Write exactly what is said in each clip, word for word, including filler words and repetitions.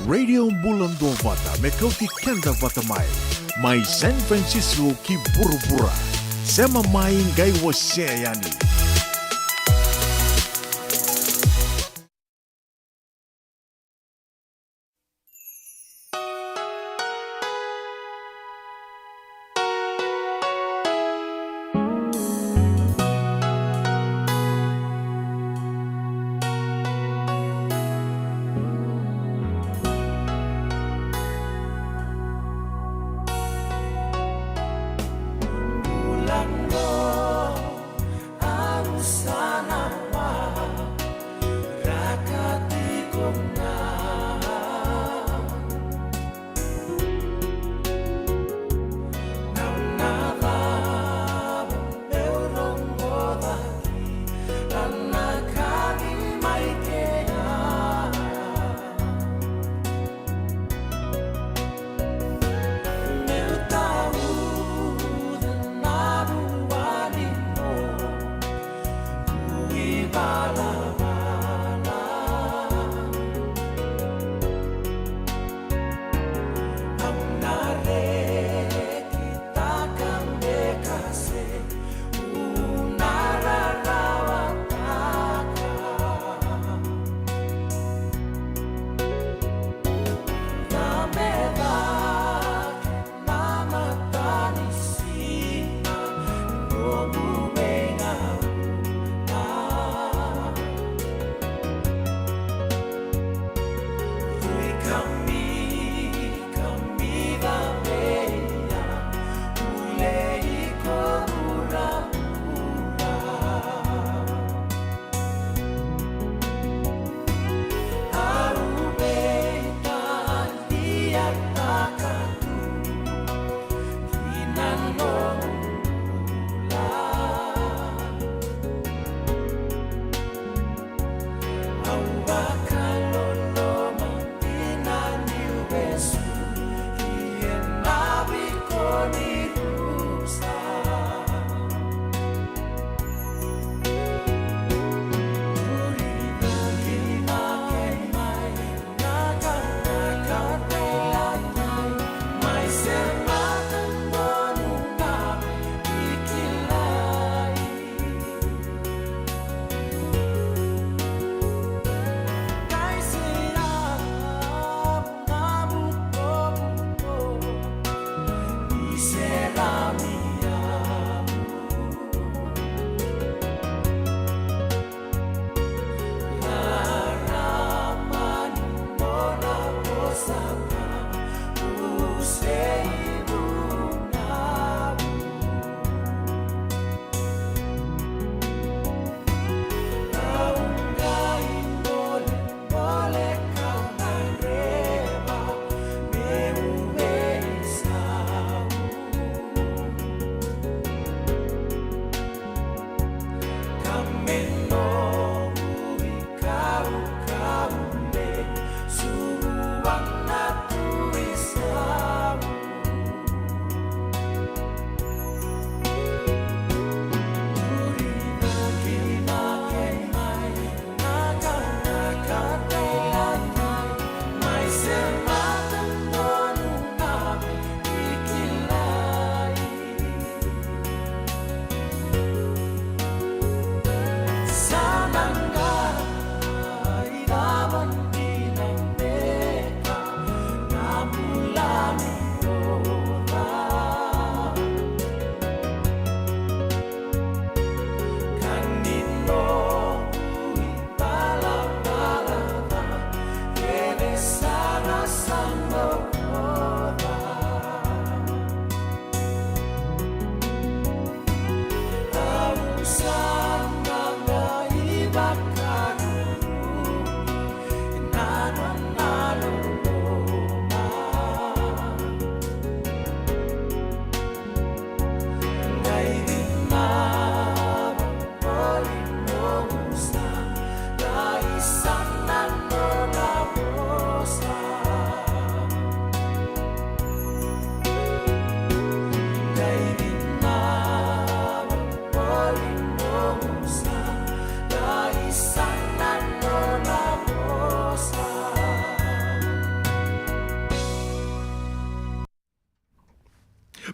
Radio Bula Duavata, me kauti keda vata mai. Mai San Francisco ki vuravura. Sema mai, qai wasea yani.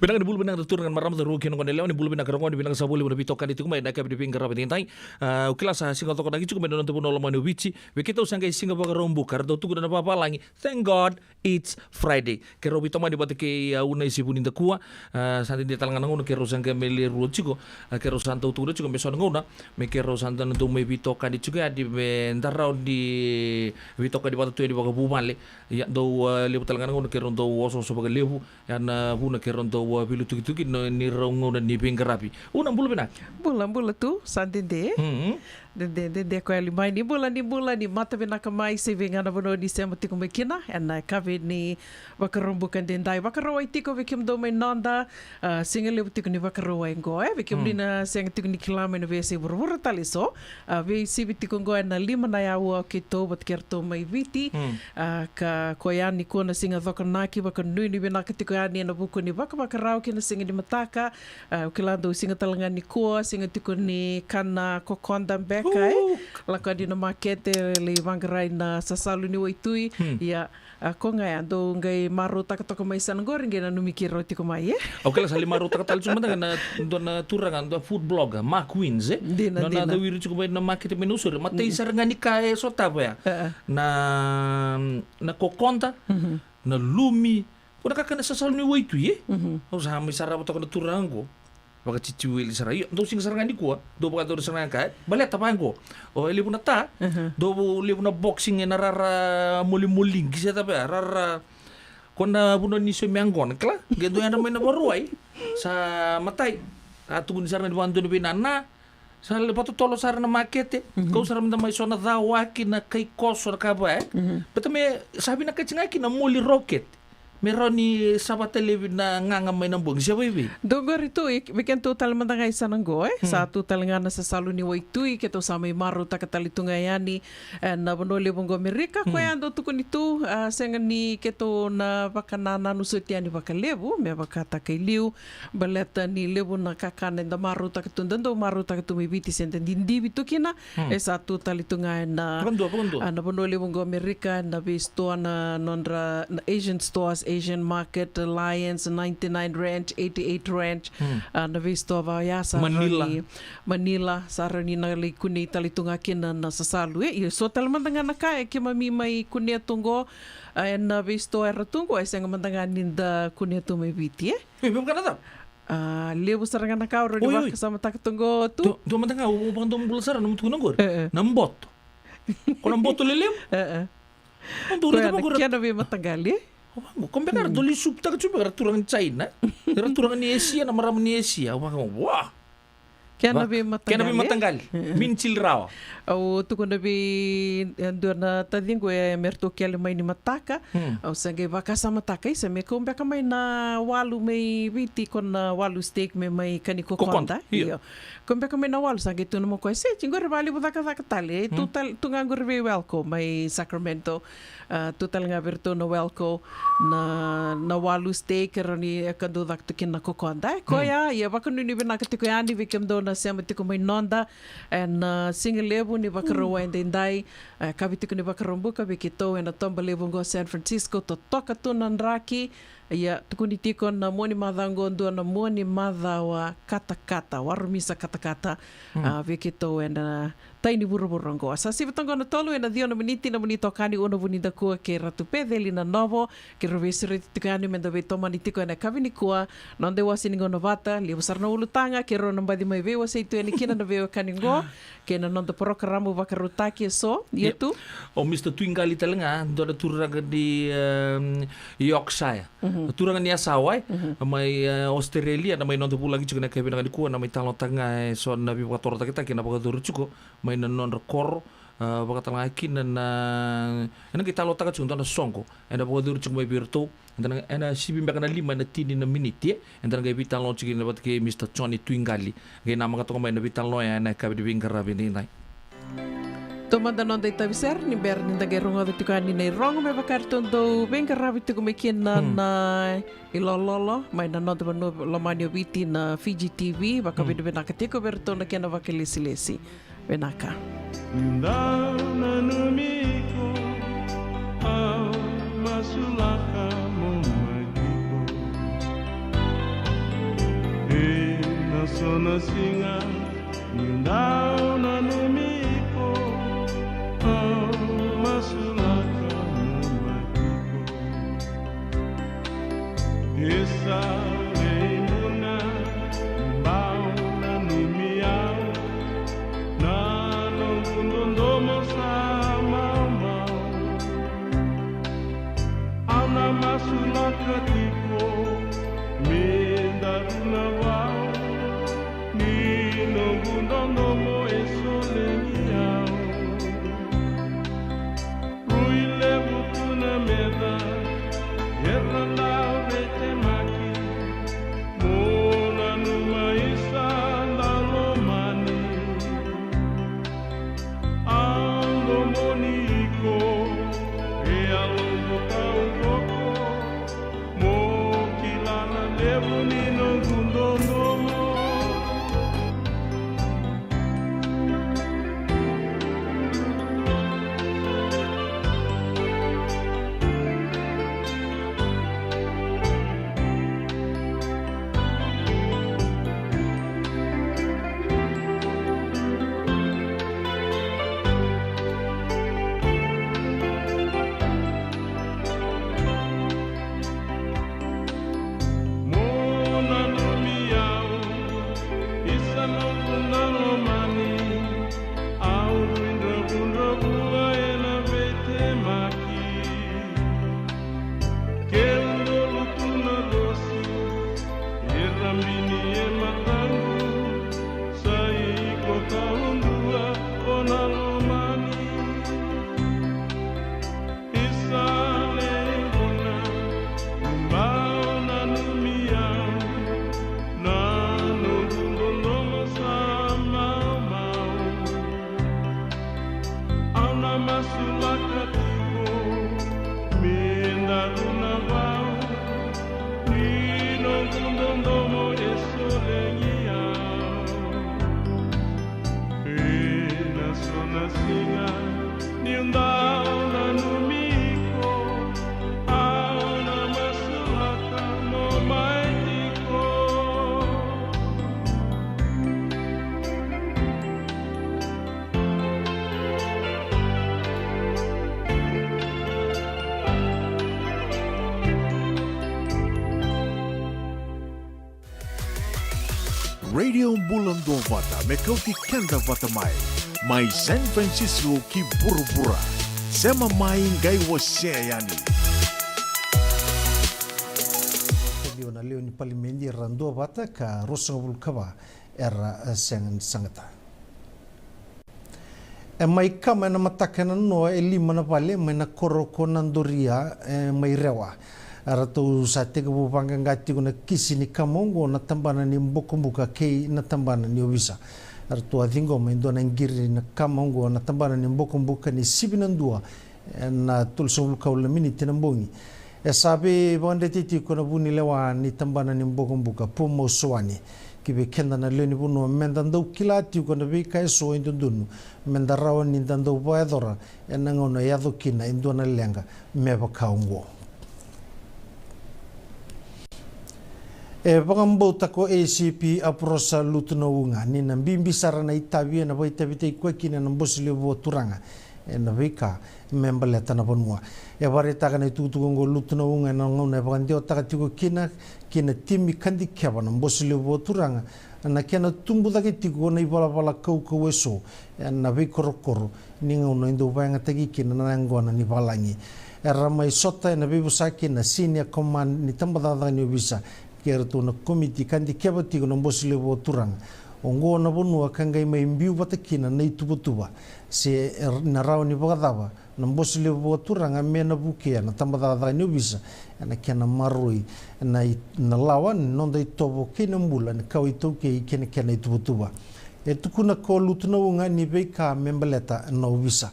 Vinaka ni bula vinaka na turaga na marama, cauravou kei na gone yalewa, ni bula vinaka na gone, vinaka sa vakalevu na veitokani tiko mai ena yakavi ni veiqaravi edaidai. Ah, au kila sa siga cokonaki tiko mai na noda vanua lomani o Viti. Vei keitou sa qai Siga Vakaraubuka, ratou tukuna na vavalagi, "Thank God it's Friday." Keirau veitomani vata kei, ah, Unaisi Vunidakua. Ah, sa dede tale ga na gauna keirau sa qai mai le rua tiko. Ah, keirau sa dau tukuna tiko me so na gauna me keirau sa dau mai veitokani tiko yani, me da rawa ni veitokani vata tu yani vakavuvale. Ia dau, ah, levu tale ga na gauna keirau dau osooso vakalevu. Ia na vuna keirau dau, ah, veilutukituki ni, ni rau gauna ni veiqaravi. Una, bula vinaka. Bula, bula tu, sa dede. Mhm. Dede, dede ko yali mai. Ni bula, ni bula, ni mata vinaka mai, se vei ga na vanua ni sema tiko mai kina ena yakavi ni Vakaraubuka edaidai. Vakarauwai tiko vei kemudou mai noda, ah, siga levu tiko ni Vakarauwai qo, e, vei kemuni na sega tiko ni kila mai na veiyasai vuravura tale eso. Ah, veisivi tiko qo ena lima na aua o keitou vata kei ratou mai Viti. Ah, ka koya nikua na siga cokonaki, vakanuinui vinaka tiko yani ena vuku ni vakavakarau kei na siga ni mataka. Ah, au kila dou siga tale ga nikua, siga tiko ni kana kokoda beka, e? Lako yani na makete, lai vaqarai na sasalu ni waitui. Ia, ah, ko ga ya dou qai marautaka toka mai sa na qori, qai nanumi keirau tiko mai, e? Au kila sa lai marautaka tale tiko mada ga na dua na turaga, dua food blogger, Mark Wins, e? Dina, dina. Na, na dau iri tiko mai na makete mai Nausori. Matai sara ga ni ka e sotava ya. Na, na kokoda, na lumi, ko na kakana sasalu ni waitui, e? Au sa mai sarava toka na turaga qo. Vakatitiweli sara. Io, dou siga sara ga nikua, dou vakadodonu sara ga ka, e? Baleta vaqo. O, e levu na ta, dou levu na boxing ena rara molimoli, qise cava ya, rara. Ko na vanua ni saumi yaqona, kila? Qai dou yadra mai na Vakarauwai. Sa matai. A tukuni sara ga ni vakadua ni veinana. Sa lai vakatotolo sara na makete. Kau sara mada mai so na cawaki, na kaikoso, na ka va, e? Baleta me sa vinakati ga kina moli rocket. Me rawa ni savata laivi na gaga mai na bogi se vei vei. Dou qori tu, i, vei kedatou tale mada ga i sana qo, e? Sa tu tale ga na sasalu ni waitui, keitou sa mai marautaka tale tu ga yani, e, na vanua levu qo Amerika, koya dou tukuni tu, a, sega ni keitou na vakanananu soti yani vakalevu, me vakataka i liu, baleta ni levu na kakana eda marautaka tu, da dau marautaka tu mai Viti se da didivi tu kina, e sa tu tale tu ga ena, a, na vanua levu qo Amerika, na veisitoa na nodra, na Asian stores, Asian Market, Alliance, ninety-nine Ranch, eighty-eight Ranch, a, na veisitoa va ya sa rawa ni, Manila, sa rawa ni na lai kunei tale tu ga kina na sasalu, e, ia so tale mada ga na ka e keimami mai kunea tu qo, a, ena veisitoa era tu qo, e sega mada ga ni da kunea tu mai Viti, e? Oi, me vaka na cava? A, levu sara ga na ka au rawa ni vakasamataka tu qo tu. Dua, dua mada ga, au, au vakadua bula sara na mutuku na qori. E, e. Na boto. Ko na boto lelevu? E, e. Au dau raica vaqo ra kena veimataqali, e? Au vaqo, ko beka ra dau lai suputaka tu beka ra turaga ni China. Ra turaga ni Asia, na marama ni Asia. Au vaqo, wa! Kena veimataqali. Kena veimataqali. Min chili rawa. Au tukuna vei, e, dua na taciqu, e, me ratou kele mai ni mataka. Au sa qai vakasamataka, isa, me kau beka mai na walu mai Viti, ko na walu steak me mai kani kokoda. Io. Kau beka mai na walu, sa qai tukuna mai o koya, se, ti qori vakalevu cakacaka tale. Tu ga qori vei Welco mai Sacramento. A, tu tale ga vei ratou na Welco, na, na walu steak, e rawa ni, e, ka dau caka tu kina na kokoda. E, koya, ia vakanuinui vinaka tiko yani vei kemudou na sema tiko mai noda ena, a, siga levu ni Vakarauwai edaidai, e, yakavi tiko ni Vakaraubuka vei keitou ena toba levu qo San Francisco, totoka tu na draki. Ia, tukuni tiko na mua ni macawa qo, dua na mua ni macawa katakata, warumisa katakata, a, vei keitou ena tai ni vuravura oqo. Sa sivi toka na tolu ena ciwa na miniti, na muni tokani Una Vunidakua kei Ratu Peceli Nanovo, keirau veisureti tiko yani meda veitomani tiko ena yakavi nikua. Noda iwase ni gauna vata, levu sara na ulutaga, keirau na baci mai veiwasei tu yani kina na veiwekani oqo, kei na noda parokaramu vakarautaki eso, ia tu. O Mister Tuiqali tale ga, dua na turaga ni, em, Yorkshire. Turaga ni Yasawa, e, mai, e, Australia, na mai noda vulagi tiko ena yakavi vinaka nikua, na mai talanoataka ga eso na veivakatorocaketaki na vakayacori tiko mai na nodra koro, a, vakatalega kina na, ena qai talanoataka tiko dua na soqo ena vakayacori tiko mai vei iratou, eda na, ena sivi beka na lima ena tini na miniti, e, eda na qai veitalanoa tiko kina vata kei Mister Johnny Tuiqali. Qai namaka toka mai na veitalanoa ya ena yakavi ni veiqaravi edaidai. Taumada noda itavi sere ni bera ni da qai rogoca tiko yani na irogo me vaka eratou dau veiqaravi tiko mai kina na ilololo mai na noda vanua lomani o Viti na Fiji T V, vakavinavinaka tiko vei iratou na kena vakailesilesi. Vinaka. Niu dau nanumi iko, au masulaka mo mai tiko. So na siga niu dau nanumi iko, au masulaka mo mai tiko. Isa leimuna, bau nanumi au, na noqu dodomo sa maumau. Au na masulaka tiko me daru na vau, ni noqu dodomo e solegi au. Rui levu tu na meca, era dau veitemaki, mo nanuma isa da lomani. Au domoni iko, e yaloqu taucoko, mo kila na levu ni noqu dodomo. Mo nanumi au, isa noqu da lomani, au rui dravudravua ena veitemaki. Keu dolu tu na losi, e rabini e mataqu, sa iko taudua o na lomani. Isa leimuna, bau nanumi au, na noqu dodomo sa maumau. Au na masulaka tiko me daru na vau, ni noqu dodomo e solegi au. Ena so na siga niu dau nanumi iko, au na masulaka mo mai tiko. Radio Bula Duavata me kauti keda vata mai. Mai San Francisco ki vuravura. Sema mai qai wasea yani. Liu na lewe ni palimedi era duavata ka ruasagavulu ka va era, e, sega ni sagata. E mai kama ena mataka e nanoa e lima na vale mai na koro ko Nadoria, e, mai Rewa. Eratou sa tekivu vaqaqa tiko na kisi ni kama oqo na tabana ni bokobuka kei na tabana ni ovisa. Eratou a ciqoma e dua na qiri na kama oqo na tabana ni bokobuka ni sivi na dua ena tolusagavulu ka walu na miniti ena bogi. E sa veivakadreti tiko na vunilewa ni tabana ni bokobuka, Pumau Soani. Ki vei keda na lewe ni vanua, meda dau kila tiko na veika eso e dodonu meda rawa ni da dau vakayacora ena gauna e yaco kina e dua na leqa me vaka oqo. E vakabauta ko ACP Aprosa Lutunauga ni na bibi sara na itavi ena vakaitavitaki koya kina na Bose Levu Vakaturaga ena veika me baleta na vanua. E vakaraitaka na itukutuku oqo o Lutunauga ena gauna e vakadewataka tiko kina ki na timi ka dikeva na Bose Levu Vakaturaga na kena tubu cake tiko na ivalavala kaukauwa eso ena veikorokoro ni gauna e dau vakayagataki kina na yaqona ni valagi. Era mai sota ena veivosa kina na Senior Command ni tabacakacaka ni ovisa kei iratou na komiti ka dikeva tiko na Bose Levu Vakaturaga. Oqo na vanua ka qai mai biu vata kina na ituvatuva se na rawa ni vakacava na Bose Levu Vakaturaga me na vukea na tabacakacaka ni ovisa ena kena maroroi na i-, na lawa ni noda itovo kei na bula ni kawa iTaukei kei na kena ituvatuva. E tukuna ko Lutunauga ni veika me baleta na ovisa.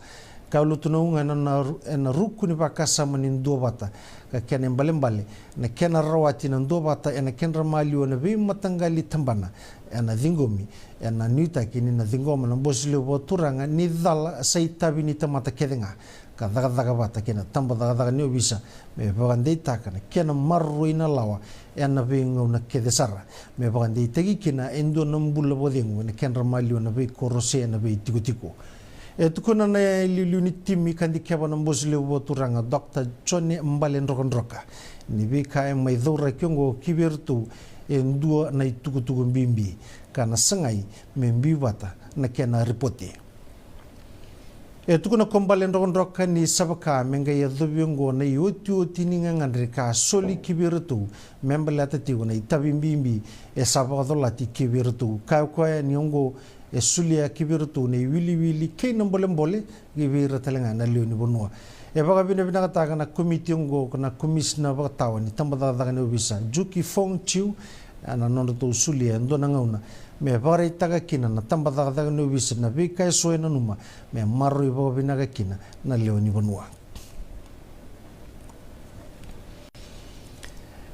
Kaya o Lutunauga ena, na ru-, ena ruku ni vakasama ni duavata ka kena ibalebale na kena rawati na duavata ena kedra maliwa na veimataqali tabana ena ciqomi, ena nuitaki ni na ciqoma na Bose Levu Vakaturaga ni cala sa itavi ni tamata kece ga. ka cakacaka vata kei na tabacakacaka ni ovisa me vakadeitaka na kena maroroi na lawa ena veigauna kece sara, me vakadeitaki kina e dua na bula vakacegu ena kedra maliwa na veikoro se na veitikotiko. E tukuna na iliuliu ni timi ka dikeva na Bose Levu Vakaturaga, Dr Jone Baledrokadroka, ni veika e mai cauraki oqo ki vei iratou e dua na itukutuku bibi, ka na sagai me biu vata na kena ripoti. E tukuna ko Baledrokadroka ni sa vaka me qai yacovi oqo na iotioti ni gagadre ka soli ki vei iratou me baleta tiko na itavi bibi e sa vakacolati ki vei iratou. Kaya o koya ni oqo e solia ki vei iratou na iwiliwili kei na bolebole ki vei ira tale ga na lewe ni vanua. E vakavinavinakataka na komiti oqo na komisina vakatawa ni tabacakacaka ni ovisa, Juki Fong Chiu, ena nodratou solia e dua na gauna me vakaraitaka kina na tabacakacaka ni ovisa na veika eso e nanuma me maroroi vakavinaka kina na lewe ni vanua.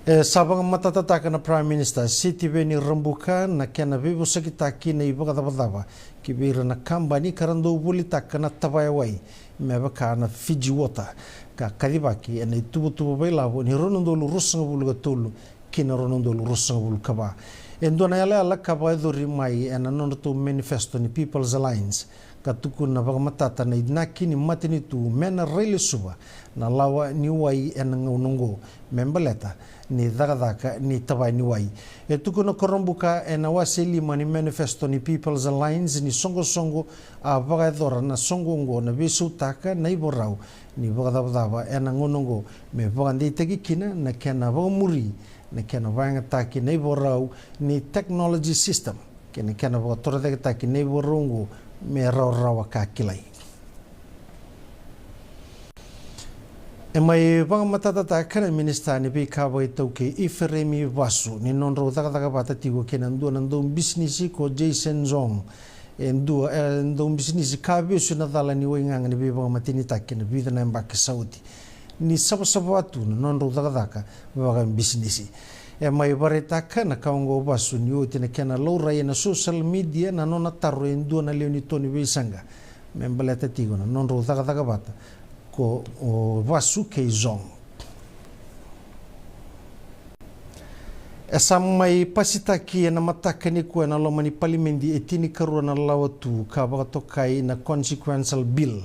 E sa vakamatatataka na Prime Minister Sitiveni Rabuka na kena veivosakitaki na ivakacavacava ki vei ira na kabani ka ra dau volitaka na tavaya wai me vaka na Fiji Water, ka kacivaki ena ituvatuva vakailavo ni rua na udolu ruasagavulu ka tolu ki na rua na udolu ruasagavulu ka va. E dua na yalayala ka vakayacori mai ena nodratou manifesto ni People's Alliance, ka tukuna vakamatata na inaki ni matanitu me na railesuva na lawa ni wai ena gauna oqo me baleta ni cakacaka ni tavaya ni wai. E tukuna ko Rabuka ena wase lima ni manifesto ni People's Alliance ni soqosoqo a vakayacora na soqo oqo na veisautaka na ivakarau ni vakacavacava ena gauna oqo me vakadeitaki kina na kena vakamuri na kena vakayagataki na ivakarau ni technology system kei na kena vakatorocaketaki na ivakarau oqo me rawarawa ka kilai. E mai vakamatatataka na minisita ni veika vakaitaukei Ifereimi Vasu ni nodrau cakacaka vata tiko kei na dua na daubisinisi ko Jason Zong, e dua e daubisinisi ka vesu ena cala ni waigaga ni veivakamatenitaki ena vica na yabaki sa oti, ni savasava tu na nodrau cakacaka vakabisinisi. E mai vakaraitaka na ka oqo o Vasu ni oti na kena laurai ena social media na nona taro e dua na lewe ni to ni veisaqa me baleta tiko na nodrau cakacaka vata ko Vasu kei Zong. E sa mai pasitaki ena mataka nikua ena loma ni palimedi e tinikarua na lawa tu ka vakatokai na Consequential Bill.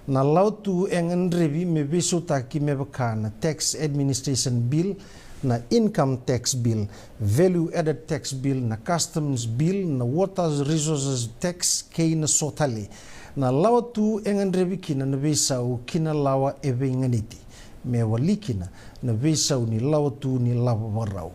Na lawa tu e gadrevi me veisautaki me vaka na Tax Administration Bill, na Income Tax Bill, Value Added Tax Bill, na Customs Bill, na Water Resources Tax kei na so tale. Na lawa tu e gadrevi kina na veisau ki na lawa e veiganiti me wali kina na veisau ni lawa tu ni lavo vakarau.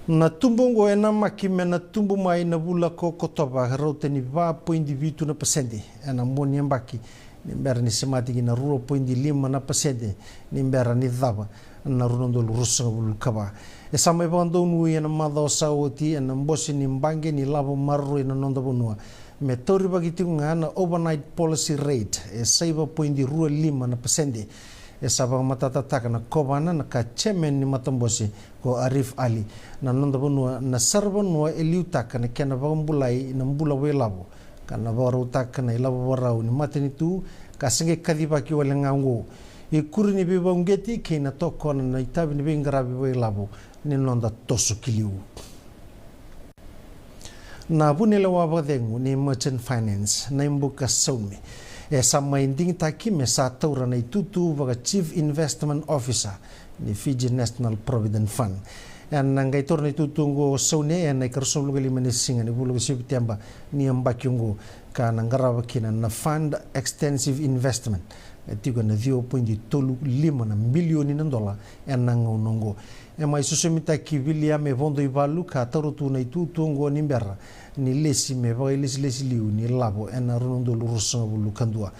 Na tubu oqo e namaki me na tubu mai na vula ko Okotova rauta ni va poidi vitu na pasede ena mua ni yabaki, ni bera ni semati ki na rua poidi lima na pasede ni bera ni cava na rua na udolu ruasagavulu ka va. E sa mai vakadonui ena macawa sa oti ena bose ni baqe ni lavo maroroi na noda vanua me taurivaki tiko ga na overnight policy rate e saiva poidi rua lima na pasede. E sa vakamatatataka na kovana na ka chairman ni matabose ko Arif Ali na noda vanua na saravanua e liutaka na kena vakabulai na bula vakailavo ka na vakarautaka na ilavo vakarau ni matanitu ka se qai kacivaki wale ga oqo. Ikuri ni veivakauqeti kei na tokona na itavi ni veiqaravi vakailavo ni noda toso ki liu. Na vunilewa vakacegu ni Merchant Finance, Naibuka Saune, e sa mai digitaki me sa taura na itutu vaka Chief Investment Officer ni Fiji National Provident Fund. Ena qai taura na itutu oqo o Saune ena ikaruasagavulu ka lima ni siga ni vula ko Sepiteba ni yabaki oqo, ka na qarava kina na fund extensive investment e tiko ena ciwa poidi tolu lima na bilioni na dola ena gauna oqo. E mai sosomitaki Viliame Vodoivalu ka taura tu na itutu oqo ni bera ni lesi me vakailesilesi liu ni lavo ena rua na udolu ruasagavulu ka dua.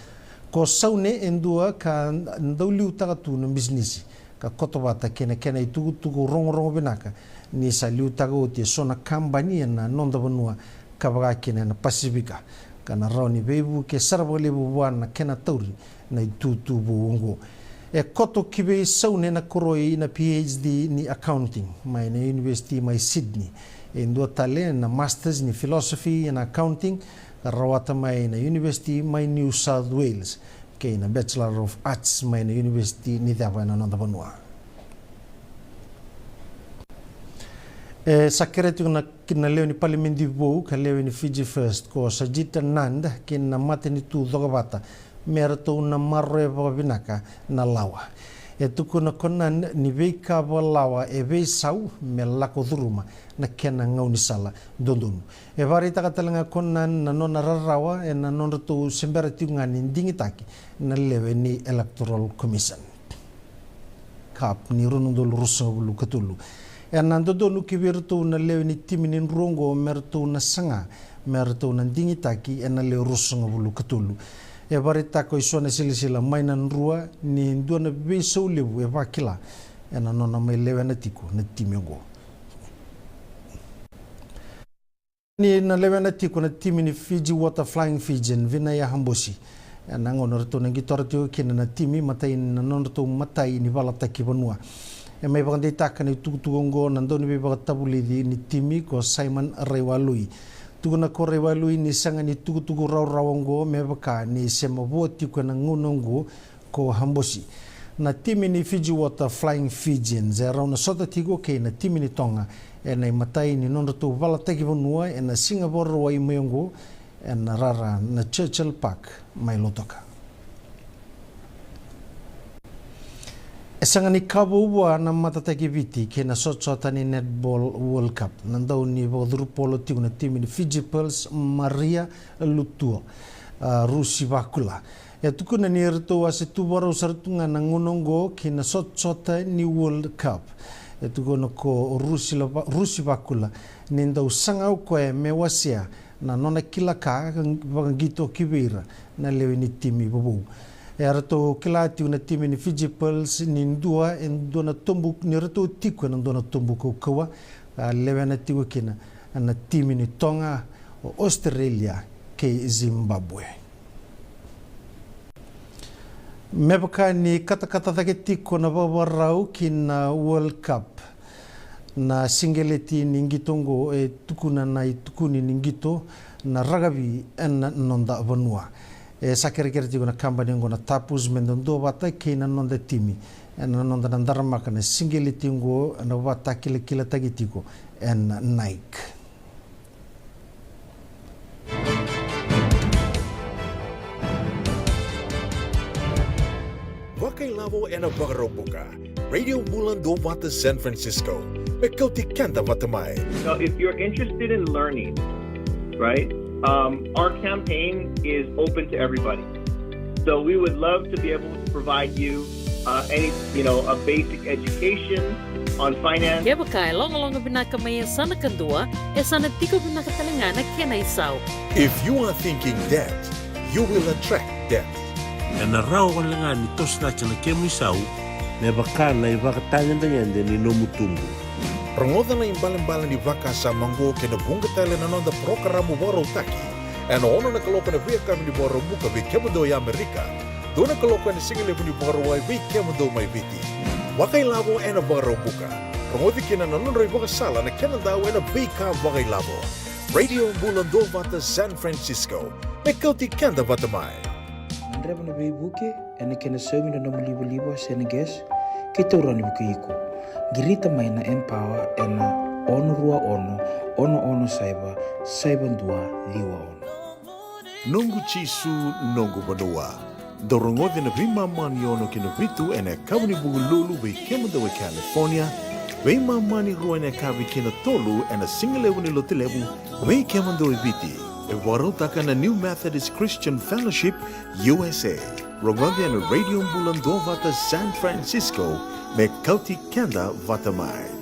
Ko Saune e dua ka dau liutaka tu na bisinisi ka koto vata kei na kena itukutuku rogorogo vinaka ni sa liutaka oti e so na kabani ena noda vanua ka vaka kina ena Pasifika, ka na rawa ni veivuke sara vakalevu vua na kena tauri na itutu vou oqo. E koto ki vei Saune na koroi na PhD ni accounting mai na University mai Sydney, e dua tale na Masters ni Philosophy ena accounting, rawata mai na University mai New South Wales, kei na Bachelor of Arts mai na University ni cava ena noda vanua. E sa kerea tiko na, na lewe ni palimedi vou ka lewe ni Fiji First ko Sajid Anand ki na matanitu cokavata me ratou na maroroya vakavinaka na lawa. E tukuna ko Anand ni veika vakalawa e veisau me lako curuma na kena gaunisala dodonu. E vakaraitaka tale ga ko Anand na nona rarawa ena nodratou se bera tiko ga ni digitaki na lewe ni Electoral Commission Cup ni rua na udolu ruasagavulu ka tolu. Ena dodonu ki vei iratou na lewe ni timi ni drua oqo me ratou na saga me ratou na digitaki ena lewe ruasagavulu ka tolu. E vakaraitaka e so na silasila mai na drua ni dua na veisau levu e vakila ena nona mai lewena tiko na timi oqo. Ni na lewena tiko na timi ni Fiji Water Flying Fijian, Vinaya Habosi. Ena gauna ratou na qitora tiko kina na timi matai na nodratou matai ni valataki vanua. E mai vakadeitaka na itukutuku oqo na dauniveivakatavulici ni timi ko Simon Raiwalui. Tukuna ko Raiwalui ni sega ni tukutuku rawarawa oqo me vaka ni se mavoa tiko ena gauna oqo ko Habosi. Na timi ni Fiji Water Flying Fijians e rau na sota tiko kei na timi ni Toga ena imatai ni nodratou valataki vanua ena Siga Vakarauwai mai oqo ena rara na Churchill Park mai Lautoka. E sega ni ka vou vua na matataki Viti kei na sotasota ni Netball World Cup na daunivakacurupolo tiko na timi ni Fiji Pearls, Maria Lutua, a, Rusi Vakula. E tukuna ni ratou a se tu vakarau sara tu ga na gauna oqo ki na sotasota ni World Cup. E tukuna ko Rusi Lava-, Rusi Vakula ni dau saga o koya me wasea na nona kila ka vakaqito ki vei ira na lewe ni timi vovou. E ratou kila tiko na timi ni Fiji Pearls ni dua e dua na tobu, ni ratou tiko ena dua na tobu kaukauwa, a lewena tiko kina na timi ni Toga, o Australia kei Zimbabwe. Me vaka ni katakata cake tiko na vakavakarau ki na World Cup, na siqeleti ni qito oqo e tukuna na itukuni ni qito na rakavi ena noda vanua. E sa kerekere tiko na kabani oqo na Tapus me da duavata kei na noda timi ena noda na daramaka na siqeleti oqo ena vakatakilakilataki tiko ena Nike. Vakailavo ena Vakaraubuka. Radio Bula Duavata San Francisco. Me kauti keda vata mai. Now, if you're interested in learning, right, um, our campaign is open to everybody. So we would love to be able to provide you, uh, any, you know, a basic education on finance. Kevaka e logaloga vinaka mai e sa na kadua, e sa na tiko vinaka tale ga na kena isau. If you are thinking debt, you will attract debt. Ena rawa wale ga ni toso cake na kemu isau me vaka na ivakatagedegede ni nomu tubu. Rogoca na ibalebale ni vakasama oqo kei na vuqa tale na noda parokaramu vakarautaki ena ono na kaloko ena veiyakavi ni Vakaraubuka vei kemudou e Amerika, dua na kaloko ena sigalevu ni Vakarauwai vei kemudou mai Viti. Vakailavo ena Vakaraubuka. Rogoci kina na nodra ivakasala na kenadau ena veika vakailavo. Radio Bula Duavata San Francisco. Me kauti keda vata mai. Gadreva na veivuke ena kena saumi na nomu livaliva se na gas, keitou rawa ni vukei iko. Qirita mai na Empower ena ono rua ono, ono ono saiva, saiva dua ciwa ono. Noqu Jisu, noqu vanua. Dou rogoci na veimama ni ono ki na vitu ena yakavi ni Vukelulu vei kemudou e California, veimama ni rua ena yakavi ki na tolu ena sigalevu ni Lotulevu vei kemudou e Viti. E vakarautaka na New Methodist Christian Fellowship, U S A. Rogoci ena Radio Bula Duavata San Francisco, me kauti keda vata mai.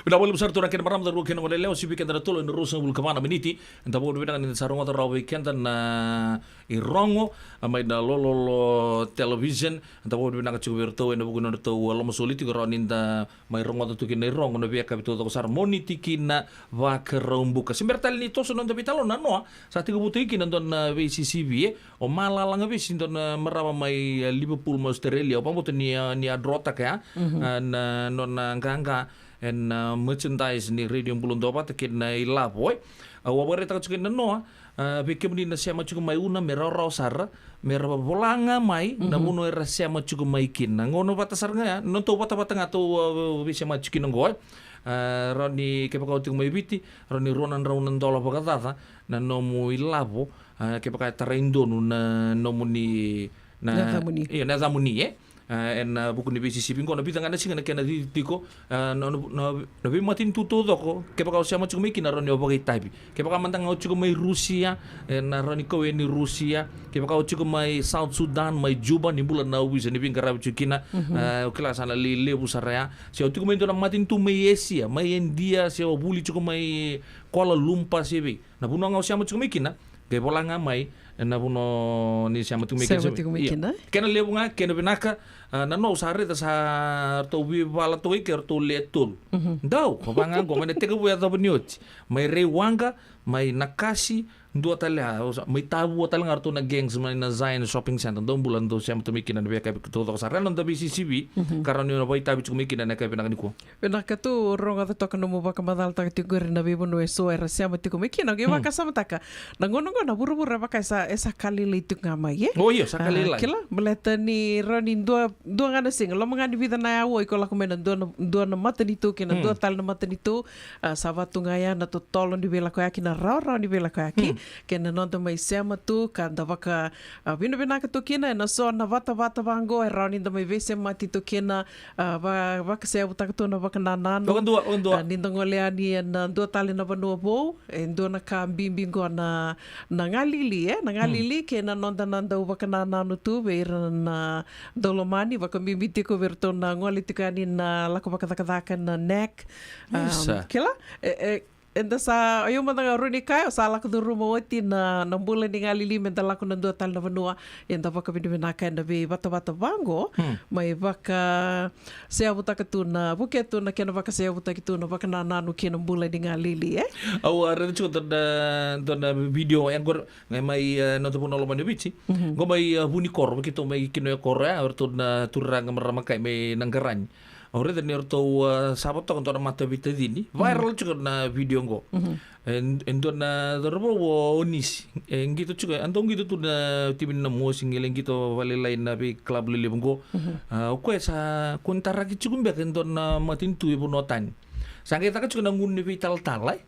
Vinaka vakalevu sara tu na kena marama, daru kei na gone yalewa, sivi keda na tolu ena ruasagavulu ka va na miniti. Eda vakavinavinaka ni da sa rogoca rawa vei keda na irogo mai na Lololo Television. Eda vakavinavinaka tiko vei iratou ena vuku ni nodratou lomasoli tiko rawa ni da mai rogoca tu kina na irogo na veiyakavi taucoko sara Moniti ki na Vakaraubuka. Se bera tale ni toso na noda veitalanoa, sa tekivutaki kina e dua na veisisivi, e, o Malala Gavesi, dua na marama mai, e, Liverpool mai Australia. Au vakabauta ni, e, ni a drotaka ya, e, na nona qaqa. Ena, ah, merchandise ni Radio Bula Duavata kei na ilavo, e. Au a vakaraitaka tiko ena noa, ah, vei kemuni na sema tiko mai, una me rawarawa sara, me ra vola ga mai na vanua era sema tiko mai kina. Gauna vata sara ga ya, na nodatou vatavata ga tou, ah, veisema tiko kina oqo, e. Ah, rawa ni kevaka o tiko mai Viti, rawa ni rua na drau na dola vakacaca na nomu ilavo, ah, kevaka e tarai donu na nomuni na, na yacamuni, io, na yacamuni, e. Ah, ena, ah, vuku ni veisisivi oqo, na vica ga na siga na kena cici tiko, ah, na, na, na, na veimatanitu taucoko, kevaka o sema tiko mai kina, rawa ni o vakaitavi. Kevaka mada ga o tiko mai Rusia, ena, ah, rawa ni kau yani Rusia. Kevaka o tiko mai South Sudan, mai Juba, ni bula na ovisa ni veiqaravi tiko kina, ah, o kila sa na lelevu sara ya. Se o tiko mai dua na matanitu mai Esia, mai India, se o vuli tiko mai Kuala Lumpur, se vei. Na vanua ga o sema tiko mai kina, qai vola ga mai ena vanua ni sema tiko mai kina. Sema tiko mai kina. Kena levu ga, kena vinaka, ah, na noa au sa raica sa ratou veivala toka i ke ratou le tolu. Dau, vaka ga oqo, mai na tekivu e yacova ni oti. Mai Raiwaqa, mai Nakasi, dua tale a, o sa, mai Tavua tale ga ratou na gangs, mai na Zion Shopping Centre. Dou bula, dou sema tiko mai kina na veiyakavi taucoko sara. Ena noda veisisivi, ka rawa ni o na vakaitavi tiko mai kina ena yakavi vinaka nikua. Vinaka, tou rogoca toka nomu vakamacalataka tiko qori na veivanua eso era sema tiko mai kina. Qai vakasamataka, na gauna oqo na vuravura e vaka e sa, e sa ka lailai tiko ga mai, e? O io, sa ka lailai. Kila, baleta ni rawa ni dua, dua ga na siga, loma ga ni vica na aua, iko lako mai na dua na, dua na matanitu kei na dua tale na matanitu, ah, sa va tu ga ya na totolo ni veilakoyaki, na rawarawa ni veilakoyaki, kei na noda mai sema tu ka da vaka, ah, vinavinaka tu kina ena so na vatavata vaqo e rawa ni da mai veisemati tu kina, ah, va, vakaseyavutaka tu na vakanananu. Vakadua, vakadua. Ah, ni da gole yani ena dua tale na vanua vou, e dua na ka bibi qo na, na galili, e, na galili kei na noda na dau vakanananu tu vei ira na daulomani, vakabibi tiko vei iratou na gole tiko yani na lako vakacakacaka na NEC. Isa. Kila, e, e, eda sa, o yau mada ga rawa ni kaya, au sa lako curuma oti na, na bula ni galili me da lako na dua tale na vanua, eda vakavinavinaka ena veivatavata vaqo, mai vakaseyavutaka tu na, vukea tu na kena vakaseyavutaki tu na vakanananu kei na bula ni galili, e? Au a raica tiko dua na, dua na video, e qori, qai mai, e, noda vanua lomani o Viti. Qo mai, e, Vunikoro, keitou mai kina e koro, e, o ratou na turaga marama kai mai na qarani. Au raica ni ratou, ah, sava toka dua na mata veitacini. Viral tiko na video qo. E, e dua na cauravou o Onisi. E qito tiko, e dau qito tu na timi ni Namosi, qai lai qito vakalailai na veiclub lelevu qo. Ah, o koya sa konitaraki tiko beka e dua na matanitu e vanua tani. Sa qai caka tiko na gunu ni veitalatala, e.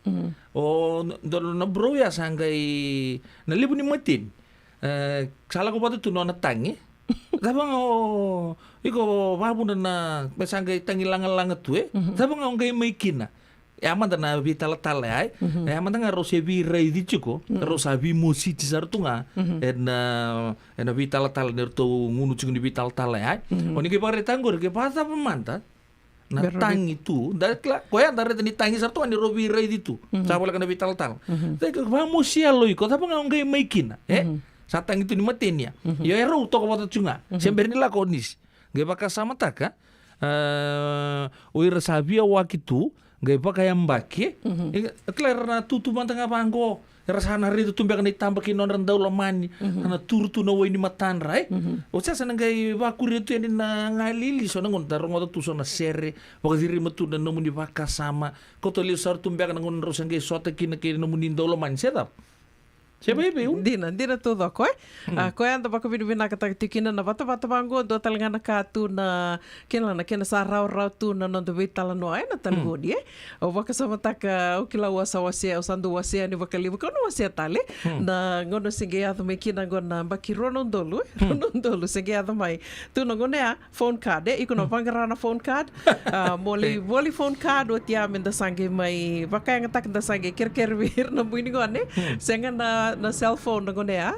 O dua na bro ya sa qai, na levu ni mateni. E, sa lako vata tu na nona tagi. Cava ga o iko, vavuna na, me sa qai tagi lagalaga tu, e? Cava ga o qai mai kina? E a mada na veitalatala ya, e? E a mada ga rau se veiraici tiko, rau sa veimositi sara tu ga ena, ena veitalatala ni ratou gunu tiko ni veitalatala ya, e? O ni qai vakaraitaka qori, qai vakacava mada na tagi tu, da kila, koya da raica ni tagi sara tu ga ni rau veiraici tu. Sa voleka na veitalatala. Sa qai vamosi yalo iko, cava ga o qai mai kina, e? Sa tagi tu ni mateni ya. Io, e rau toka vata tu ga. Se bera ni lako o Onisi. Qai vakasamataka, ah, o ira sa via waki tu, qai vakayabaki, e? E kila era na tutu mada ga vaqo. Era sa na raica tu beka na itaba kei nodra daulomani, sa na turu tu na wai ni matadra, e? O sa sa na qai vakuria tu yani na galili, so na gauna da rogoca tu so na sere, vakacirima tu na nomuni vakasama, koto lesu sara tu beka na gauna drau sa qai sota kina kei nomuni daulomani, se cava? Se vei, vei, u? Dina, dina taucoko, e? A, koya da vakavinavinakataka tiko kina na vatavata vaqo, dua tale ga na ka tu na kena, na kena sa rawarawa tu na noda veitalanoa ena talevoni, e? Au vakasamataka, au kila au a sa wasea, au sa dau wasea ni vakalevu, kau na wasea tale. Na gauna se qai yaco mai kina qo na yabaki rua na udolu, e? Rua na udolu se qai yaco mai. Tu na gauna ya, phone card, e? Iko na vaqara na phone card. A, mo lai voli phone card, oti ya me da sa qai mai vakayagataka, da sa qai kerekere vei ira na bui ni gone. Sega na, na cellphone na gauna ya.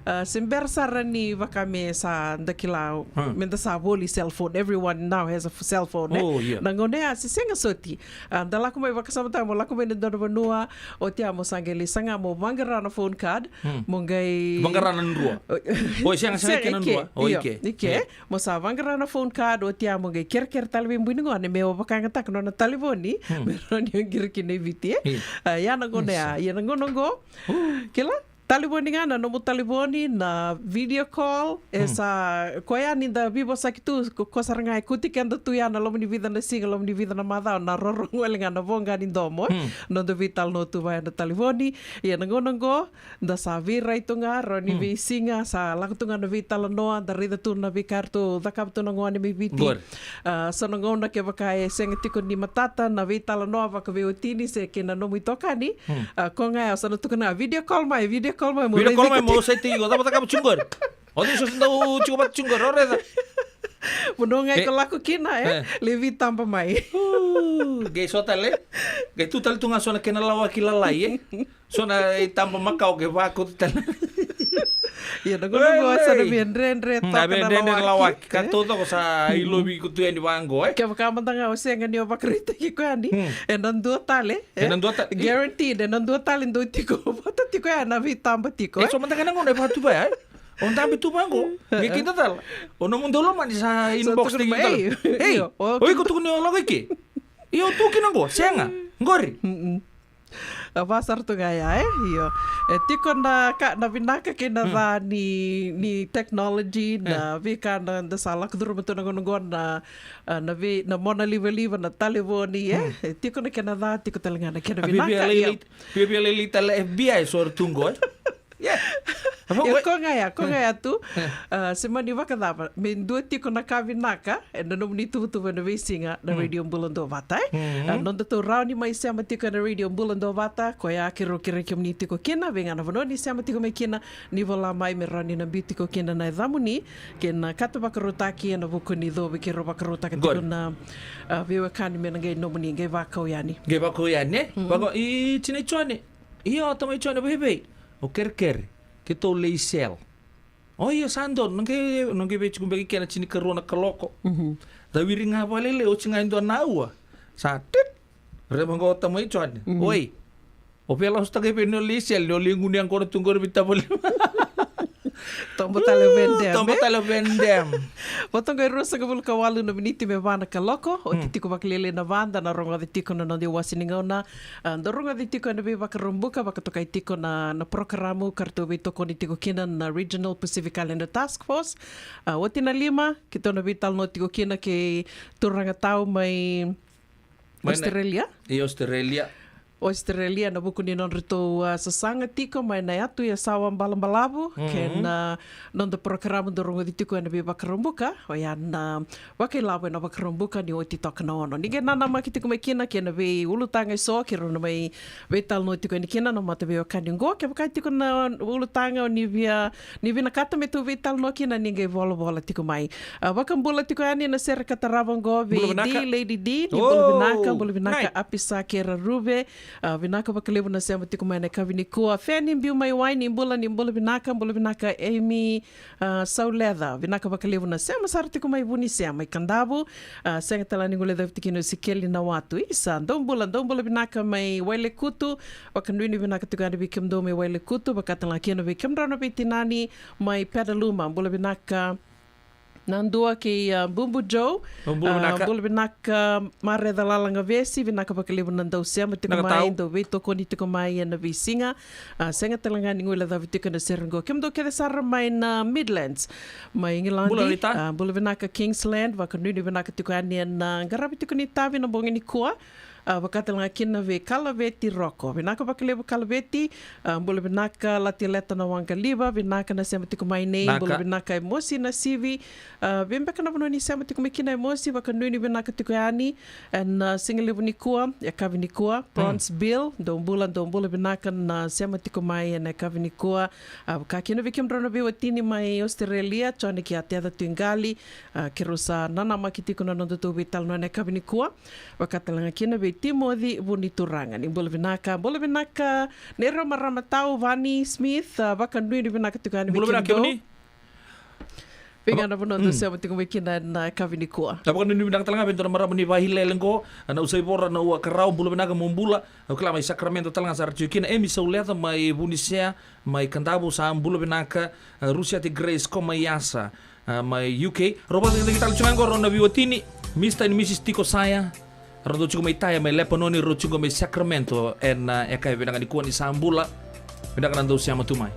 A, se bera sara ni vaka me sa da kila, me da sa voli cellphone. Everyone now has a f-, cellphone, e? O, io. Na gauna ya se sega soti. A, da lako mai, vakasamataka mo lako mai na dua na vanua, oti ya mo sa qai lai saga mo vaqara na phone card, mo qai vaqara na drua. O, sega, sega, sega, i ke na drua. O, i ke. I ke. Io. Mo sa vaqara na phone card, oti ya mo qai kerekere tale vei bui ni gone me o vakayagataka nona talevoni, me rawa ni o qiri kina i Viti, e? Io. A, ia na gauna ya, ia na gauna qo. Kila? talevoni ga na nomu talevoni, na video call, e sa koya ni da veivosaki tu, ko, ko sara ga e kuti keda tu ya na loma ni vica na siga, loma ni vica na macawa, na roro gole ga na voqa ni domo, e? Noda veitalanoa tu vaya na talevoni. Ia na gauna qo, da sa veirai tu ga, rawa ni veisiga, sa lako tu ga na veitalanoa, da raica tu na veika eratou cakava tu na gone mai Viti. Qori. A, so na gauna kevaka e sega tiko ni matata na veitalanoa vakaveiwatini se kei na nomu itokani, a, ko ga ya, sa na tukuna ga, video call mai, video call mai, mo raici iko tiko. Mo raici iko, cava cakava tiko qori? O cei so se dau tiko vata tiko qori, o raica. Vanua ga iko lako kina, e? Lai veitaba mai. Qai so tale. Qai tu tale tu ga so na kena lawaki lalai, e? So na itaba makawa qai vakauta tale. Ia, na gauna qo sa na via dredretaka na lawaki. Ka taucoko sa ilovi iko tu yani vaqo, e? Kevaka mada ga o sega ni o vakaraitaki iko yani, ena dua tale, e? Ena dua tale. Guaranteed, ena dua tale dou tiko vata tiko ya na veitaba tiko, e? So mada ga na gauna e vakatuva ya, e? O dabe tu vaqo, qai kida tale. O nomu dau lomani sa inbox tiko tale. Ei, o iko tukuni o lako i ke? Io, tu kina qo, sega. Qori. A, va sara tu ga ya, e? Io. E tiko na ka, na vinaka kei na ca ni, ni technology, na veika na, da sa lako curuma tu na gauna qo na, a, na vei, na mona livaliva, na talevoni, e? E tiko na kena ca, tiko tale ga na kena vinaka, io. Via, via lailai tale F B I so era tu qo, e? Ia, ko ga ya, ko ga ya tu. A, se mani vakacava, me dua tiko na ka vinaka ena nomuni tuvatuva ena veisiga na Radio Bula Duavata, e? A, nodatou rawa ni mai sema tiko ena Radio Bula Duavata, koya keirau kerei kemuni tiko kina, vei ga na vanua ni sema tiko mai kina, ni vola mai me rawa ni na biu tiko kina na yacamuni kei na kata vakarautaki ena vuku ni covi keirau vakarautaka tiko na, a, veiwekani me na qai nomuni, qai vakau yani. Qai vakau yani, e? Vakau, i Tinai Jone. Io, Tamai Jone, vei, vei? O kerekere, keitou lai sel. O io, sa donu, na qai, na qai vei tiko beka kena tinikarua na kaloko. Cawiri ga vakalailai, oti ga e dua na aua. Sa tit. Raica qo o Tamai Jone. Oi. O via lasutaka vei ni o lai sel, ni o lai gunu yaqona tu qori vei tavalima. Tobo tale o Van Dam, tobo tale o Van Dam. Vata qo e ruasagavulu ka walu na miniti me va na kaloko. Oti tiko vakalailai na va, da na rogoca tiko na noda iwase ni gauna. A, da rogoci tiko ena veivakaraubuka, vakatokai tiko na, na porokaramu ka ratou veitokoni tiko kina na Regional Pacific Islander Task Force. A, oti na lima, keitou na veitalanoa tiko kina kei turaga tau mai Australia. I Australia. Australia, na vuku ni nodratou, a, sasaga tiko mai na yatu Yasawa Balabalavu, kei na noda porokaramu da rogoci tiko ena veivakaraubuka, oya na vakailavo ena vakaraubuka ni oti toka na ono. Ni qai nanamaki tiko mai kina kei na veiulutaga eso keirau na mai veitalanoa tiko yani kina na mataveiwekani oqo. Kevaka tiko na ulutaga o ni via, ni vinakata me tou veitalanoa kina, ni qai volavola tiko mai. A, vakabula tiko yani na sere ka tarava oqo vei D, Lady D, ni bula vinaka, bula vinaka, Apisa Keraruve. A, vinaka vakalevu na sema tiko mai ena yakavi nikua. Feni Biu mai Wai, ni bula, ni bula vinaka, bula vinaka Amy, a, Sauleca. Vinaka vakalevu na sema sara tiko mai Vunisea mai Kadavu. A, sega tale ni guilecavi tiko kina o Sikeli Nawatu. Isa, dou bula, dou bula vinaka mai Wailekutu. Vakanuinui vinaka tiko yani vei kemudou mai Wailekutu. Vaka tale ga kina vei kemudrau na veitinani mai Pedaluma. Bula vinaka. Nadua kei, a, Bubu Joe. Bula vinaka. A, bula vinaka, Mareca Lalagavesi, vinaka vakalevu na dau sema tiko mai, dau veitokoni tiko mai ena veisiga. A, sega tale ga ni guilecavi tiko ena sere oqo. Kemudou kece sara mai na Midlands, mai Igiladi. Bula Rita. A, bula vinaka Kingsland, vakanuinui vinaka tiko yani ena qaravi tiko ni tavi na bogi nikua. A, vaka tale ga kina vei Kalaveti Roko. Vinaka vakalevu Kalaveti, a, bula vinaka Latileta na Waqaliva, vinaka na sema tiko mai nei, bula vinaka Emosi Nasivi, a, vei beka na vanua ni sema tiko mai kina Emosi, vakanuinui vinaka tiko yani, ena, a, sigalevu nikua, yakavi nikua, Bronze Bill, dou bula, dou bula vinaka na sema tiko mai ena yakavi nikua, a, vaka kina vei kemudrau na veiwatini mai Australia, Jone kei Ateca Tuiqali, a, keirau sa nanamaki tiko na nodatou veitalanoa ena yakavi nikua. Vaka tale ga kina vei Timoci Vunituraga, ni bula vinaka, bula vinaka, neirau marama tau Vani Smith, a, vakanuinui vinaka tiko yani vei kemudou. Bula vinaka kemuni. Vei ga na vanua dou sema tiko mai kina ena yakavi nikua. Na vakanuinui vinaka tale ga vei dua na marama ni Vailele qo, a, na Usaivora, na Ua Karau, bula vinaka mo bula, au kila mai Sacramento tale ga sa ra tiko kina, Emi Sauleca mai Vunisea, mai Kadavu sa bula vinaka, a, Rusiate Grace ko mai Yasa, a, mai U K. Rau vakacakacaka tale tiko ga qo rau na veiwatini, Mister and Missus Tiko Saya. Rau dau tiko mai Taya, mai Lepanoni, rau tiko mai Sacramento, ena, a, yakavi vinaka nikua ni sa bula. Vinaka na dou sema tu mai.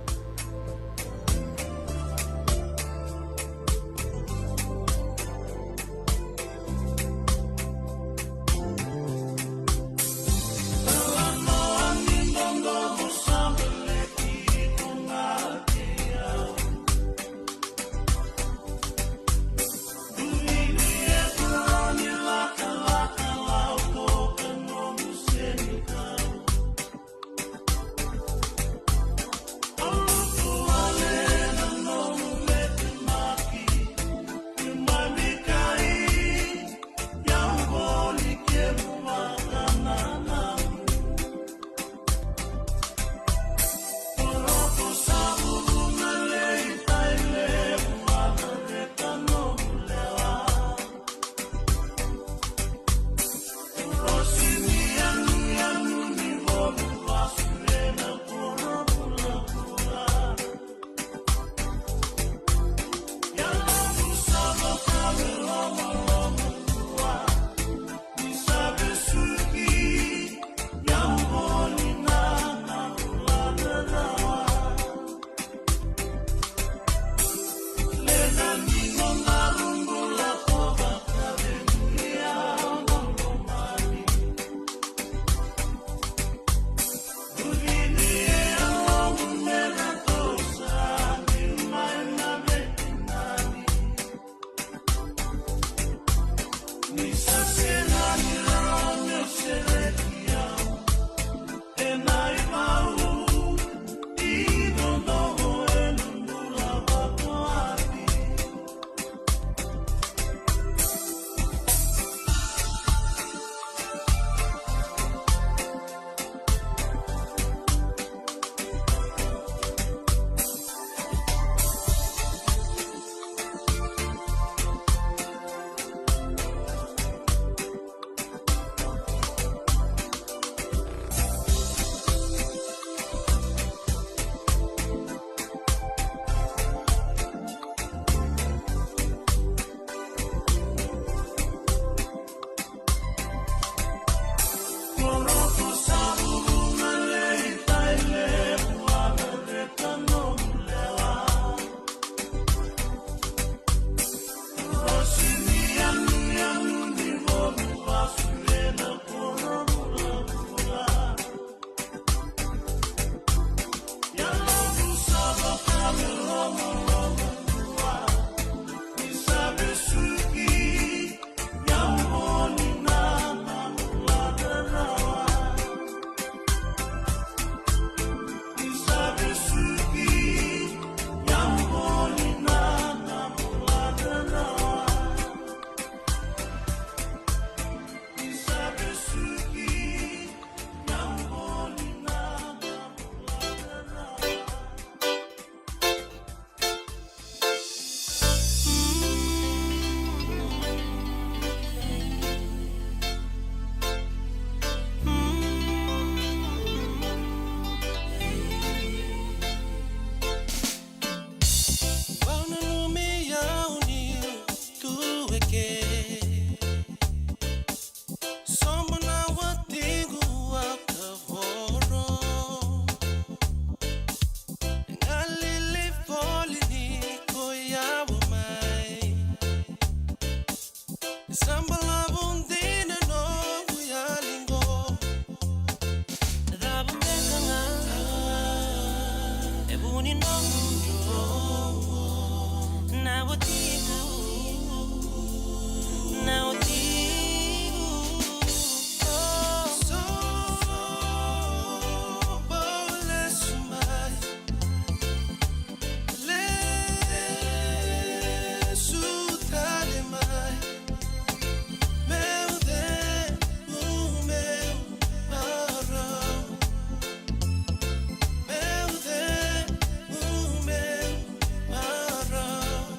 Au nanumi au niu tu eke. Sobo na watiqu au kavoro. Galili voli ni ko yavu mai. Sa balavu dina noqu yali qo. Na cava beka ga e vu ni noqu, na watiqu, na watiqu. Sobo lesu mai. Lesu tale mai. Meu Deus, meu Maroon. Meu Deus, meu Maroon.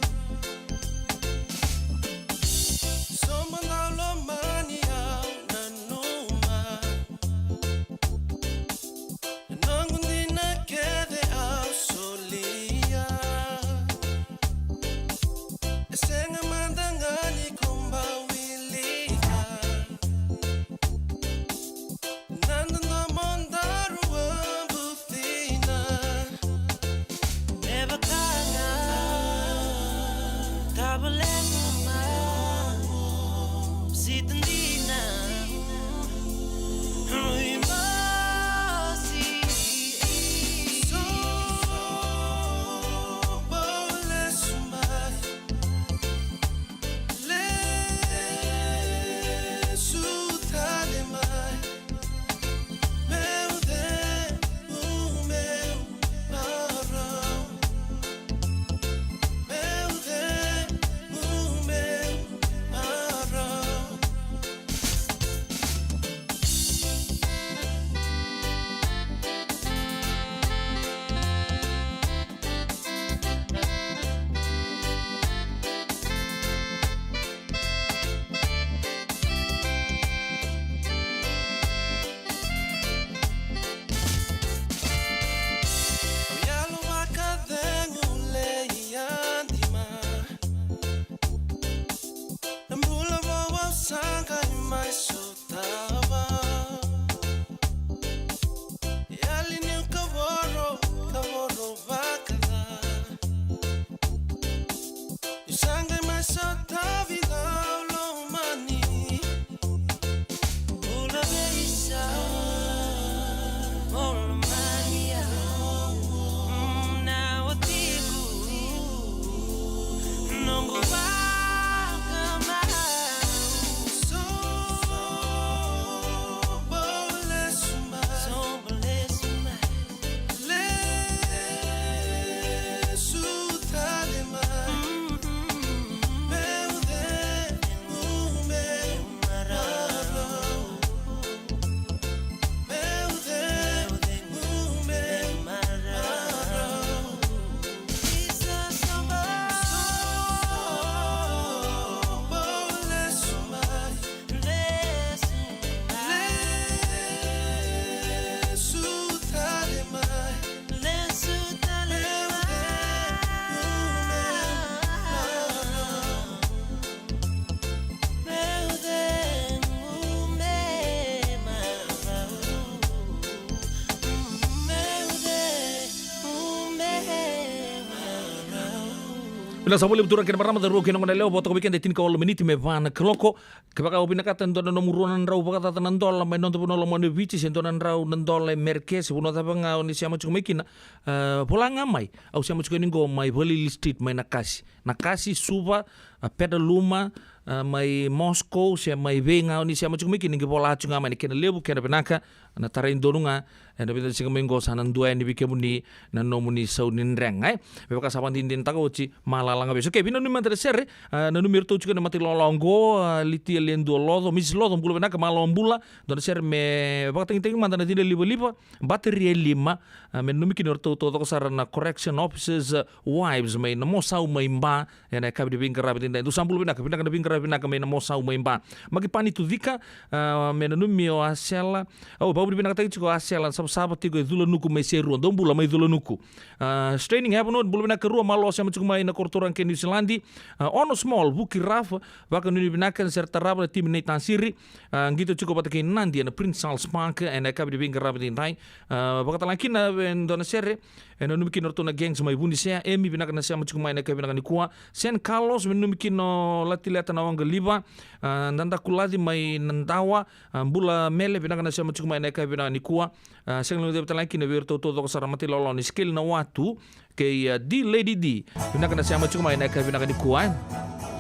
Vinaka sa voli vuturaga kei na marama, cauravou kei na goneyalewa, vo toka vei keda e tinikawalu na miniti me va na kaloko. Kevaka o vinakata e dua na nomu rua na drau vakacaca na dola mai na noda vanua lomani o Viti, se dua na drau na dola e Merika, se vanua cava ga o ni sema tiko mai kina, e, vola ga mai. Au sema tiko yani qo mai Valili Street mai Nakasi. Nakasi, Suva, a, Pedaluma, a, mai Moscow, se mai vei ga o ni sema tiko mai kina, ni qai vola tiko ga mai na kena levu, kena vinaka, na tarai donu ga, ena vica na siga mai qo sa na dua yani vei kemuni na nomuni sau ni drega, e. Me vaka sa vakadinadinataka oti, malala ga vei. So, okay, veinanumi mada na sere, a, nanumi iratou tiko na mata ilawalawa qo, a, Litia Ledua Loco, Mrs Loco, bula vinaka, malo bula, dua na sere me vakatagitagi mada na cina livaliva, bateri e lima, a, me nanumi kina o iratou taucoko sara na correction officers, a, wives mai Namosau mai Ba, ena yakavi ni veiqaravi edaidai. Dou sa bula vinaka, vinaka na veiqaravi vinaka mai Namosau mai Ba. Makipani Tucika, a, me nanumi o Asela. Au vakavinavinakataki tiko o Asela, savasava tiko e Culanuku mai Serua. Dou bula mai Culanuku. A, Straining Heavenward, bula vinaka rua, malo sema tiko mai na koro turaga kei Niusiladi. A, Ono Small, Vuki Raf, vakanuinui vinaka, na sere tarava na timi nei Tasiri. A, qito tiko vata kei Nadi ena Prince Charles Park ena yakavi ni veiqaravi edaidai. A, vakatalega kina e dua na sere, e nanumi kina o ratou na Gangs mai Vunisea. Emi, vinaka na sema tiko mai ena yakavi vinaka nikua. San Carlos, me nanumi kina o Latileta na Waqaliva. A, Dada Kulaci mai Nadawa. A, bula Mele, vinaka na sema tiko mai ena yakavi vinaka nikua. A, sega ni guilecavi talega kina vei iratou taucoko sara na mata ilawalawa ni Sikeli na Watu kei, a, D Lady D. Vinaka na sema tiko mai ena yakavi vinaka nikua,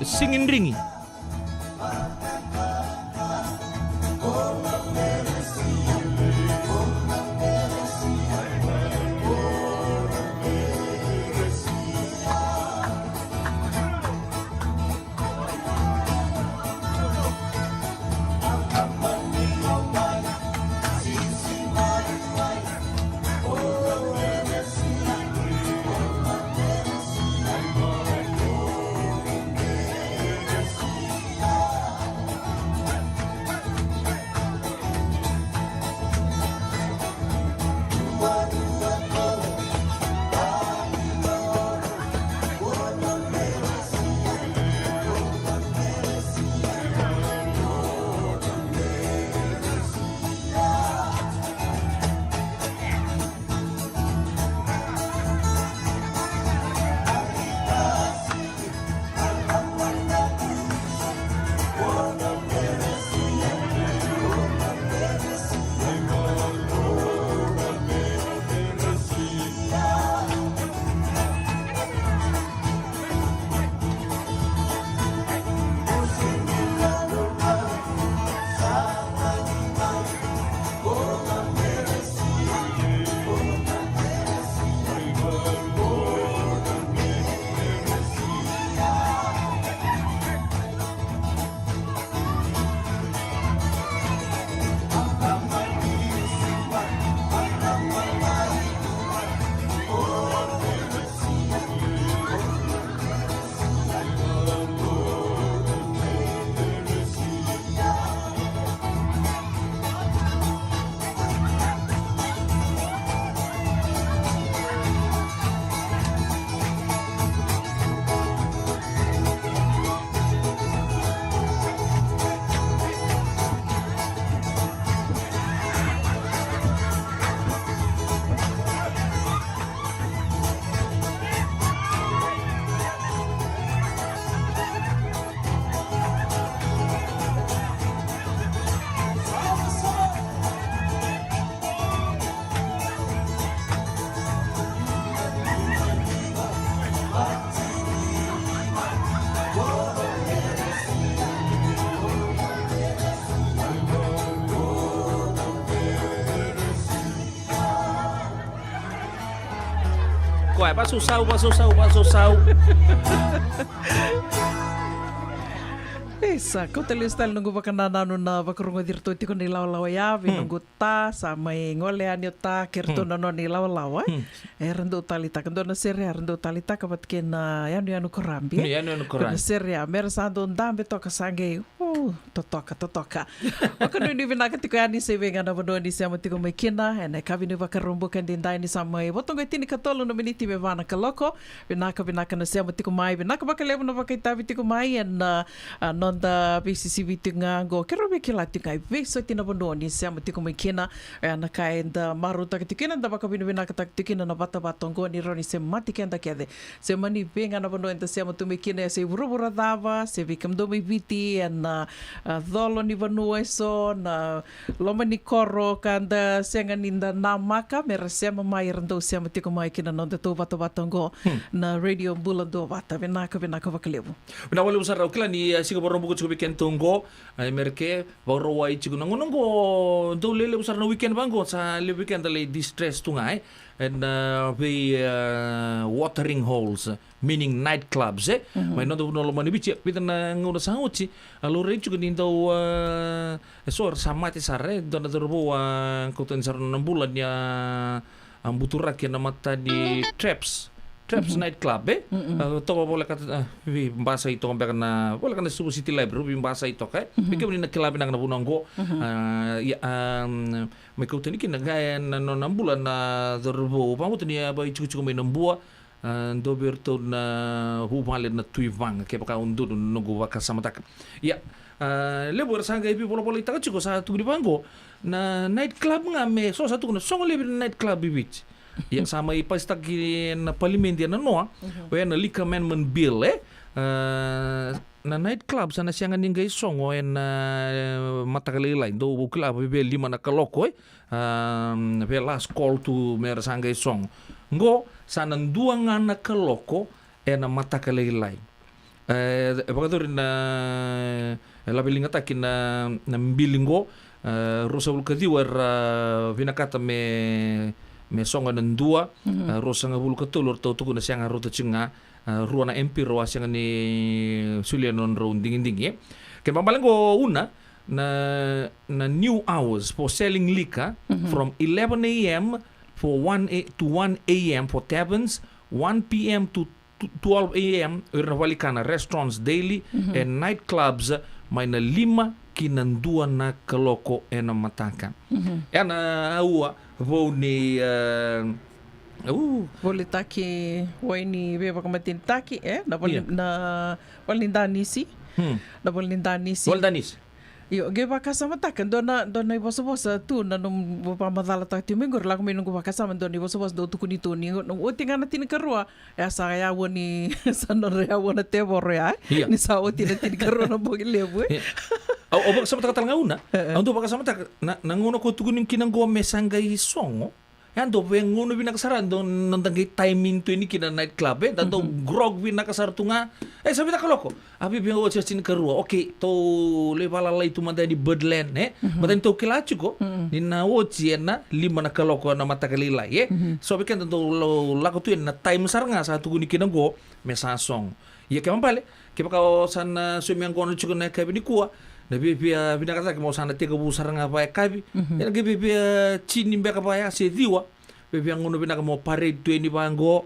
e. Sigidrigi. Koya, vasausau, vasausau, vasausau. Isa, kauta lesu tale noqu vakanananu na vakarogoci iratou tiko na ilawalawa ya vei noqu ta, sa mai gole yani o ta kei iratou na nona ilawalawa, e. Era dau taleitaka, dua na sere era dau taleitaka vata kei na yanuyanu korabi, e. Yanuyanu korabi. Dua na sere ya, mera sa dau dabe toka sa qai, o, totoka, totoka. Vakanuinui vinaka tiko yani se vei ga na vanua ni sema tiko mai kina ena yakavi ni Vakaraubuka edaidai, ni sa mai vo toka e tinikatolu na miniti me va na kaloko. Vinaka, vinaka na sema tiko mai, vinaka vakalevu na vakaitavi tiko mai ena, a, noda Da veisisivi tiko ga oqo, keirau via kila tiko ga i vei soti na vanua ni sema tiko mai kina. E na ka eda marautaka tiko kina, da vakavinavinakataka tiko kina na vatavata oqo ni rawa ni semati keda kece. Se mani vei ga na vanua eda sema tu mai kina, se i vuravura cava, se vei kemudou mai Viti, e na, a, colo ni vanua eso, na loma ni koro ka da sega ni da namaka, me ra sema mai, era dau sema tiko mai kina nodatou vatavata oqo, na Radio Bula Duavata. Vinaka, vinaka vakalevu. Vinaka vakalevu sara. Au kila ni, e, siga Vakaraubuka tiko vei kedatou oqo, e, Mereke, Vakarauwai tiko na gauna oqo, dau lelevu sara na weekend vaqo, sa levu vei keda lai distress tu ga, e. E na vei, e, watering holes, meaning night clubs, e. Mai noda vanua lomani Viti, e, vica na gauna sa oti, a laurai tiko ni dau, e, e so era sa mate sara, e, dua na cauravou, a, kauta yani sara na bula ni a, a buturaki e na mata ni Traps. Traps night club, e? A, toka voleka, a, vei basai toka beka na, voleka na Suva City Library, vei basai toka, e? Vei kemuni na kila vinaka na vanua oqo. A, ia, a, mai kauta yani kina ga e na, na, na bula na cauravou. Vakavuta ni a vaitikotiko mai Nabua, a, dua vei iratou na vuvale na Tui Vaga, kevaka au donu na noqu vakasamataka. Ia, a, levu era sa qai veivolavolaitaka tiko, sa tukuni vaqo, na night club ga me so sa tukuna, sogo laivi na night club i Viti. Ia, sa mai pasitaki na palimedi e na noa, oya na Liquor Amendment Bill, e? A, na night club sa na sega ni qai sogo e na, e, mataka lailai, dou kila, vei, vei lima na kaloko, e? A, vei last call tu me ra sa qai sogo. Qo, sa na dua ga na kaloko e na mataka lailai. E, e vakayacori na, e laveligataki na, na bili qo, e, ruasagavulu ka ciwa era vinakata me, me sogo e na dua, e, ruasagavulu ka tolu era tau tukuna sega, rauta tiko ga, e, rua na MP rau a sega ni solia na nodrau digidigi, e. Kena ibalebale qo, Una, na, na new hours for selling liquor from eleven a.m. for one a, to one a.m. for taverns, one p.m. to, to twelve a.m. o ira na valenikana, restaurants daily, and night clubs mai na lima ki na dua na kaloko e na mataka. E na aua vou ni, e, u, volitaki, wai ni veivakamatenitaki, e, na vale, na vale ni danisi. Na vale ni danisi. Vale ni danisi. Io, qai vakasamataka, dua na, dua na ivosavosa tu na nomu vakamacalataka tiko mai qori, lako mai noqu vakasama, dua na ivosavosa dau tukuni tu ni, oti ga na tinikarua, e a sa yaua ni, sa nodra yaua na tevoro ya, e? Ni sa oti na tinikarua na bogi levu, e? Au, au vakasamataka tale ga, Una. Au dau vakasamataka, na, na gauna ko tukuni kina qo me sa qai sogo, e a dau via gauna vinaka sara, dau, noda qai timing tu yani kina na night club, e? Da dau grog vinaka sara tu ga. E, sa vica na kaloko? A, via, via oti sa tinikarua. Okei, tou lai valalai tu mada yani Birdland, e? Mada ni tou kila tiko ni na oti e na lima na kaloko na mataka lailai, e? So vei keda dau la-, lako tu yani na time sara ga sa tukuni kina qo me sa sogo. Ia kena ibalebale, kevaka o sa na saumi yaqona tiko na yakavi nikua, na viavia vinaka cake mo sa na tekivu sara ga vakayakavi. E na qai viavia tini beka vaya se ciwa. Viavia gauna vinaka mo parade tu yani vaqo.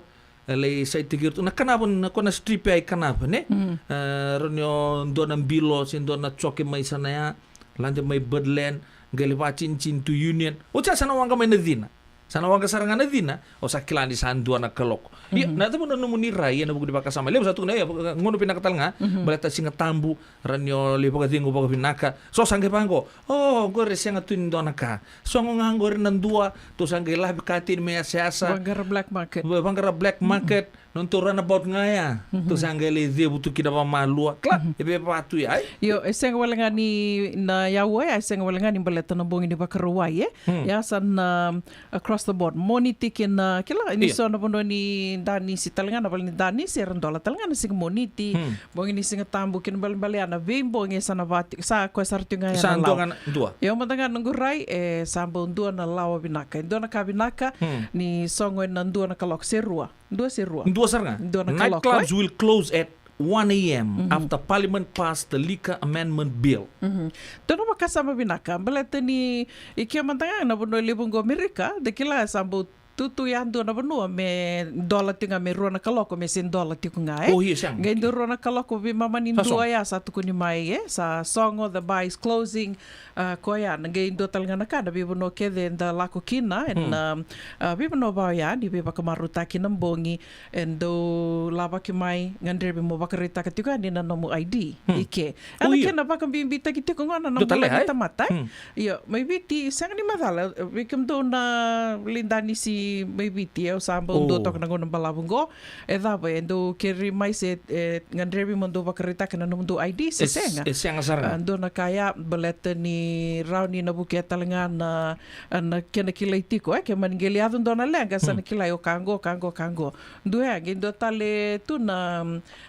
E lai saitaki iratou na kanava, na ko na strip ya i kanava, ne? E, rawa ni o dua na bilo se dua na joke mai sana ya, lade mai Birdland, qai lai vatinitini tu Union. Oti ya sa na waqa mai na cina. Sa na waqa sara ga na cina, o sa kila ni sa dua na kaloko. Ia, na cava na nomuni rai ena vuku ni vakasama? Levu sa tukuna, ia, gauna vinaka tale ga, baleta Siga Tabu, rawa ni o lai vakacegu vakavinaka. So sa qai vaqo, o, qori e sega tu ni dua na ka. Sogo ga qori na dua, tou sa qai lavi kateni me yasayasa. Vaqara black market. Va-, vaqara black market. Nodatou runabout ga ya. Tou sa qai lai cevu tu kina vakamalua. Kila, e veva tu ya, e? Io, e sega wale ga ni na yaua ya, e sega wale ga ni baleta na bogi ni Vakarauwai, e? Ia sa na, um, across the board. Moniti kina, kila, ni so na vanua ni danisi tale ga, na vale ni danisi, era dola tale ga na siga Moniti. Bogi ni Siga Tabu, kena ibalebale ya na veibogi e sa na vati, sa koya sara tu ga ya na lawa. Sa dua ga na, dua. Io, mada ga noqu rai, e sa bau dua na lawa vinaka. E dua na ka vinaka, ni sogo ena dua na kaloko se rua. Dua se rua. Dua sara ga. Dua na kaloko, e? Nightclubs will close at one a.m. after Parliament passed the Liquor Amendment Bill. Dua na vakasama vinaka, baleta ni i ke mada ga na vanua levu qo Amerika, da kila sa bau tutu yadua na vanua me dola tiko ga, me rua na kaloko me se dola tiko ga, e? O, io, sega. Qai dua rua na kaloko veimama ni dua ya sa tukuni mai, e? Sa sogo, the bar is closing. A, koya, na qai dua tale ga na ka na veivanua kece eda lako kina, e na, a, veivanua vaya ni veivakamarautaki na bogi, e dau lavaki mai, gadrevi mo vakaraitaka tiko yani na nomu I D i ke. Ena kena vakabibitaki tiko gona na bula ni tamata, e? Io, mai Viti, sega ni macala, vei kemudou na validanisi mai Viti, e, au sa bau dua toka na gauna balavu qo, e cava, e dau keri mai se, e, gadrevi mo dau vakaraitaka na nomudou I D se sega? E sega sara ga. A, dua na ka ya, baleta ni rawa ni na vukea tale ga na, na kena kilai tiko, e, ke mani qai lai yaco dua na leqa, sa na kilai o ka qo, ka qo, ka qo. Dua ya, qai dua tale tu na,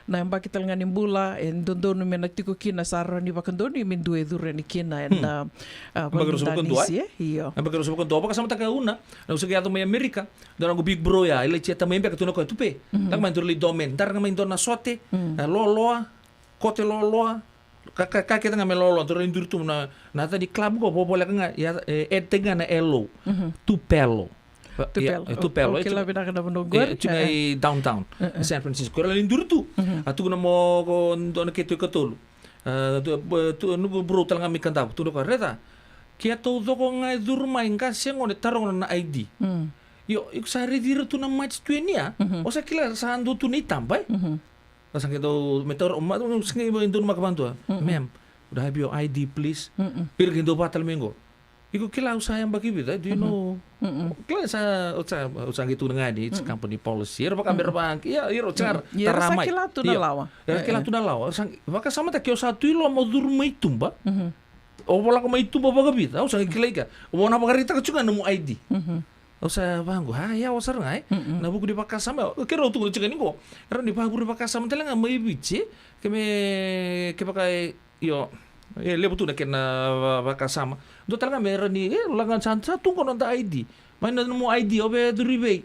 na yabaki tale ga ni bula, e dodonu me na tiko kina sa rawa ni vakadonui me dua e curu yani kina, e na, a, validanisi, e? Io. Yabaki ruasagavulu ka dua, vakasamataka una, na au sa qai yaco mai Amerika, dua na noqu big bro ya, e lai cheer mai beka tu na koya, tupe. Taka mai dua lai domain, dara ga mai dua na sote, e, loaloa, kote loaloa, ka, ka, ka kece ga me loaloa, dua lai duri tu na, na yaca ni club qo, vovoleka ga, ya, e, add-taki ga na L O. Tupelo. Tupelo. Ia, e Tupelo. Au kila vinaka na vanua qori. E, tu ga i downtown, San Francisco. Era lai duri tu. A tukuna mo ko dua na keitou ikatolu. A, tu, tu, noqu bro tale ga mai Kadavu. Tukuna o koya, raica. Ke a taucoko ga e curu mai, qase gone, taroga na I D. Io, iko sa raici ira tu na March twenty, a? O sa kila sa dua tu na itaba, e? Au sa qai dau, me taura, ma, au sa qai dau numaka vakadua. Ma'am, would I have your I D, please? Ira qai dau vaka tale mai qo. Iko kila au sa yabaki vica, do you know? Kila sa, au sa, au sa qai tukuna ga ni, it's company policy. Era vaka me ra vaka, ia, ira sa tara mai. Ia, era sa kila tu na lawa. Era kila tu na lawa. Au sa, vakasamataka ke o sa tu i loma o curu mai tuba. O lako mai tuba vakavica, au sa qai kilai ka. O na vakaraitaka tu ga nomu I D. Au sa vaqo, a, yawa sara ga, e? Na vuku ni vakasama, e? Keirau tukuna tiko ni qo. Rawa ni vakavure vakasama tale ga mai Viti, e? Ke me, kevaka, e, io, e levu tu na kena va-, vakasama. Dua tale ga me rawa ni, e, laga sa, sa tu qo noda I D. Mai na nomu I D, o via curu i vei?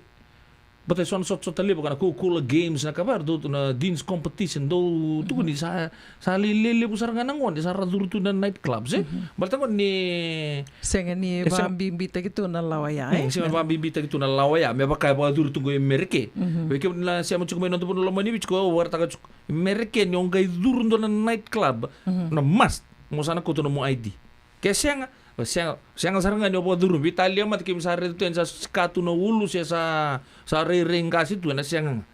Baleta e so na sotasota levu, ka na Coca-Cola Games, na ka va, dou tu na Dean's Competition, dou tukuni sa Sa le, le, levu sara ga na gone sa ra curu tu na night clubs, e? Baleta gone ni sega ni vakabibitaki tu na lawa ya, e? Sega ni vakabibitaki tu na lawa ya, me vaka e vakacuru tu qo i Mereke. Vei kemuni na sema tiko mai noda vanua lomani Viti, ko au vakaraitaka tiko. Mereke ni o qai curu dua na night club, na must mo sa na kauta nomu I D. Ke sega, sega, sega sara ga ni o vakacuru. Veitalia mada keimami sa raica tu yani sa sika tu na ulu se sa, sa rairai qase tu, ena sega ga.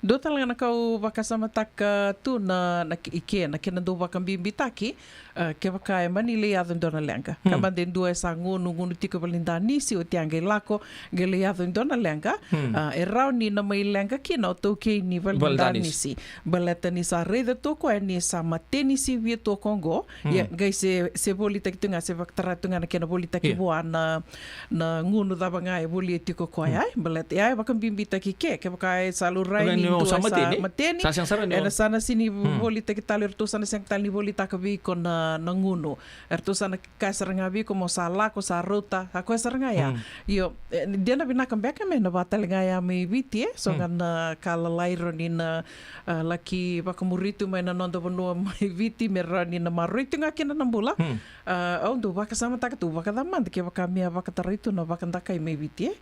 Dua tale ga na ka au vakasamataka tu na, na ke-, i ke, na kena dau vakabibitaki, e, kevaka e mani lai yaco e dua na leqa. Ka mada e dua e sa gunu, gunu tiko e valenidanisi, oti a qai lako, qai lai yaco e dua na leqa, a, e rawa ni na mai leqa kina o taukei ni valenidanisi. Baleta ni sa raica tu o koya ni sa matenisi via tu o koya qo, ia, qai se, se volitaki tu ga, se vakatara tu ga na kena volitaki vua na, na gunu cava ga e volia tiko o koya, e? Baleta, ia, e vakabibitaki ke, kevaka e sa laurai ni dua e sa mateni, ena sa na sega ni volitaki tale, eratou sa na sega tale ni volitaka vei iko na, na gunu. Eratou sa na kaya sara ga vei iko mo sa lako, sa rauta, a koya sara ga ya. Io, e, de na vinaka beka me na vaka tale ga ya mai Viti, e? So ga na ka lalai rawa ni na, a, laki vakamuri tu mai na noda vanua mai Viti, me rawa ni na maroroi tu ga kina na bula. A, au dau vakasamataka tu, vakacamada kevaka me a vakatarai tu na vakadakai mai Viti, e?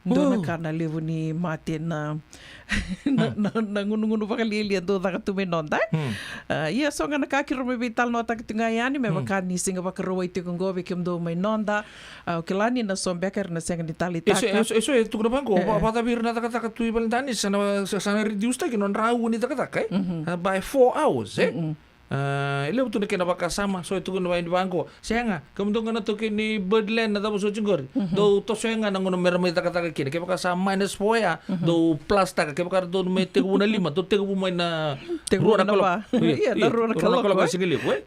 Dua na ka na levu ni mate na, na, na, na gunugunu vakalialia dau caka tu mai noda, e? A, ia so ga na ka keirau mai veitalanoataka tu ga yani, me vaka ni siga Vakarauwai tiko qo vei kemudou mai noda. A, au kila ni na so beka era na sega ni taleitaka. Eso, eso, eso e tukuna vaqo, va-, vakacavi ira na cakacaka tu i valenidanisi, sa na, sa, sa na reduce taki nodra aua ni cakacaka, e? A, by four hours, e? A, e levu tu na kena vakasama, so e tukuna mai ni vaqo. Sega, kemudou ga na taukei ni Birdland na cava soti qori. Dou toso ga na gauna mera mai cakacaka kina. Kevaka sa minus four ya, dou plus taka. Kevaka dou mai tekivu na lima, dou tekivu mai na rua na kaloko. Ia, na rua na kaloko, e? Siga levu, e?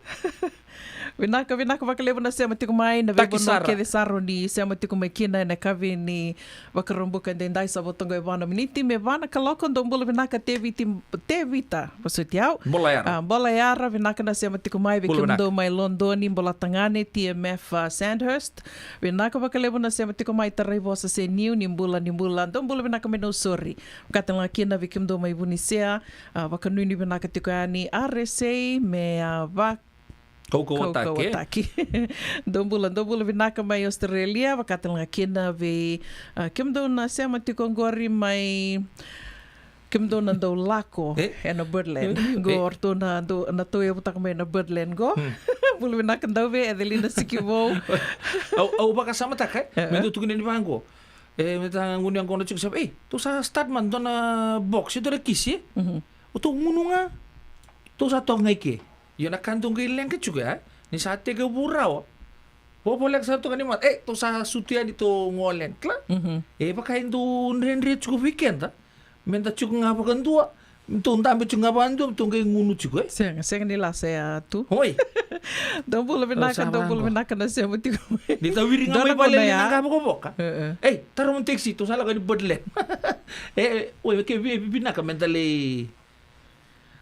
Vinaka, vinaka vakalevu na sema tiko mai, na veivanua kece sara ni sema tiko mai kina ena yakavi ni Vakaraubuka edaidai, sa vo toka e va na miniti me va na kaloko. Dou bula vinaka Tevita, Tevita, vosoti au. Bola Yara. A, Bola Yara, vinaka na sema tiko mai, vei kemudou mai Lodoni, Bola Tagane, T M F, a, Sandhurst. Vinaka vakalevu na sema tiko mai, tarai vosa se niu, ni bula, ni bula. Dou bula vinaka mai Nausori. Vakatale ga kina vei kemudou mai Vunisea, a, vakanuinui vinaka tiko yani, R S A, me, a, va Kaukauataki. Kaukauataki. Dou bula, dou bula vinaka mai Australia, vaka tale ga kina vei, a, kemudou na sema tiko oqori mai, kemudou na dau lako ena Birdland. Qo o ratou na dau, na tauyavutaka mai na Birdland qo. Bula vinaka Dauve, Edelina Sikivou. Au, au vakasamataka, e? Me dau tukuni yani vaqo. E, me ta gunu yaqona tiko sa, ei, tou sa start ma dua na box, e dua na kisi, e? O tou gunu ga. Tou sa toka ga i ke. Io na ka dou qai leqa tiko ya, e? Ni sa tekivu rawa. Vovoleka sa toka ni mata, ei, tou sa sutu yani tou gole yani, kila? E vaka e dau dredre tiko vei keda. Me da tiko ga vakadua. Me tou dabe tiko ga vakadua, me tou qai gunu tiko, e? Sega, sega ni lasa ya tu. Oi. Dou bula vinaka, dou bula vinaka na sema tiko mai. Ni tawiri ga mai vale ni na qavokavoka. Ei, taro mo taxi, tou sa lako ni Birdland. E, oi, ke vi-, vinaka me da lai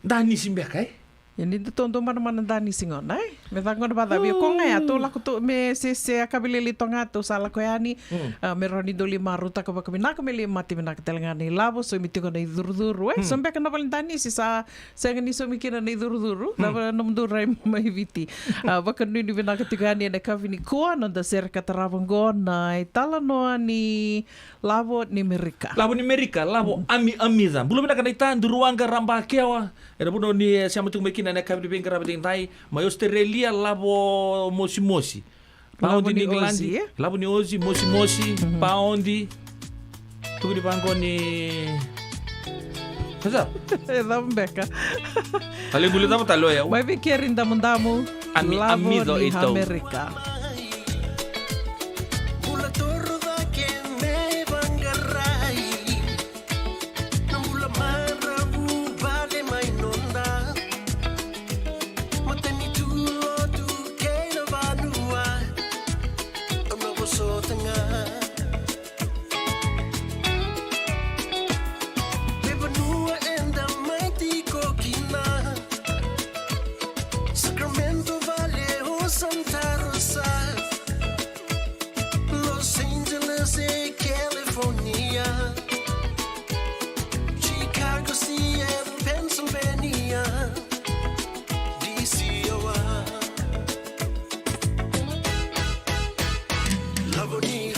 danisi beka, e? Ia ni da tou dau manamana danisi gona, e? Me caka gona vakacavi, o koya ga ya, tou lako tou, me se, se yakavi lailai toka ga, tou sa lako yani, a, me rawa ni dou lai marautaka vakavinaka, me lai mate vinaka tale ga na ilavo, saumi tiko na icurucuru, e? So beka na vale danisi sa sega ni saumi kina na icurucuru, cava nomudou rai mai Viti. A, vakanuinui vinaka tiko yani ena yakavi nikua, noda sere ka tarava oqo na italanoa ni Lavo ni Merika. Lavo ni Merika, Lavo Ami Amica. Bula vinaka na ita, Duruwaqa Rabakewa. Ena vanua ni, e, sema tiko mai kina ena yakavi ni veiqaravi edaidai. Mai Australia, Lavo Mosimosi. Paodi ni England. Lavo ni Ozi, e? Lavo ni Ozi, Mosimosi, Paodi. Tukuni vaqo ni Sa? E cava beka? Tale gule cava tale oya. Mai vei Keri Damudamu. Ami, Lavo Amica ni Amerika. Bula toro cake me vaqarai. Na bula maravu vale mai noda. Matanitu lotu kei na vanua. Au na vosota ga. Me vanua eda mai tiko kina. Sacramento vale o Santa Rosa. Los Angeles e California. Chicago, Seattle, Pennsylvania. D C o a. Lavo ni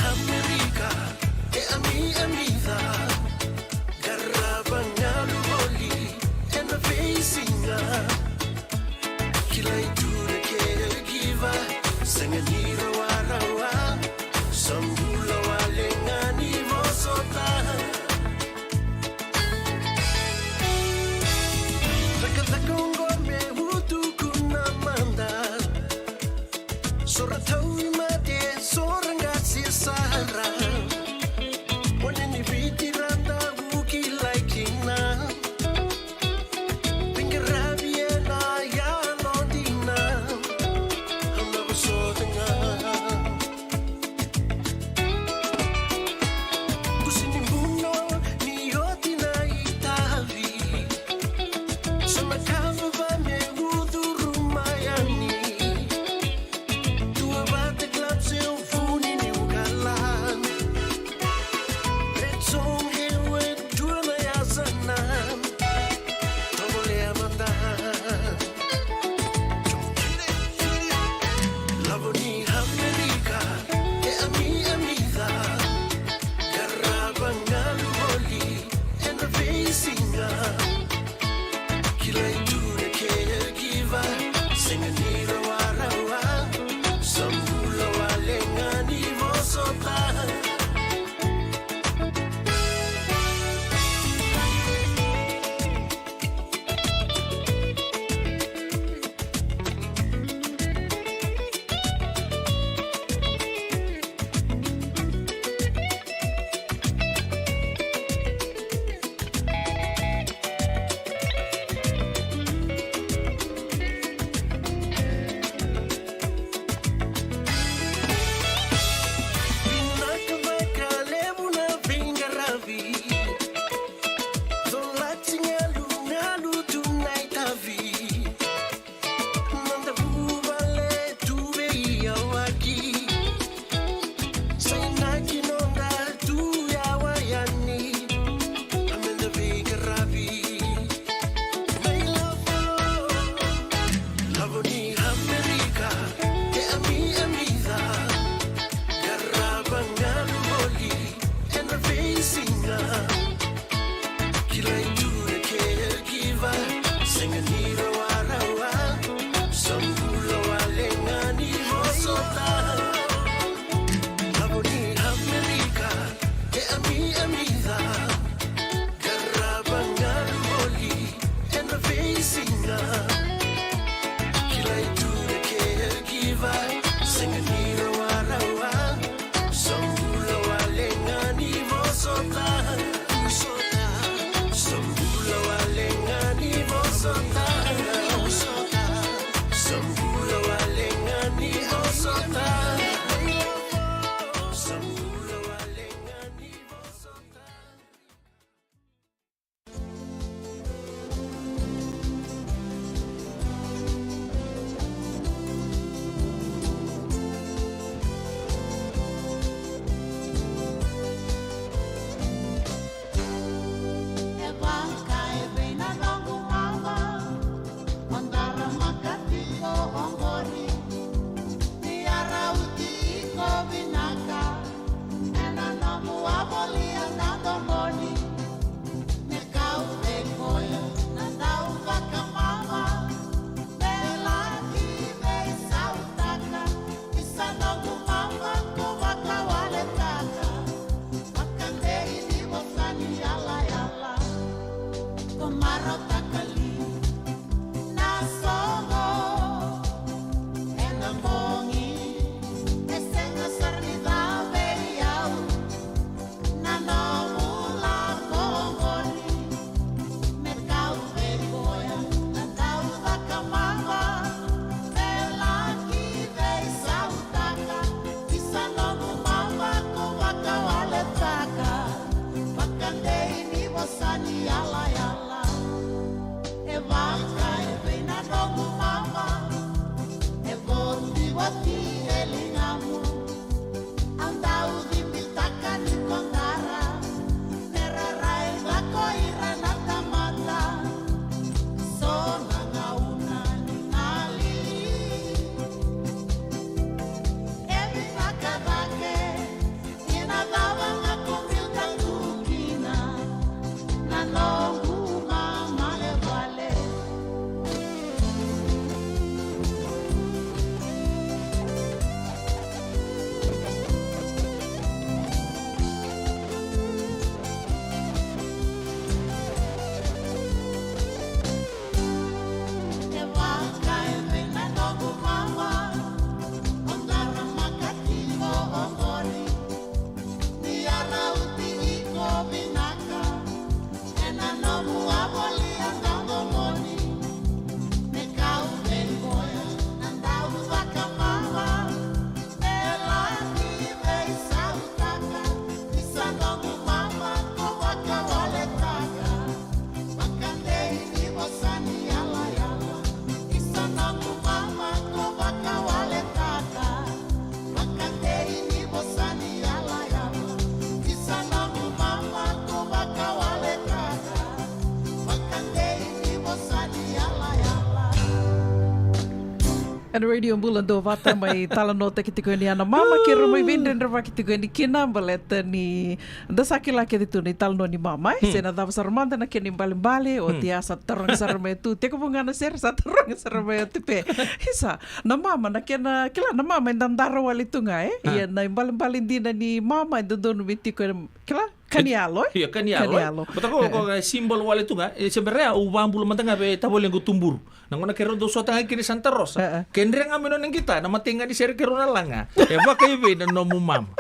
Na Radio Bula Duavata mai talanoataki tiko yani na mama, keirau mai veidredrevaki tiko yani kina baleta ni da sa kila kece tu na italanoa ni mama, e? Se na cava sara mada na kena ibalebale, oti a sa taroga sara mai tu, tekivu ga na sere sa taroga sara mai oti pe. Isa, na mama, na kena, kila na mama e dadara wale tu ga, e? Ia na ibalebale dina ni mama e dodonu me tiko, e, kila, ka ni yalo, e? Ia, ka ni yalo, e? Ka ni yalo. Baleta ko, ko, e, simbol wale tu ga, e, se bera au vabula mada ga vei tavalequ tuburu. Na gauna keirau dau sota ga kina i Santa Rosa. Ke dre ga me nona qita, na matai ga ni sere keirau na laga. E vakaivei na nomu mama.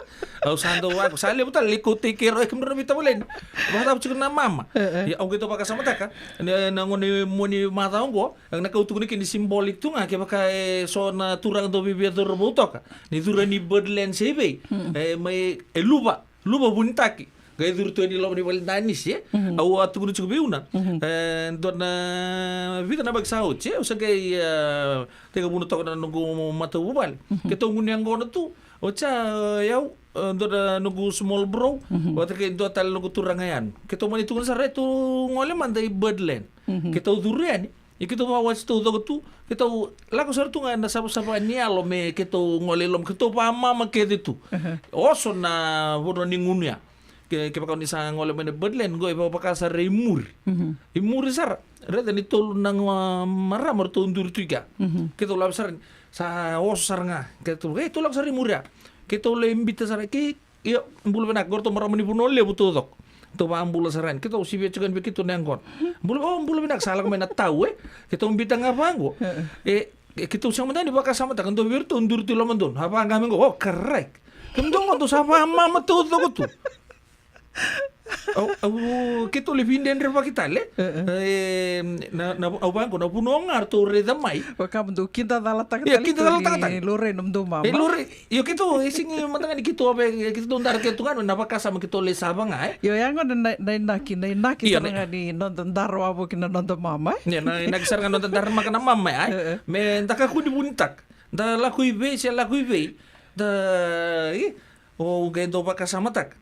Au sa dau vaka, sa levu tale, lai kauti keirau, e, kemudrau na veitavaleni. Vakacava tiko na mama? Ia, au qai dau vakasamataka, na, na gauna mo ni macawa oqo, na kau tukuna kina ni symbolic tu ga, kevaka e so na turaga dau via cauravou toka. Ni curu ni Birdland se i vei. E, mai, e luva. Luva vunitaki. Qai curu tu yani loma ni vale danisi, e? Au a tukuna tiko vei au na. E, dua na vica na yabaki sa oti, e? Au sa qai, e, tekivuna toka na noqu matavuvale. Keitou gunu yaqona tu. Oti a, e, au, e, dua na noqu small bro. Vata kei dua tale noqu turaga yani. Keitou mani tukuna sara, e, tou gole mada i Birdland. Keitou curu yani. Ia keitou vakawati taucoko tu, keitou lako sara tu ga na savasava ni yalo me keitou gole i loma, keitou vakamama kece tu. Oso na vanua ni gunu ya. Ke, kevaka ni sa gole mai na Birdland, qo e vaka sara i muri. I muri sara. Raica ni tolu na ga marama ratou duri tu i kea. Keitou lako sara, sa oso sara ga. Keitou, e, tou lako sara i muri ya. Keitou lai bita sara, kei Io, bula vinaka, qo ratou marama ni Vanua Levu taucoko. Tou vakabula sara yani, keitou sivia tiko yani vei keitou na yaqona. Bula, o, bula vinaka, sa lako mai na tau, e. Keitou bita ga vaqo. E, e, keitou sega mada ni vakasamataka, dua vei iratou duri tu i loma donu. A vaka ga me qo, o, karai. Kemudou qo dou sa vakamama taucoko tu. Au, au, keitou lai veidredrevaki tale. E, na, na, au vaqo, na vanua ga ratou raica mai. Vaka mo dou kida calataka tale tu ni laurai nomudou mama. E, laurai. Io, keitou, e sega mada ga ni keitou, e, keitou dara keitou ga na vakasama keitou lai sava ga, e? Io, ya gona na, na inaki, na inaki sara ga ni noda dara wavoki na noda mama, e? Io, na inaki sara ga noda dara maka na mama, e? Me da kakua ni vunitaka. Da lako i vei, se lako i vei. Da, e, o, qai dau vakasamataka.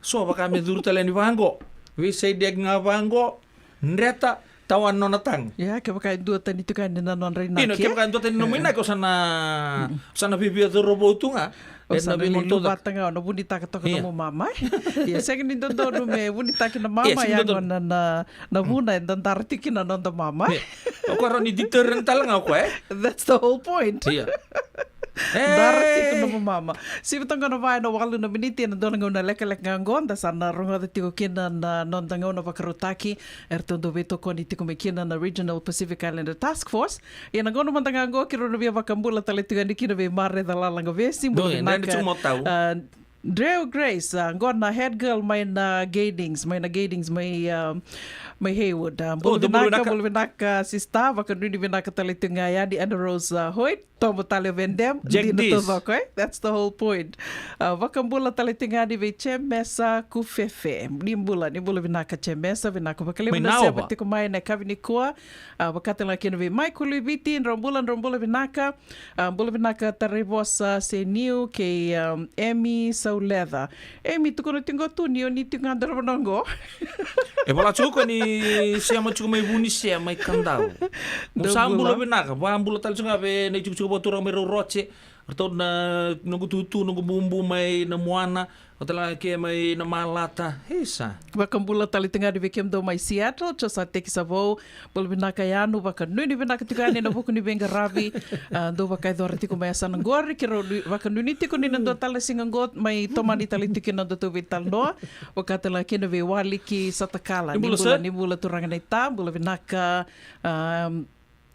So vaka me curu tale ni vaqo. Veisaidiaki ga vaqo. Dreta, tawa nona taga. Ia, kevaka e dua tani tiko yani na nodra inaki. Io, kevaka e dua tani nomu inaki, o sa na, o sa na vivia cauravou tu ga. O sa na veiluvata ga, o na vunitaka toka nomu mama. Ia, sega ni dodonu me vunitaki na mama, ia, sega ni dodonu. Na, na vuna e dadara tiko kina na noda mama. Ia. O koya rawa ni deterrent tale ga o koya, e? That's the whole point. Ia. Dara tiko nomu mama. Sivi toka na va ena walu na miniti ena dua na gauna lekaleka ga oqo, da sa na rogoca tiko kina na noda gauna vakarautaki. Eratou dau veitokoni tiko mai kina na Regional Pacific Islander Task Force. Ia na gauna mada ga oqo keirau na via vakabula tale tiko yani kina vei Mare Calala Qavesi. Bula vinaka, a, Drew Grace, a, oqo na head girl mai na Gardens, mai na Gardens, mai, a, mai Heywood. A, bula vinaka, bula vinaka, sister, vakanuinui vinaka tale tiko ga yani, Anna Rose, a, Hoyt. Tomo tale o Vendem, dina taucoko, e? That's the whole point. A, vakabula tale tiko ga yani vei Jemesa Kufefe. Ni bula, ni bula vinaka Jemesa, vinaka vakalevu na sema tiko mai ena yakavi nikua. A, vaka tale ga kina vei Michael Luiviti, drau bula, drau bula vinaka. A, bula vinaka Taraivosa Seniu kei, um, Emi Sauleca. E, me tukuna tiko tu ni o ni tiko ga dua na vanua oqo. E vola tiko ni sema tiko mai Vunisea, mai Kadavu. Mo sa bula vinaka, vakabula tale tiko ga vei na itikotiko vakaturaga mai Rauroce. Ratou na noqu tutu, noqu bubu mai Namuana. Vata tale ga ke mai Namalata. Isa. Vakabula tale tiko ga ni vei kemudou mai Seattle, Josa Tekisavou. Bula vinaka Yanu, vakanuinui vinaka tiko yani ena vuku ni veiqaravi. A, dou vakayacora tiko mai yasana qori, keirau vakanuinui tiko ni na dua tale na siga qo mai tomani tale tiko na nodatou veitalanoa. Vaka tale ga kina vei Waliki Satakala. Ni bula, ni bula turaga naita, bula vinaka. A,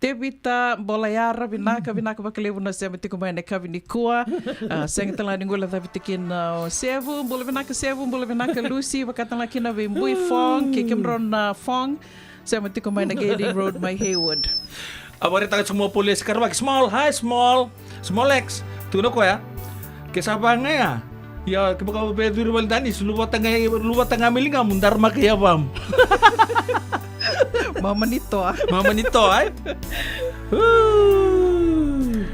Tevita Bolayara, vinaka, vinaka vakalevu na sema tiko mai ena yakavi nikua. A, sega tale ga ni guilecavi tiko kina o Sevu, bula vinaka Sevu, bula vinaka Lucy, vaka tale ga kina vei Bui Fong, kei kemudrau na Fong. Sema tiko mai na Gairding Road mai Heywood. A vakaraitaka tiko mai o Paulese Karavaki, small, hi small, small X. Tukuna o koya, ke sa vaka ga ya. Ia, kevaka o via curu i vale danisi, luvata ga, luvata ga me ligamu, daramaka i yavamu. Mama ni toa. Mama ni toa, e? Ooh.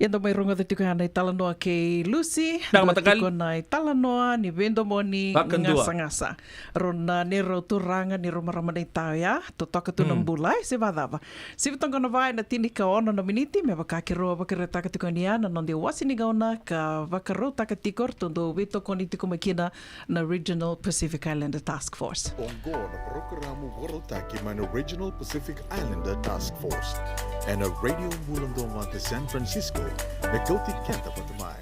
Ia da mai rogoca tiko ya na italanoa kei Lucy. Vinaka, Mataqali. Tiko na italanoa ni veidomoni. Vakadua. Gasagasa. Rau na neirau turaga, neirau marama na itawa ya. Totoka tu na bula, e, se vacava. Sivi toka na va ena tinikaono na miniti, me vaka keirau a vakaraitaka tiko yani ya na noda iwase ni gauna ka vakarautaka tiko, ratou dau veitokoni tiko mai kina na Regional Pacific Islander Task Force. Oqo na parokaramu vakarautaki mai na Regional Pacific Islander Task Force ena Radio Bula Duavata San Francisco, me kauti keda vata mai.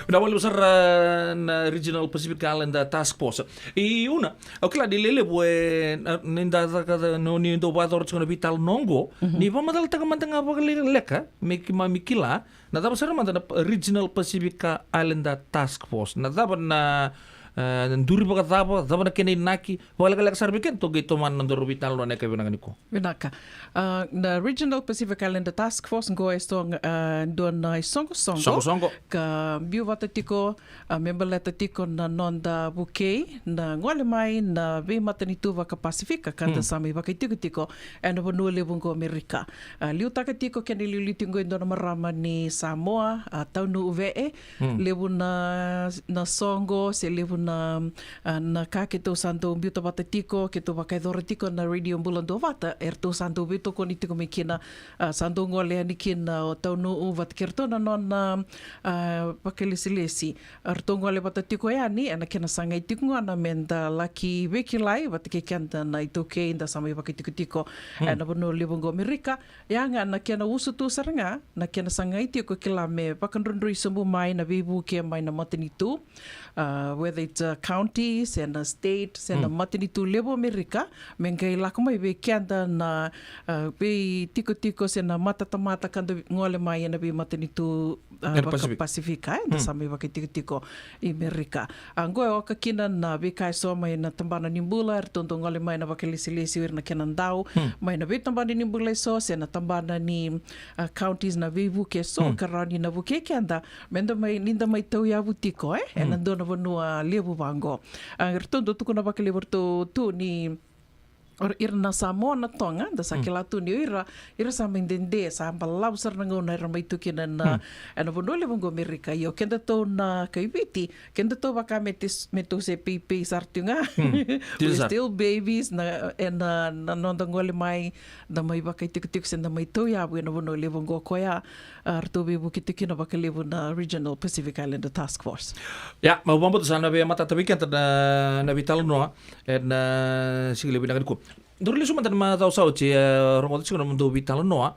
Vinaka vakalevu sara na Regional Pacific Islander Task Force. I Una, au kila ni lelevu e, na, ni da caka, no, ni dau vakayacora tiko na veitalanoa oqo, ni vakamacalataka mada ga vakalekaleka me keimami kila, na cava sara mada na Regional Pacific Islander Task Force? Na cava na, e, duri vakacava, cava na kena inaki? Vakalekaleka sara vei keda, tou qai tomana na nodaru veitalanoa ena yakavi vinaka nikua. Vinaka. A, na Regional Pacific Islander Task Force qo e so, a, dua na isoqosoqo. Soqosoqo. Ka biu vata tiko, a, me baleta tiko na noda vukei na gole mai na veimatanitu vaka-Pasifika ka da sa mai vakaitikotiko ena vanua levu qo Amerika. A, liutaka tiko kena iliuliu tiko qo e dua na marama ni Samoa, a, Taunu Uvee. Levu na, na soqo, se levu na, a, na ka keitou sa dau biuta vata tiko, keitou vakayacora tiko na Radio Bula Duavata, eratou sa dau veitokoni tiko mai kina, a, sa dau gole yani kina o Taunu vata kei ratou na nona, a, vakalesilesi. Eratou gole vata tiko yani ena kena sagai tiko ga na meda laki veikilai vata kei keda na iTaukei da sa mai vakaitikotiko ena vanua levu qo Amerika. Ia ga na kena usutu sara ga, na kena sagai tiko kila me vakadrodroi sobu mai na veivuke mai na matanitu, a, whether it's a county, se na state, se na matanitu levu Amerika, me qai lako mai vei keda na, a, veitikotiko se na matatamata ka da gole mai ena veimatanitu, a, vaka-Pasifika, e, da sa mai vakaitikotiko i Amerika. A, qo e oka kina na veika e so mai na tabana ni bula, eratou dau gole mai na vakalesilesi o ira na kena dau mai na veitabana ni bula e so, se na tabana ni, a, counties, na veivuke e so ka rawa ni na vukei keda me da mai, ni da mai tauyavu tiko, e, ena dua na vanua levu vaqo. A, eratou dau tukuna vakalevu eratou tu ni o ira na Samoa na Toga, da sa kila tu ni o ira, ira sa mai dede, sa balavu sara na gauna era mai tu kina na, ena vanua levu qo Amerika. Io, kedatou na kai Viti, kedatou vaka me tou se peipei sara tu ga. We still babies, na, ena, na noda gole mai, da mai vakaitikotiko se da mai tauyavu ena vanua levu qo koya. A, ratou veivuke tiko kina vakalevu na Regional Pacific Islander Task Force. Ia, au vakabauta sa na veimatata vei keda na, na veitalanoa ena, a, siga levu vinaka nikua. Daru lesu mada na macawa sa oti, e, rogoca tiko na nomudou veitalanoa.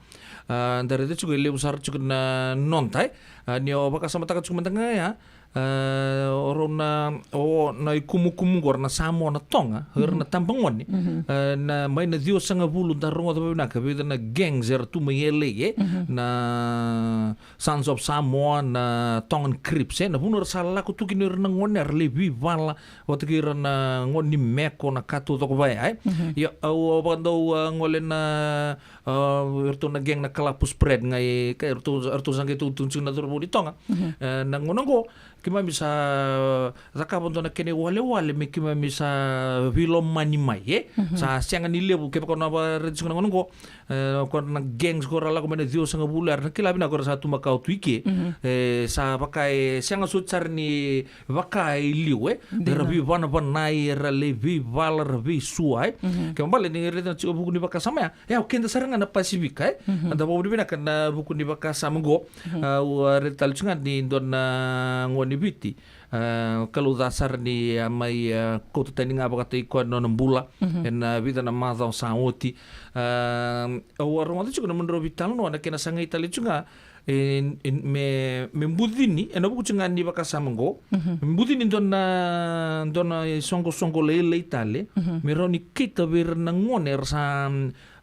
A, da raica tiko e levu sara tiko na noda, e. A, ni o vakasamataka tiko mada ga ya, a, o rau na, o na ikumukumu qo, o ira na Samoa na Toga, o ira na tabagone, a, na mai na ciwasagavulu da rogoca vakavinaka, vica na gangs era tu mai L A, e, na Sons of Samoa, na Tongan Crips, e, na vanua era sa lako tu kina o ira na gone, era lai veivala vata kei ira na gone ni meko, na ka taucoko vaya, e. Ia, au, au vakadau, a, gole na, a, eratou na gang na Kalapu Spread ga, e, ka eratou, eratou sa qai tu tiko na cauravou ni Toga. E, na gauna qo, keimami sa cakava dua na kena iwalewale me keimami sa veilomani mai, e? Sa sega ni levu, kevaka o na vakaraica tiko na gauna oqo, e, ko na gangs ko ra lako mai na ciwasagavulu, era na kila vinaka ko ra sa tu makawa tu i ke. E, sa vaka e sega soti sara ni vaka e liu, e? Era veivanavanai, era lai veivala, era veisua, e? Kena ibalebale ni raica na tiko vuku ni vakasama ya, e, o keda sara ga na Pasifika, e? Da vakavinavinaka na vuku ni vakasama oqo. Au, a, raica tale tiko ga ni dua na gone ni Viti, a, kalouca sara ni a mai, a, kauta tani ga vakataki koya na nona bula ena vica na macawa sa oti. A, au a rogoca tiko na nomudrau veitalanoa, na kena sagai tale tiko ga, e, e, me, me bucini, ena vuku tiko ga ni vakasama oqo. Me bucini dua na, dua na isoqosoqo lailai tale me rawa ni kauta vei ira na gone era sa,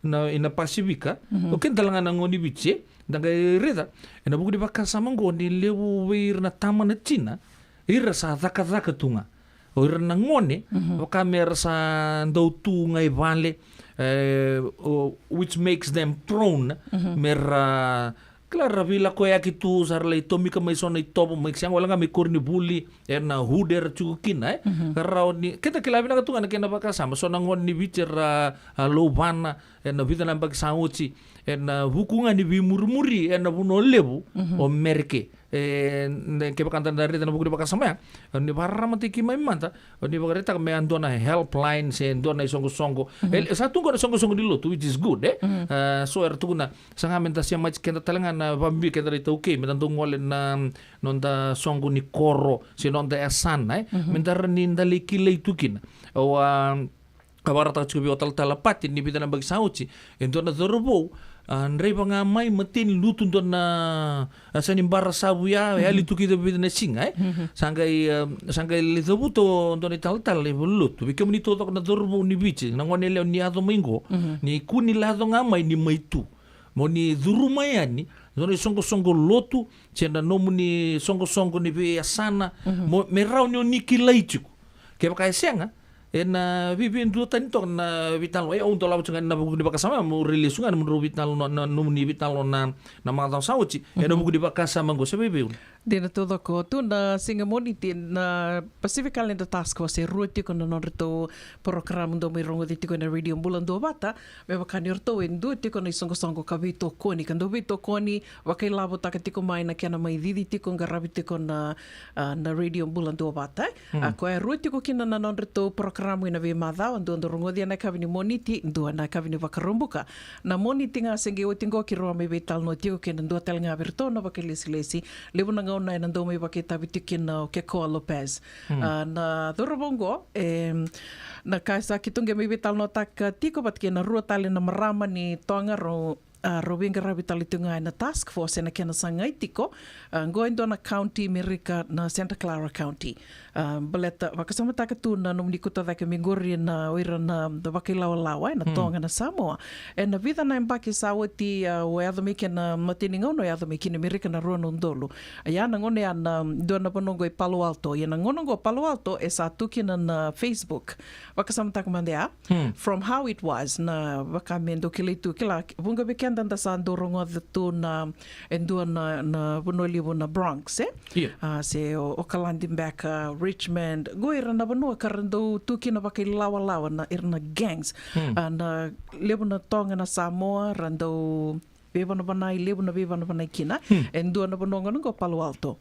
na, ena Pasifika. O keda tale ga na gone ni Viti, e, da qai raica ena vuku ni vakasama oqo ni levu vei ira na tama na tina, ira sa cakacaka tu ga. O ira na gone, vaka me ra sa dau tu ga i vale, e, o, which makes them prone me ra, kila, ra veilakoyaki tu, sa ra lai tomika mai so na itovo, mai sega wale ga mai koronivuli, ena hood era tiko kina, e. Ka rawa ni, keda kila vinaka tu ga na kena vakasama, so na gone ni Viti era, a, louvana ena vica na yabaki sa oti, ena vuku ga ni veimurimuri ena vanua levu o Merika. E, ne, kevaka da, da raica na vuku ni vakasama ya, ni vakararamataki mai mada, ni vakaraitaka me a dua na helpline se dua na isoqosoqo. E, sa tu qo na soqosoqo ni lotu, which is good, e? A, so era tukuna, sa ga me da sema keda tale ga na vabibi keda rai taukei, me da dau gole na noda soqo ni koro, se noda yasana, e? Me da rawa ni da lai kilai tu kina. O, a, a vakaraitaka tiko vei au o talatala Pati ni vica na yabaki sa oti, e dua na cauravou, a, draiva ga mai, mateni lutu dua na, a, sa ni bara savu ya, e yali tu kina vica na siga, e. Sa qai, a, sa qai lai cavuta o dua na italatala i valenilotu. Vei kemuni taucoko na cauravou ni Viti, na gone yalewa ni yaco mai qo, ni kua ni lai yaco ga mai, ni mai tu. Mo ni curuma yani dua na isoqosoqo lotu, se na nomuni soqosoqo ni veiyasana, mo, me rawa ni o ni kilai tiko. Kevaka e sega, ena veiduatani toka na veitalanoa. E, au dolava tiko ga ena vuku ni vakasama, mo railesu ga na nomudrau veitalanoa, na nomuni veitalanoa na, na macawa sa oti, ena vuku ni vakasama qo, se vei vei au. Dina taucoko, tu na siga Moniti na Pacific Islander Task Force e rua tiko na nodratou porokaramu dau mai rogoci tiko ena Radio Bula Duavata, me vaka ni o ratou e dua tiko na isoqosoqo ka veitokoni, ka dau veitokoni, vakailavotaka tiko mai na kena mai cici tiko, qaravi tiko na, a, na Radio Bula Duavata, e. A, koya e rua tiko kina na nodratou porokaramu ena veimacawa, dua dau rogoci ena yakavi ni Moniti, dua ena yakavi ni Vakaraubuka. Na Moniti ga se qai oti qo keirau a mai veitalanoa tiko kei na dua tale ga vei iratou na vakailesilesi, levu na gauna ena dau mai vakaitavi tiko kina o Kekoa Lopez. A, na cauravou qo, e, na ka sa keitou qai mai veitalanoataka tiko vata kei na rua tale na marama ni Toga, rau, a, rau veiqaravi tale tiko ga ena task force ena kena sagai tiko, a, qo e dua na county Merika na Santa Clara County. A, baleta, vakasamataka tu na nomuni kauta cake mai qori na o ira na, na vakailawalawa ena Toga, na Samoa. Ena vica na yabaki sa oti, a, o yaco mai kina, mateni gauna o yaco mai kina Merika na rua na udolu. Ia na gauna ya na dua na vanua qo e Palo Alto. Ia na gauna qo Palo Alto e sa tu kina na Facebook. Vakasamataka mada ya. From how it was, na vaka me dau kilai tu, kila, vuqa vei keda da sa dau rogoca tu na, e dua na, na vanua levu na Bronx, e? A, se o, Okaladi beka, Richmond, qo ira na vanua ka ra dau tu kina vakailawalawa na, ira na gangs. A, na levu na Toga, na Samoa, ra dau veivanavanai, levu na veivanavanai kina. E dua na vanua gona qo Palo Alto.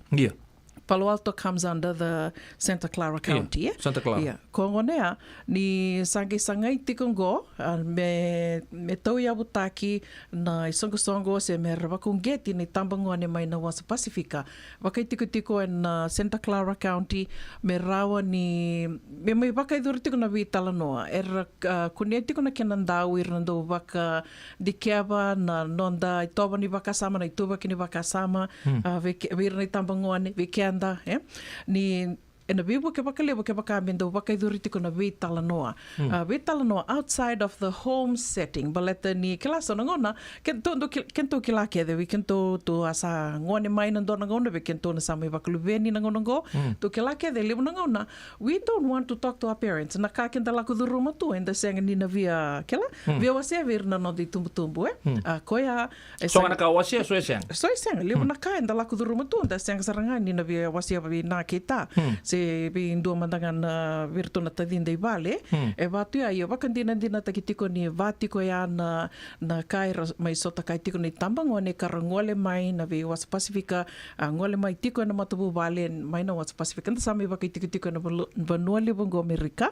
Palo Alto comes under the Santa Clara County, e? Santa Clara. Ia, ko gona ya, ni sa qai sagai tiko qo, a, me, me tauyavutaki na isoqosoqo se me ra vakauqeti na itabagone mai na Wasa Pasifika. Vakaitikotiko ena Santa Clara County, me rawa ni, me mai vakayacori tiko na veitalanoa. Era, a, kunea tiko na kena dau, ira na dau vaka dikeva na noda itovo ni vakasama, na ituvaki ni vakasama, a, vei ke-, vei ira na itabagone, vei keda, e? Ni, ena veivuke vakalevu kevaka me dau vakayacori tiko na veitalanoa. A, veitalanoa outside of the home setting. Baleta ni kila so na gauna, kedatou dau kil-, kedatou kila kece, vei kedatou tu a sa gone mai na dua na gauna, vei kedatou na sa mai vakaluveni na gauna qo. Tu kila kece, levu na gauna, we don't want to talk to our parents. Na ka keda lako curuma tu, eda sega ni na via, kila, via wasea vei ira na noda itubutubu, e? A, koya, e so ga na ka wasea, so e sega. So e sega, levu na ka eda lako curuma tu, eda sega sara ga ni na via wasea vei na kei ta. Se vei dua mada ga na vei iratou na tacida i vale. E vatu ya, ia vakadinadinataki tiko ni va tiko ya na, na ka era mai sotakai tiko na itabagone ka ra gole mai na veiwasa Pasifika, a, gole mai tiko ena matavuvale mai na Wasa Pasifika. Eda sa mai vakaitikotiko ena valo-, vanua levu qo Amerika.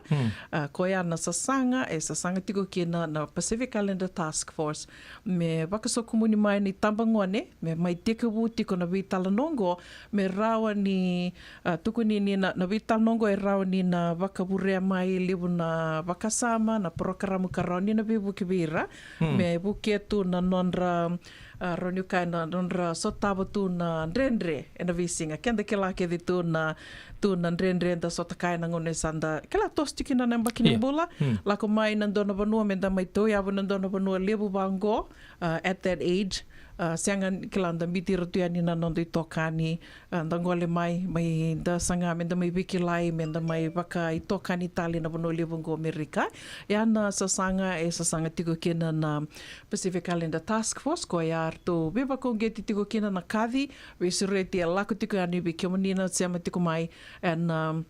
A, koya na sasaga, e sasaga tiko kina na Pacific Islander Task Force. Me vakasokumuni mai na itabagone, me mai tekivu tiko na veitalanoa qo, me rawa ni, a, tukuni ni na, na veitalanoa qo e rawa ni na vakavurea mai levu na vakasama, na porokaramu ka rawa ni na veivuke vei ira. Me vukea tu na nodra, a, rawa niu kaya na nodra sotava tu na dredre ena veisiga. Keda kila kece tu na, tu na dredre da sotakaya na gauna e sa da, kila, toso tiko kina na yabaki ni bula. Lako mai na dua na vanua, me da mai tauyavu na dua na vanua levu vaqo, a, at that age. A, sega, kila, da biuti ira tu yani na noda itokani, a, da gole mai, mai da saga me da mai veikilai, me da mai vakaitokani tale na vanua levu qo Amerika. Ia na sasaga e sasaga tiko kina na Pacific Islander Task Force, koya eratou veivakauqeti tiko kina na kaci, veisureti e lako tiko yani vei kemuni na sema tiko mai, ena, um,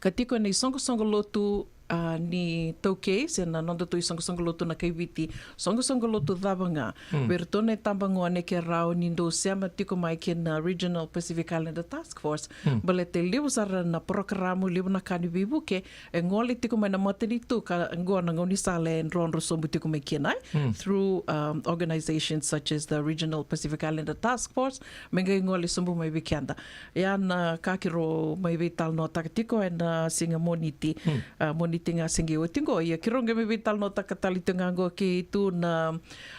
ka tiko ena isoqosoqo lotu a, ni taukei se na nodatou isoqosoqo lotu na kai Viti, soqosoqo lotu cava ga, vei iratou na itabagone ke rawa ni dou sema tiko mai kina Regional Pacific Islander Task Force. Baleta e levu sara na porokaramu, levu na ka ni veivuke e gole tiko mai na matanitu ka qo na gaunisala e drodro sobu tiko mai kina, e? Through, um, organizations such as the Regional Pacific Islander Task Force, me qai gole sobu mai vei keda. Ia na ka keirau mai veitalanoataka tiko ena siga Moniti. A, Moniti ga se qai oti qo. Ia keirau qai mai veitalanoataka tale tiko ga qo kei tu na,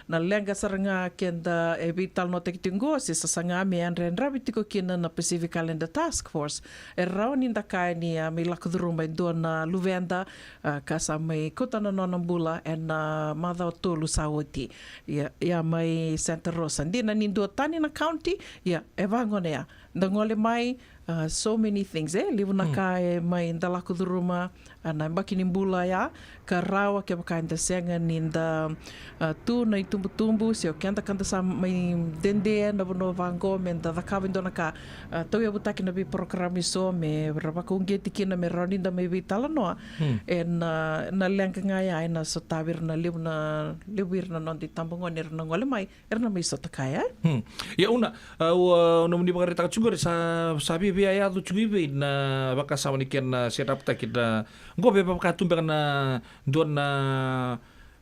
na leqa sara ga keda e veitalanoataki tiko qo, se sasaga me yadrayadravi tiko kina na Pacific Islander Task Force. E rawa ni da kaya ni a mai lako curuma e dua na luveda, a, ka sa mai kauta na nona bula ena macawa tolu sa oti. Ia, ia mai Santa Rosa. Dina ni dua tani na county, ia, e vagona ya. Da gole mai, a, so many things, e? Levu na ka e mai da lako curuma, a, na yabaki ni bula ya, ka rawa kevaka eda sega ni da, a, tu na itubutubu, se o keda ka da sa mai dede na vanua vaqo, me da cakava e dua na ka, a, tauyavutaki na veiporokaramu eso, me ra vakauqeti kina, me rawa ni da mai veitalanoa. Ena, na leqa ga ya, ena sotavi ira na levu na, levu ira na noda itabagone, era na gole mai, era na mai sota kaya. Hmm. Ia Una, a, ua, nomuni vakaraitaka tiko qori sa, sa via, via yaco tiko i vei na vakasama ni kena set up taki na qo, via vaka tu beka na dua na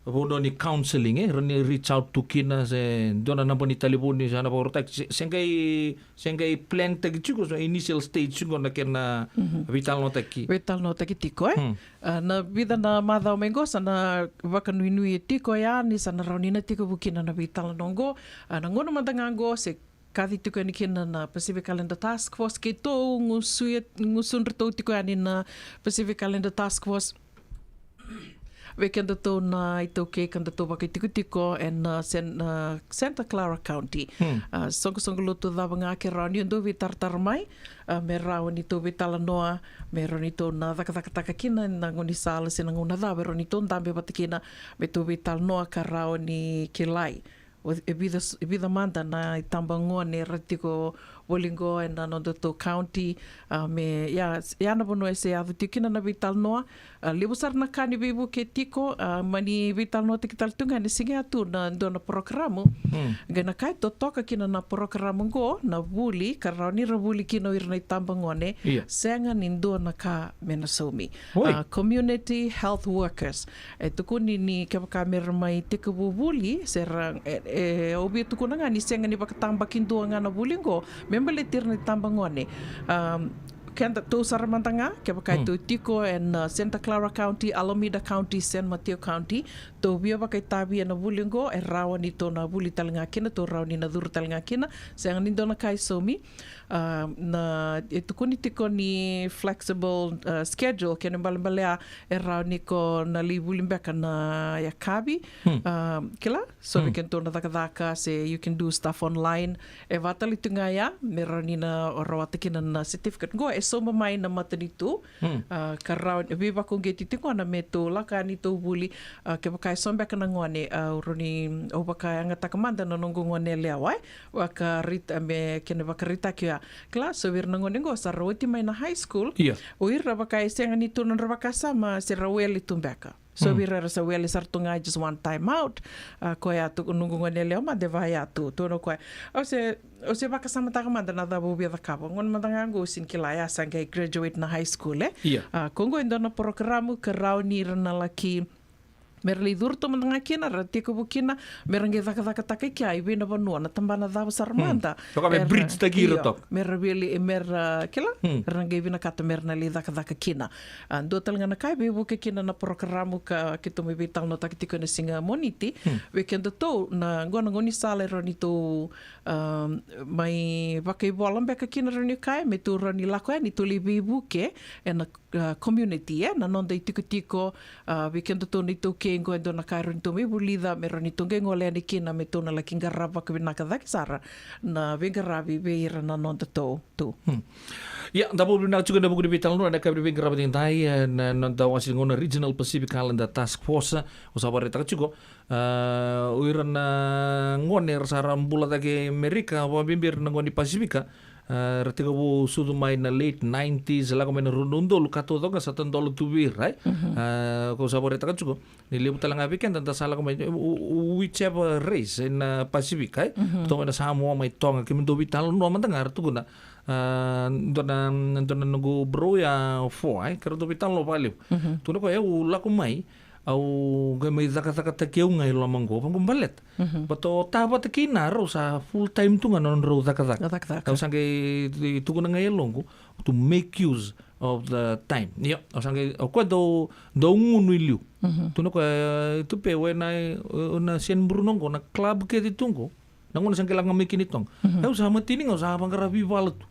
vanua ni counseling, e, rawa ni reach out tu kina, se dua na naba ni talevoni sa na vakarautaki, se, se qai, se qai plan taki tiko, so initial stage tiko na kena veitalanoataki. Veitalanoataki tiko, e? Hmm. A, na vica na macawa mai qo sa na vakanuinui e tiko yani, sa na rawa ni na tekivu kina na veitalanoa qo. A, na gauna mada ga qo se kaci tiko yani kina na Pacific Islander Task Force, keitou gusu, gusudratou tiko yani na Pacific Islander Task Force. Vei kedatou na iTaukei ka datou vakaitikotiko ena, a, Sen-, a, Santa Clara County. Hmm. A, soqosoqo lotu cava ga ke rawa ni o dou veitaratara mai, a, me rawa ni tou veitalanoa, me rawa ni tou na cakacakataka kina na gaunisala se na gauna cava e rawa ni tou dabe vata kina, me tou veitalanoa ka rawa ni kilai. O, e vica, e vica mada na itabagone era tiko voli qo ena nodatou county, a, me, ia, ia na vanua e se yaco tiko kina na veitalanoa, a, levu sara na ka ni veivuke tiko, a, mani veitalanoataki tale tu ga ni siga ya tu na dua na porokaramu. Hmm. Qai na ka e totoka kina na porokaramu qo, na vuli, ka rawa ni ra vuli kina o ira na itabagone, ia, sega ni dua na ka me na saumi. Oi. A, community health workers. E tukuni ni kevaka me ra mai tekivu vuli, se ra, e, e, au via tukuna ga ni sega ni vakatabakidua ga na vuli qo, me baleti ira na itabagone. Um, kedatou sara mada ga, kevaka, hmm, tou tiko ena, uh, Santa Clara County, Alameda County, San Mateo County, tou via vakaitavi ena vuli qo, e rawa ni tou na vuli tale ga kina, tou rawa ni na curu tale ga kina, sega ni dua na ka e saumi. A, na, e tukuni tiko ni flexible, a, schedule, kena ibalebale ya e rawa ni ko na lai vuli beka na yakavi. Hmm. A, kila, so, hmm, vei kedatou na cakacaka, se you can do stuff online. E vakatale tu ga ya, me rawa ni na rawata kina na certificate. Qo e sauma mai na matanitu, hmm, a, ka rawa, veivakauqeti tiko na me tou lako yani tou vuli, a, kevaka e so beka na gone, a, au rawa ni, au vakayagataka mada na noqu gone yalewa, e? Vakaraita, me kena vakaraitaki ya. Kila, so vei ira na gone qo sa ra oti mai na high school. Ia. O ira vaka e sega ni tu na nodra vakasama, se ra wele tu beka. So, hmm, vei ira era sa wele sara tu ga, just one time out. A, koya tu, noqu gone yalewa mada e vaya tu, tu na koya. Au se, au se vakasamataka mada na cava au via cakava. Gauna mada ga qo au sega ni kila, ya sa qai graduate na high school, e? Ia. A, ko qo e dua na porokaramu ka rawa ni ra na laki, me ra lai curu tu mada ga kina, ra tekivu kina, me ra qai cakacakataka i kea, i vei na vanua, na tabana cava sara mada. Toka me bridge taki ira toka. Me ra vili, me ra, kila, ra qai vinakata me ra na lai cakacaka kina. A, dua tale ga na ka e veivuke kina na porokaramu ka keitou mai veitalanoataka tiko ena siga Moniti, vei kedatou, na qo na gaunisala e rawa ni tou, a, mai vakaivola beka kina, rawa ni kaya, me tou rawa ni lako yani, tou lai veivuke ena, a, community, e, na noda itikotiko, a, vei kedatou na iTaukei qo e dua na ka e rawa ni tou mai vulica, me rawa ni tou qai gole yani kina, me tou na laki qarava vakavinaka cake sara na veiqaravi vei ira na nodatou tu. Hmm. Ia, da vakavinavinaka tiko ena vuku ni veitalanoa ena yakavi ni veiqaravi edaidai, e, na, na noda wase ni gauna Regional Pacific Islander Task Force, au sa vakaraitaka tiko, a, o ira na gone era sa ra bula cake Merika, vakabibi ira na gone ni Pasifika, A, ra tekivu sucu mai na late nineties, lako mai na rua na udolu, ka taucoko ga sa tadola tu vei ira, e. A, ko sa vakaraitaka tiko ni levu tale ga vei keda da sa lako mai, u-, u-, whichever race ena Pacific, e. Toka mai na Samoa, mai Toga, keimami dau veitalanoa mada ga ra tukuna. A, dua na, dua na noqu bro ya four, e, keirau dau veitalanoa vakalevu. Tukuna o koya, au lako mai, au qai mai cakacakataki au ga i loma qo, vaqo baleta. But o ta vata kei na rau sa full time tu ga na nodrau cakacaka. Cakacaka. Au sa qai tukuna ga e yaloqu to make use of the time. Io, au sa qai, o koya dau, dau gunu i liu. Tukuna o koya, e, tu pe, o ena, o na San Bruno qo, na club kece tu qo. Na gauna sa qai lako ga mai kina i Toga. Au sa matini ga, au sa vaqara veivala tu.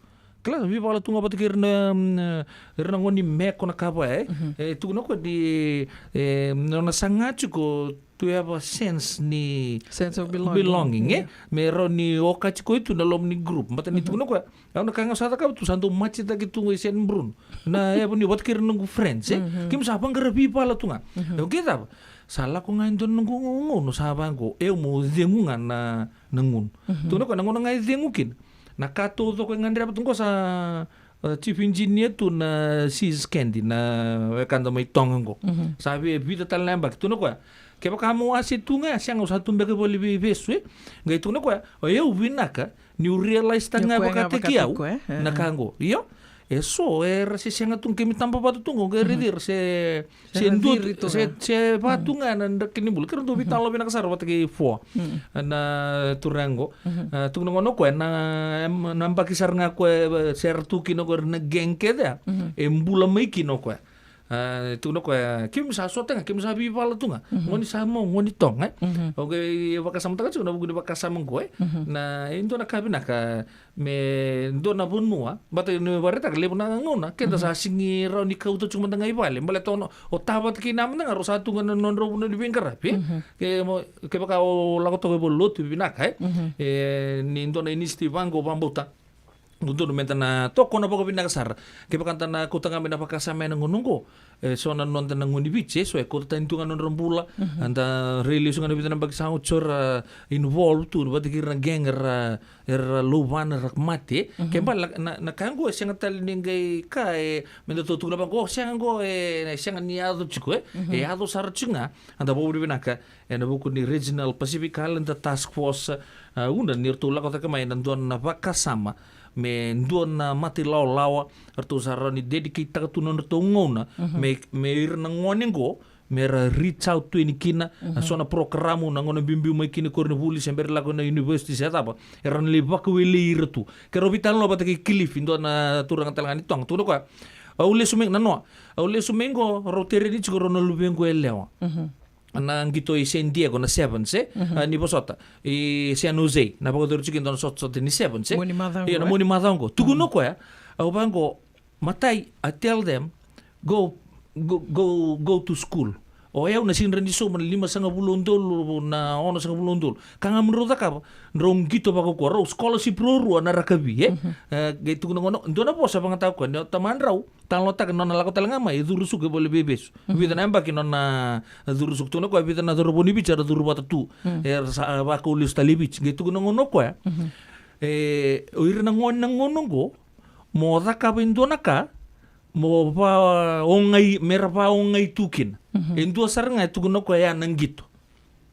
Kila, veivala tu ga vata kei ira na, mm, ira na gone ni meko na ka vaya, e. E, tukuna o koya ni, e, nona saga tiko to have a sense ni Sense of belonging. Belonging, e? Yeah. Me rawa ni okati koya tu na loma ni group. Baleta ni tukuna o koya, au na ka ga sa cakava tu, sa dau matitaki tu ga i San Bruno. Na, e, vani vata kei ira na noqu friends, e? Keimami sa vaqara veivala tu ga. E, o kei cava? Sa lako ga e dua na noqu gauna, sa vaqo, e, au mo cegu ga na, na gunu. Tukuna o koya, na gauna ga e cegu kina, na ka taucoko e gadreva tu qo sa, e, chief engineer tu na See's Candy, na wekada mai Toga qo. Sa via vica tale na yabaki. Tukuna o koya, kevaka mo ase tu ga, sega, au sa tu beka voli veivesu, e. Qai tukuna o koya, o yau vinaka niu realize taka ga vakataki au na ka qo. Io. E so era se sega tu, keimami taba vata tu qo, qai raici ira se, se dua, se, se va tu ga na draki ni bula. Keirau dau veitalanoa vinaka sara vata kei four na turaga qo. A, tukuna gona o koya na, na yabaki sara ga o koya, e, se ra tu kina o koya na gang kece ya, e bula mai kina o koya. A, tukuna o koya, keimami sa sota ga, keimami sa veivala tu ga. Gone ni Samoa, gone ni Toga, e. O qai vakasamataka tiko na vuku ni vakasama qo, e. Na, e dua na ka vinaka, me dua na vanua, baleta ni vakaraitaka levu na gauna keda sa sigi rawa ni kauta tiko mada ga i vale, baleta o ta vata kei na mada ga rau sa tu ga na nodrau vanua ni veiqaravi, e. Ke mo, kevaka o lako toka i valenilotu, vinaka, e. E, ni dua na initiative vaqo, vakabauta dodonu meda na tokona vakavinaka sara. Kevaka da na kauta ga mai na vakasama ena gauna qo, e, so na noda na gone ni Viti, e, so e kauta tani tu ga na nodra bula. Da rai lesu ga na vica na yabaki sa oti, so ra involve tu vata kei ira na gang, era, era louvana, ra mate. Ke bale na, na, na ka qo e sega tale ni qai ka, e, meda tukuna vaqo, sega qo, e, sega ni yaco tiko, e. E yaco sara tiko ga. Eda vakavinavinaka ena vuku ni Regional Pacific Islander Task Force, a, Udra, ni ratou lako cake mai ena dua na vakasama me dua na mata ilawalawa ratou sa rawa ni dedicate-taka tu na nodratou gauna me, me ira na gone qo, me ra reach out tu yani kina, a, so na porokaramu na gauna biubiu mai kina koronivuli se bera lako na university se cava, era na lai vakawelei ira tu. Keirau veitalanoa vata kei Cliff, dua na turaga tale ga ni Toga, tukuna o koya, au lesu mai, nanoa, au lesu mai qo, rau tereni tiko rau na luvequ yalewa. Na qito i San Diego, na Sevens, e? A, ni vosota. I San Jose, na vakayacori tiko e dua na sotasota ni Sevens, e? Io, na mua ni macawa qo. Tukuna o koya, au vaqo, matai, I tell them, go, go, go, go to school. O yau na sega ni sauma na limasagavulu na udolu, na onosagavulu na udolu. Ka ga mo drau cakava, drau qito vakaukauwa, rau scholarship ruarua na rakavi, e? E, qai tukuna gona, dua na vosa vakayagataka o koya, ni o tamadrau, talanoataka na nona lako tale ga mai, e curu suka i vale ni veivesu. Vica na yabaki na nona curu suka, tukuna o koya, vica na cauravou ni Viti era curu vata tu. Era sa vakau lesu tale i Viti. Qai tukuna gona o koya, e, o ira na gone na gauna oqo, mo cakava e dua na ka, mo vaogai, me ra vaogai tu kina. E dua sara ga e tukuna o koya ya na qito.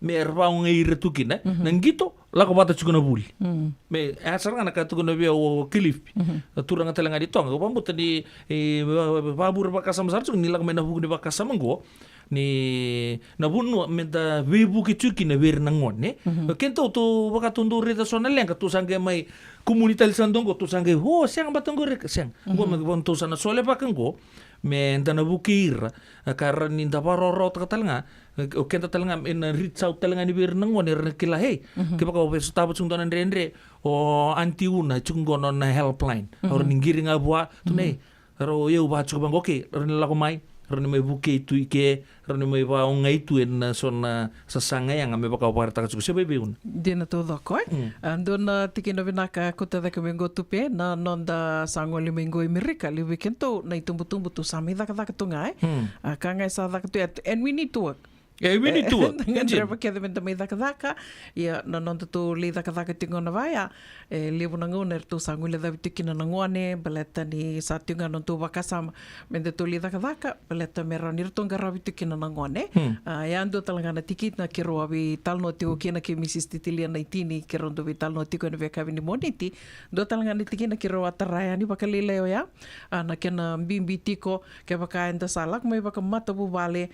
Me ra vaogai ira tu kina, e. Na qito, lako vata tiko na vuli. Me, e, sara ga na ka tukuna vei au o Kilifi. Na turaga tale ga ni Toga. Au vakabauta ni, e, va-, va-, vakavure vakasama sara tiko ni lako mai na vuku ni vakasama qo. Ni na vanua meda veivuke tiko kina vei ira na gone. Keda tou, tou vaka tou dau raica so na leqa, tou sa qai mai kumuni tale sa dua qo, tou sa qai, o, sega vata qo reka, sega. Qo me vaka tou sa na sole vaka qo. Meda na vukei ira, e, ka ra ni da vakarokorokotaka tale ga, e, o keda tale ga, e, na reach out tale ga ni vei ira na gone, era na kila, hey, kevaka o via sotava tiko dua na dredre, o Aunty Una, tiko qo na nona helpline. Au rawa ni qiri ga vua, tukuna, hey, rau, o yau vaka tiko vaqo, okay, rau ni lako mai, rau ni mai vukei tu i ke, rau ni mai vaogai tu ena so na sasaga yaga me vaka au vakaraitaka tiko, se vei vei Una. Dina taucoko, e? A, dua na tikina vinaka kauta cake mai qo Tupe, na noda sa gole mai qo i Merika, levu vei kedatou na itubutubu tou sa mai cakacaka tu ga, e? A, ka ga e sa caka tu, e, and we need to work. E, we need to work. Gadreva kece me da mai cakacaka. Ia, na noda tou lai cakacaka tiko na vaya, e levu na gauna eratou sa guilecavi tiko kina na gone, baleta ni sa tiko ga na nodatou vakasama me datou lai cakacaka, baleta me rawa ni ratou qaravi tiko kina na gone. Hmm. A, ia dua tale ga na tikina keirau a veitalanoa tiko kina kei Mrs Titilia Naitini, keirau dau veitalanoa tiko ena veiyakavi ni Moniti. Dua tale ga na tikina keirau a tara yani vakalailai oya, a, na kena bibi tiko, kevaka eda sa lako mai vakamatavuvale,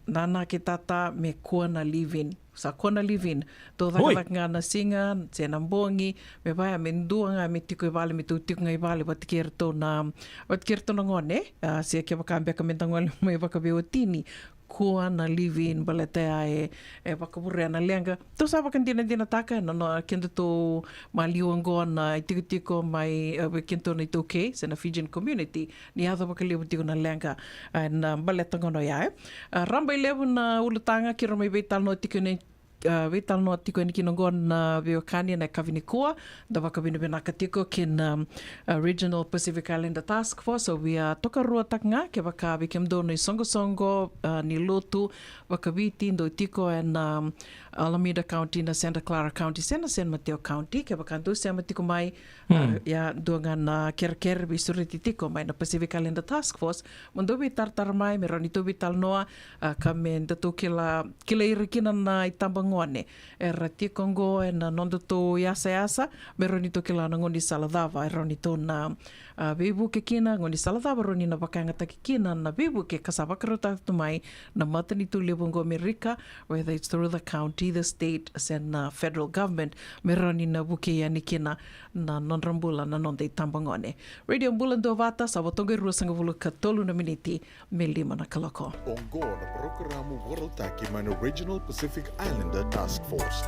nana kei tata, me kua na live-in. Sa kua na live-in. Tou cakacaka ga na siga se na bogi, me vaya me dua ga me tiko i vale, me tou tiko ga i vale vata kei iratou na, vata kei iratou na gone, a, se kevaka beka me da gole mai vakaveiwatini, kua na live-in, baleta ya e, e vakavurea na leqa. Tou sa vakadinadinataka na, na kedatou maliwa oqo na itikotiko mai, e, vei kedatou na iTaukei se na Fijian community, ni yaco vakalevu tiko na leqa, e, na baleta gona oya, e. A, rabailevu na ulutaga keirau mai veitalanoa tiko ena, a, veitalanoa tiko yani kina oqo na veiwekani ena yakavi nikua. Da vakavinavinaka tiko kina, a, Regional Pacific Islander Task Force, au via tokaruataka ga, kevaka vei kemudou na isoqosoqo, a, ni lotu vakaviti dou tiko ena, a, Alameda County, na Santa Clara County se na San Mateo County, kevaka dou sema tiko mai, a, ia dua ga na kerekere veisureti tiko mai na Pacific Islander Task Force, mo dou veitaratara mai me rawa ni tou veitalanoa, a, ka me datou kila, kilai ira kina na itabagone era tiko oqo ena nodatou yasayasa, me rawa ni tou kila na gaunisala cava e rawa ni tou na, a, veivuke kina, gaunisala cava e rawa ni na vakayagataki kina na veivuke ka sa vakarautaka tu mai na matanitu levu oqo Amerika, whether it's through the county, the state, se na federal government, me rawa ni na vukei yani kina na nodra bula na noda itabagone. Radio Bula Duavata, sa vo toka e ruasagavulu ka tolu na miniti me lima na kaloko. Oqo na parokaramu vakarautaki mai na Regional Pacific Islander Task Force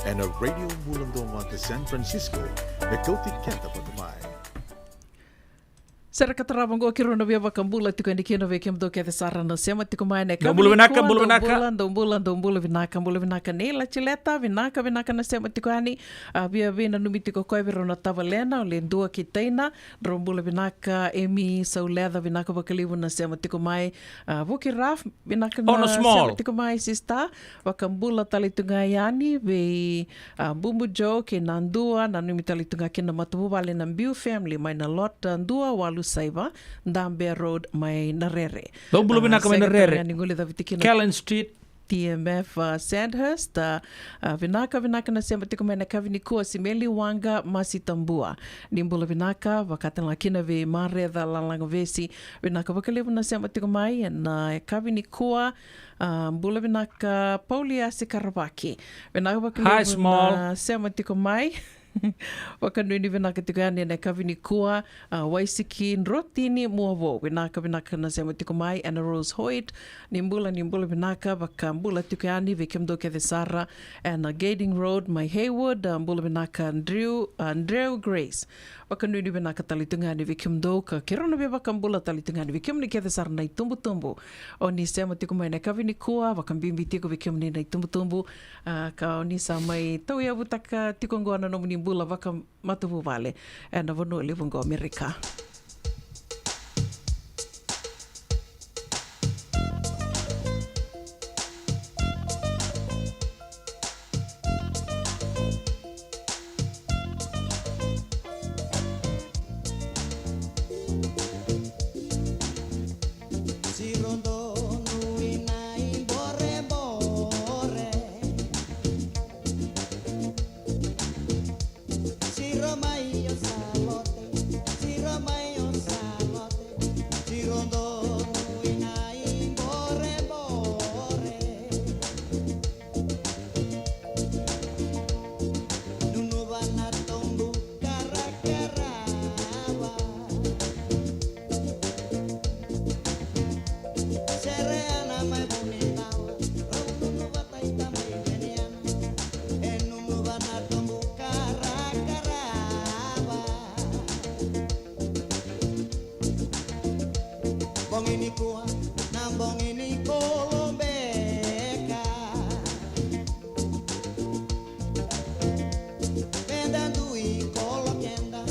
ena Radio Bula Duavata San Francisco, me kauti keda vata mai. Sere ka tarava oqo keirau na via vakabula tiko yani kina vei kemudou kece sara na sema tiko mai ena yakavi nikua. Dou bula vinaka, bula vinaka. Dou bula, dou bula, dou bula vinaka, bula vinaka nei Latileta, vinaka, vinaka na sema tiko yani. A, via veinanumi tiko koya vei rau na tavalena, o Ledua kei Taina, drau bula vinaka. Emi Sauleca, vinaka vakalevu na sema tiko mai. A, Vuki Raf, vinaka na sema tiko mai, sister. Vakabula tale tu ga yani vei, a, Bubu Joe kei Nadua, nanumi tale tu ga kina na matavuvale na Biu family mai na lot, a, dua walu saiva, Dabea Road mai Narere. Dou bula vinaka mai Narere. Sega tale ga ni guilecavi tiko kina Callan Street. T M F, a, Sandhurst, a, a, vinaka, vinaka na sema tiko mai na yakavi nikua, Simeli Waqa Masitabua. Ni bula vinaka, vaka tale ga kina vei Mareca Lalagavesi. Vinaka vakalevu na sema tiko mai ena yakavi nikua. A, bula vinaka Pauliasi Karavaki. Vinaka vakalevu na sema tiko mai. Vakanuinui vinaka tiko yani ena yakavi nikua, a, Waisiki Drotini Muavou. Vinaka, vinaka na sema tiko mai, Anna Rose Hoyt. Ni bula, ni bula vinaka, vakabula tiko yani vei kemudou kece sara ena Gading Road mai Heywood, a, bula vinaka Andrew, a, Andrew Grace. Vakanuinui vinaka tale tu ga yani vei kemudou ka keirau na via vakabula tale tu ga yani vei kemuni kece sara na itubutubu. O ni sema tiko mai na yakavi nikua, vakabibi tiko vei kemuni na itubutubu, a, ka o ni sa mai tauyavutaka tiko oqo na nomuni bula vakamatavuvale ena vanua levu oqo Amerika. Bogi nikua na bogi ni kolobeka. Meda dui kolo keda,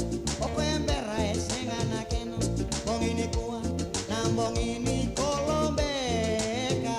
o koya bera e sega na kena. Bogi nikua na bogi ni kolobeka.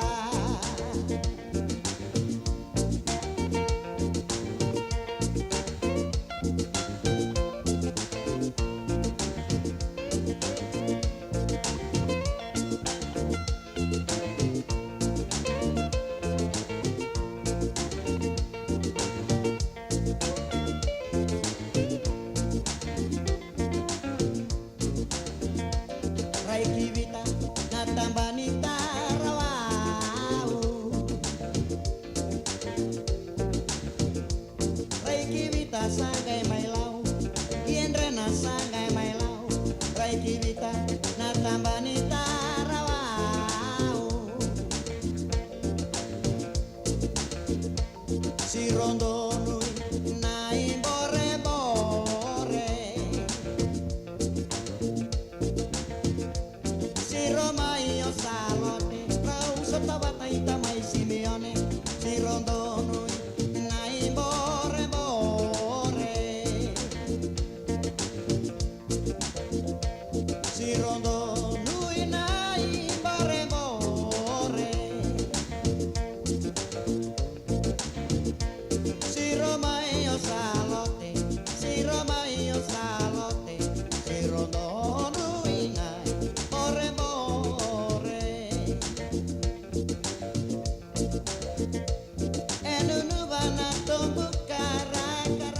Siro donu i na i borebore. Siro mai o salote, siro mai o salote, siro donu i na i borebore. E nunuva na tobu karakarawa.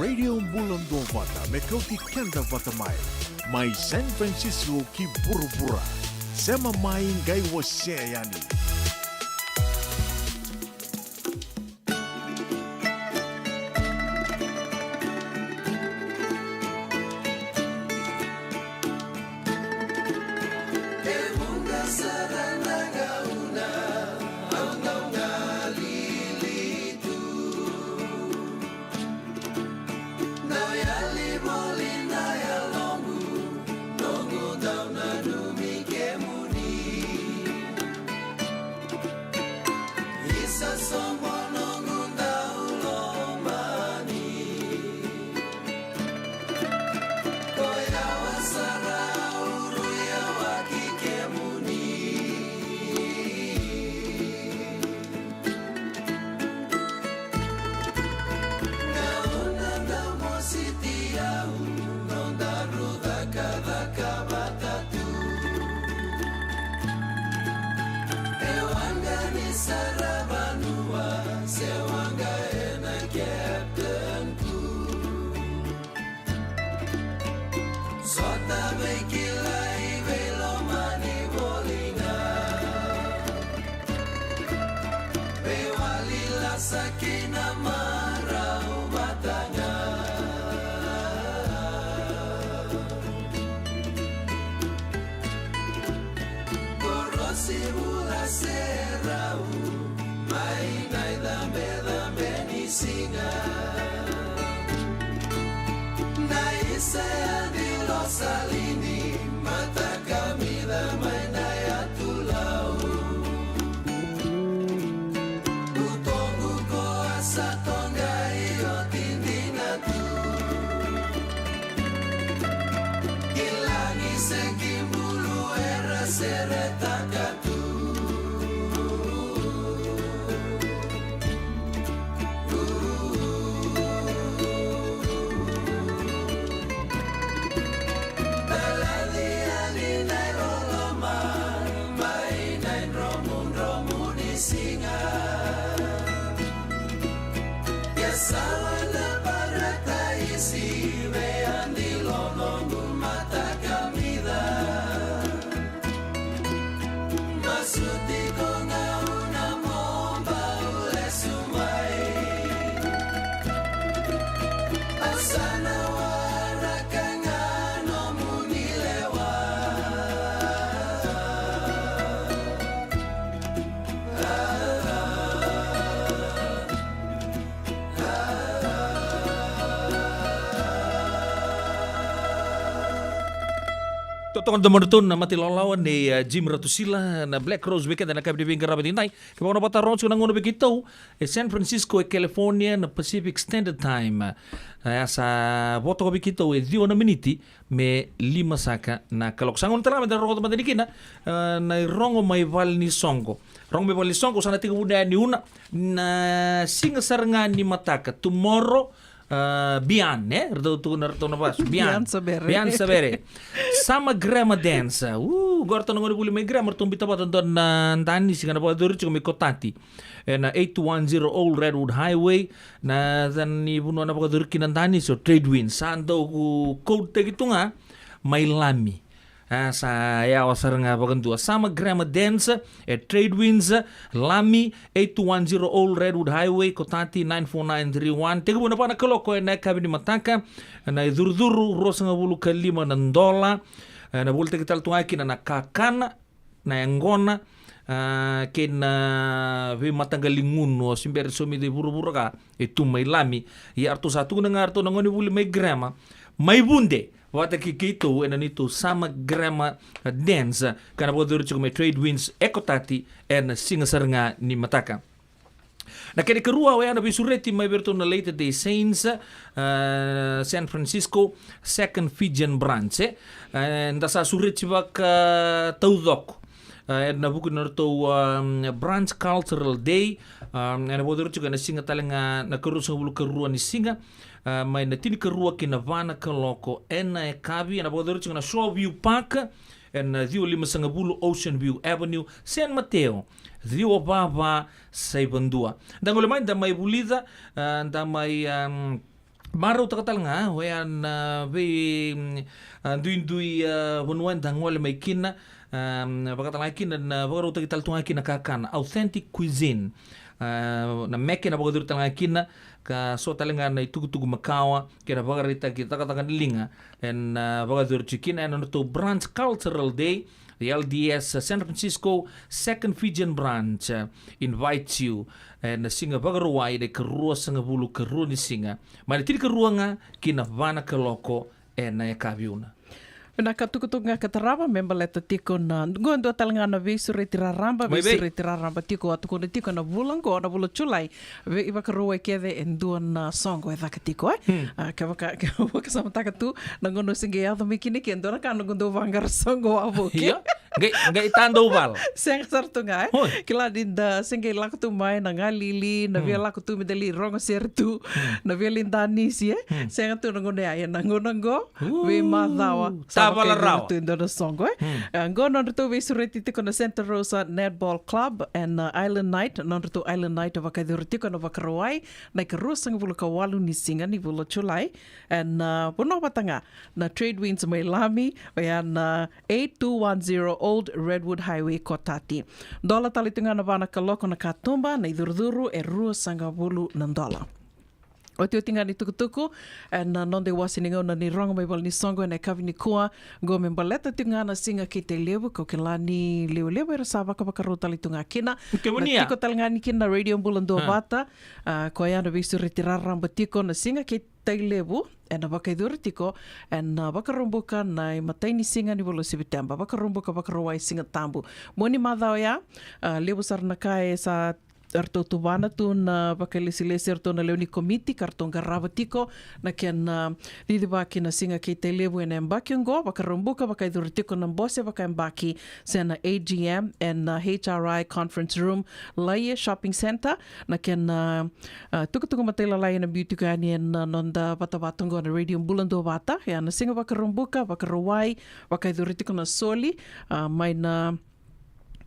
Radio Bula Duavata me kauti keda vata mai. Mai San Francisco ki vuravura. Sema mai qai wasea yani. Totoka na domodratou na mata ilawalawa nei, eh, Jim Ratusila na Black Rose vei keda na yakavi ni veiqaravi edaidai. Ke vaka na vata rogo tiko na gauna vei keitou e San Francisco e California na Pacific Standard Time. E a sa vo toka vei keitou e ciwa na miniti me lima saka na kaloko. Sa gauna tale ga meda rogoca mada ni kina, eh, na irogo mai vale ni soqo. Rogo mai vale ni soqo sa na tekivu na yani una na siga sara ga ni mataka, tomorrow, ah, Bian, e? Ratou tukuna ratou na vasu. Bian. Bian Savere. Bian Savere. Summer Grammar Dance. U, qo ratou na gone vuli mai Grammar, ratou bita vata dua na danisi ka na vakayacori tiko mai Kotati. E na eight one zero Old Redwood Highway, na yacana ni vanua na vakayacori kina na danisi o Trade Winds. Sa dau code-taki tu ga mai Lami. A, sa yawa sara ga vakadua. Summer Grammar Dance e Trade Winds, Lami, eight two one zero Old Redwood Highway, Kotati, nine four nine three one. Tekivu na va na kaloko e na yakavi ni mataka, na icurucuru, ruasagavulu ka lima na dola. E na volitaki tale tu ga kina na kakana, na yaqona, a, kei na veimataqali gunu o se bera ni somica i vuravura ka e tu mai Lami. Ia ratou sa tukuna ga ratou na gone vuli mai Grammar, mai Vude vata kei keitou e na neitou Summer Grammar Dance ka na vakayacori tiko mai Trade Winds e Kotati e na siga sara ga ni mataka. Na kena ikarua oya na veisureti mai vei iratou na Latter Day Saints, ah, San Francisco, Second Fijian Branch, e. Ah, da sa sureti vakataucoko, ah, e na vuku ni nodratou, ah, Branch Cultural Day, ah, e na vakayacori tiko e na siga tale ga na karuasagavulu karua ni siga, ah, mai na tinikarua ki na va na kaloko e na yakavi, e na vakayacori tiko na Shoreview Park, e na ciwa limasagavulu Ocean View Avenue, San Mateo, ciwa va va saiva dua. Da gole mai, da mai vulica, ah, da mai, ah, Marautaka tale ga oya na vei, mm, a, duidui, a, vanua eda gole mai kina, a, vakatale ga kina na vakarautaki tale tu ga kina kakana, authentic cuisine. A, na meke na vakacuru tale ga kina, ka so tale ga na itukutuku makawa kei na vakaraitaki cakacaka ni liga ena, a, vakacuru tiko kina ena nodratou branch cultural day. The L D S San Francisco Second Fijian Branch, uh, invites you, e, na siga Vakarauwai na ikaruasagavulu karua ni siga, mai na tinikarua ga ki na va na kaloko ena yakavi. Vinaka, tukutuku ga ka tarava me baleta tiko na, qo e dua tale ga na veisureti raraba, mai vei. Veisureti raraba tiko, a tukuna tiko na vula qo, na vula Julai, vei Vakarauwai kece e dua na soqo e caka tiko, e? Hmm. A, kevaka, ke vakasamataka tu na gauna au se qai yaco mai kina ke, e dua na ka noqu dau vaqara soqo wavoki. Io. Qai, qai ta dau vala. Sega sara tu ga, e? Oi. Kila ni da se qai lako tu mai na galili, na, hmm, via lako tu me da lai rogo sere tu, hmm, na via lai danisi, e? Hmm. Sega tu na gauna ya, ia na gauna qo, u, veimacawa, sa ta vala vakaidina rawa tu e dua na soqo, e? Hmm. A, qo nodratou veisureti tiko na Santa Rosa Netball Club and, uh, Island Night, nodratou Island Night e vakaicuru tiko na Vakarauwai, na ikaruasagavulu ka walu ni siga ni vula Julai, ena, uh, vanua vata ga na Trade Winds mai Lami, oya na eight two one zero Old Redwood Highway, Cotati. Dola tale tu ga na va na kaloko na katuba, na icurucuru e ruasagavulu na dola. Otioti ga ni tukutuku ena, a, noda iwase ni gauna ni rogo mai valenisoqo ena yakavi nikua, qo me baleta tiko ga na siga kei Tailevu, kau kila ni levulevu era sa vakavakarau tale tu ga kina. Kemunia. Na tiko tale ga ni kina na Radio Bula Duavata, a, koya na veisureti raraba tiko na siga kei Tailevu, ena vakaicuru tiko ena, a, Vakaraubuka na imatai ni siga ni vula o Seviteba. Vakaraubuka, Vakarauwai, Sigatabu. Mua ni macawa ya, a, levu sara na ka e sa ratou tuvana tu na vakailesilesi, ratou na lewe ni komiti ka ratou qarava tiko na kena, a, cicivaki na siga kei Tailevu ena yabaki oqo. Vakaraubuka vakaicuru tiko na bose vakayabaki se na A G M ena, a, H R I conference room, Laie Shopping Centre, na kena, a, a, tukutuku matailalai ena biu tiko yani ena, a, noda vatavata oqo na Radio Bula Duavata. Ia na siga Vakaraubuka, Vakarauwai, vakaicuru tiko na soli, a, mai na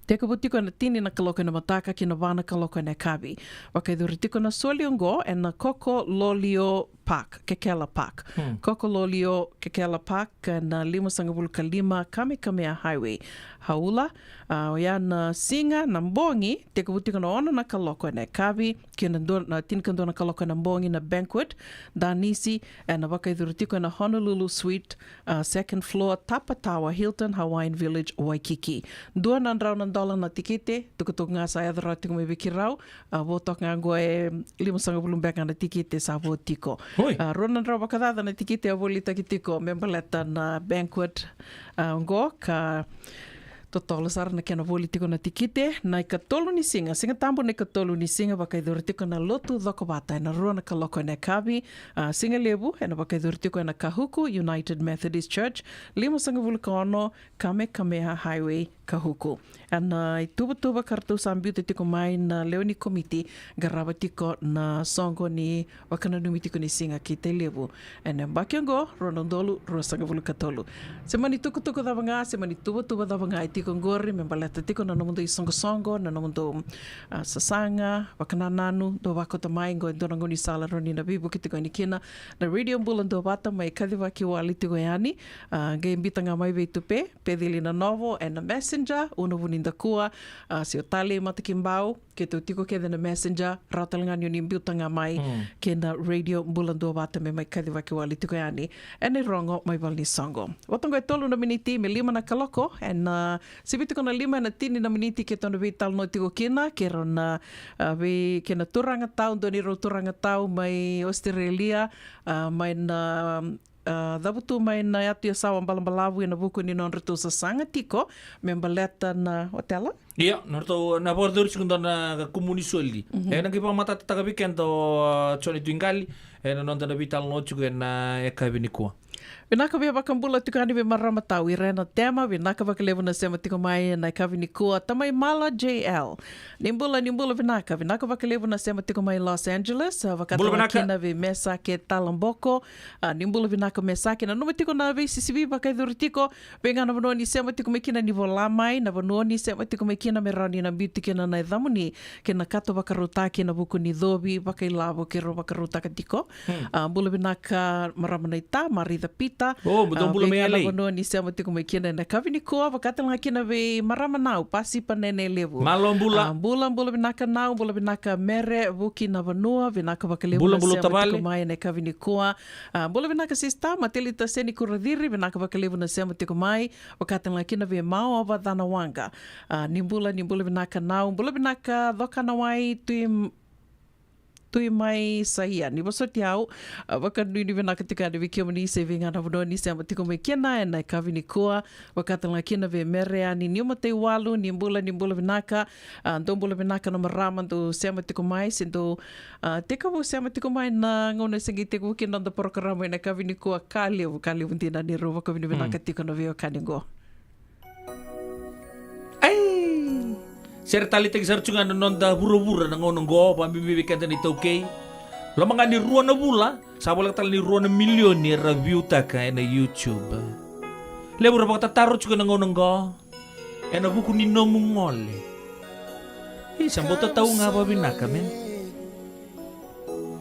tekivu tiko ena tini na kaloko ena mataka ki na va na kaloko ena yakavi. Vakaicuru tiko na soli oqo ena Kokololio Park, Kekela Park. Hmm. Kokololio Kekela Park, ena limasagavulu ka lima Kamehameha Highway, Haula. A, oya na siga na bogi, tekivu tiko na ono na kaloko ena yakavi ki na dua, na tinikadua na kaloko ena bogi na banquet, danisi, ena vakaicuru tiko ena Honolulu Suite, a, second floor, Tapa Tower, Hilton Hawaiian Village, Waikiki. Dua na drau na dola na tikite, tukutuku ga sa yaco rawa tiko mai vei keirau, a, vo toka ga qo e limasagavulu beka na tikite sa vo tiko. Oi. A, rua na drau vakacaca na tikite a volitaki tiko me baleta na banquet, a, oqo ka totolo sara na kena voli tiko na tikite. Na ikatolu ni siga, Sigatabu na ikatolu ni siga, vakaicuru tiko na lotu cokovata ena rua na kaloko ena yakavi. A, Sigalevu ena vakaicuru tiko ena Kahuku United Methodist Church, limasagavulu ka ono Kamehameha Highway, Kahuku. Ena, a, ituvatuva ka ratou sa biuta tiko mai na lewe ni komiti qarava tiko na soqo ni vakananumi tiko ni siga kei Tailevu ena yabaki oqo, rua na udolu ruasagavulu ka tolu. Se mani tukutuku cava ga, se mani tuvatuva cava ga e tiko oqori me baleta tiko na nomudou isoqosoqo, na nomudou, a, sasaga, vakanananu, dou vakauta mai. Qo e dua na gaunisala rawa ni na veivuke tiko yani kina na Radio Bula Duavata, mai kacivaki wale tiko yani. A, qai biuta ga mai vei Tupe Peceli Nanovo ena Messenger, Una Vunidakua, a, se o Talei Matakibau, keitou tiko kece na Messenger, rawa tale ga ni o ni biuta ga mai, mm, kei na Radio Bula Duavata me mai kacivaki wale tiko yani ena irogo mai valenisoqo. Vata oqo e tolu na miniti me lima na kaloko, ena, a, sivi tiko na lima ena tini na miniti keitou na veitalanoa tiko kina kei rau na, a, vei, kei na turaga tau, dua ni rau turaga tau mai Australia, a, mai na, a, cavutu mai na yatu Yasawa balabalavu ena vuku ni nodratou sasaga tiko me baleta na otela. Ia, nodratou na vakarautaki tiko dua na kumuni soli. Mhm. Ena qai vakamatatataka vei keda o, a, Joni Tuiqali ena noda na veitalanoa tiko ena yakavi nikua. Vinaka via vakabula tiko yani vei marama tau Irena Tema, vinaka vakalevu na sema tiko mai ena yakavi nikua. Tamai Mala J L. Ni bula, ni bula vinaka, vinaka vakalevu na sema tiko mai Los Angeles. A, vaka Bula tale vinaka. kina vei Mesake Talaboko. A, ni bula vinaka Mesake, nanuma tiko na veisisivi vakayacori tiko vei ga na vanua ni sema tiko mai kina, ni vola mai na vanua ni sema tiko mai kina me rawa ni na biuti kina na yacamuni kei na kato vakarautaki ena vuku ni covi vakailavo keirau vakarautaka tiko. Hmm. A, bula vinaka marama naita, Marica Pita. O, mo dou A, bula vei mai ga na L A. vanua ni sema tiko mai kina ena yakavi nikua, vaka tale ga kina vei marama Nau, Pasipa Nene Levu. Malo bula. A, bula, bula vinaka Nau, bula vinaka Mere Vuki na vanua, vinaka vakalevu Bula, na bula sema tavale. tiko mai ena yakavi nikua. A, bula vinaka sista, Matelita Seni Kuraciri, vinaka vakalevu na sema tiko mai, vaka tale ga kina vei Mawa Vacana Waqa. A, ni bula, ni bula vinaka Nau, bula vinaka Cokanawai, Tui Tui mai Saia, ni vosoti au. A, vakanuinui vinaka tiko yani vei kemuni se vei ga na vanua ni sema tiko mai kina ena yakavi nikua. Vaka tale ga kina vei Mere Yani, Niu Mataiwalu, ni bula, ni bula vinaka. A, dou bula vinaka na marama dou sema tiko mai, se dou, a, tekivu sema tiko mai na gauna e se qai tekivu kina noda porokaramu ena yakavi nikua. Ka levu, ka levu dina ni rau vakavinavinaka Hmm. tiko na veiwekani qo. Ai! Sere taleitaki sara tu ga na noda vuravura na gauna oqo, vakabibi vei keda na iTaukei. Loma ga ni rua na vula, sa voleka tale ni rua na milioni era viutaka ena YouTube. Levu era vakatataro tiko na gauna oqo ena vuku ni nomu gole. Isa, bau tatau ga vakavinaka, man.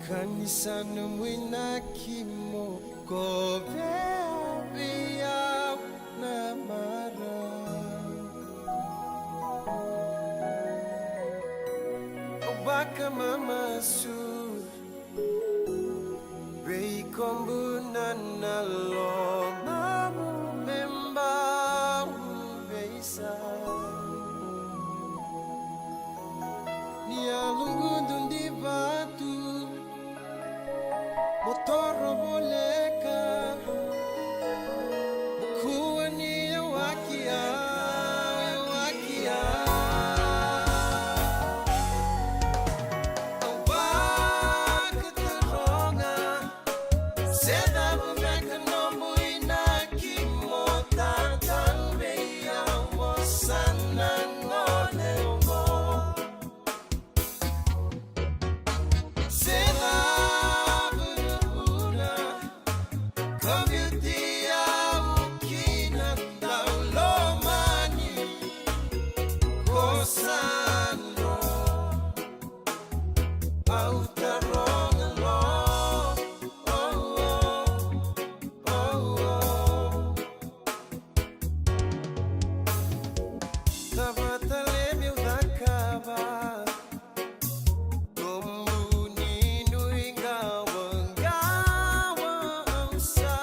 Ka ni sa nomu inaki mo kovea vei au na marau. Au vakamamasu vei iko buna na lomamu me bau veisau. Ni yaloqu dau divatu, mo toro voleka. Mo kua ni yawaki au, yawaki au. Au vakataroga, se cava beka nomu inaki mo tatau vei au mo sa na gole oqo. Se cava na vuna ka biuti au kina dau lomani ko sa no. Au taroga lo, oh, oh, oh, oh. Cava tale meu cakava? Nomu ni nuiqawaqawa au sa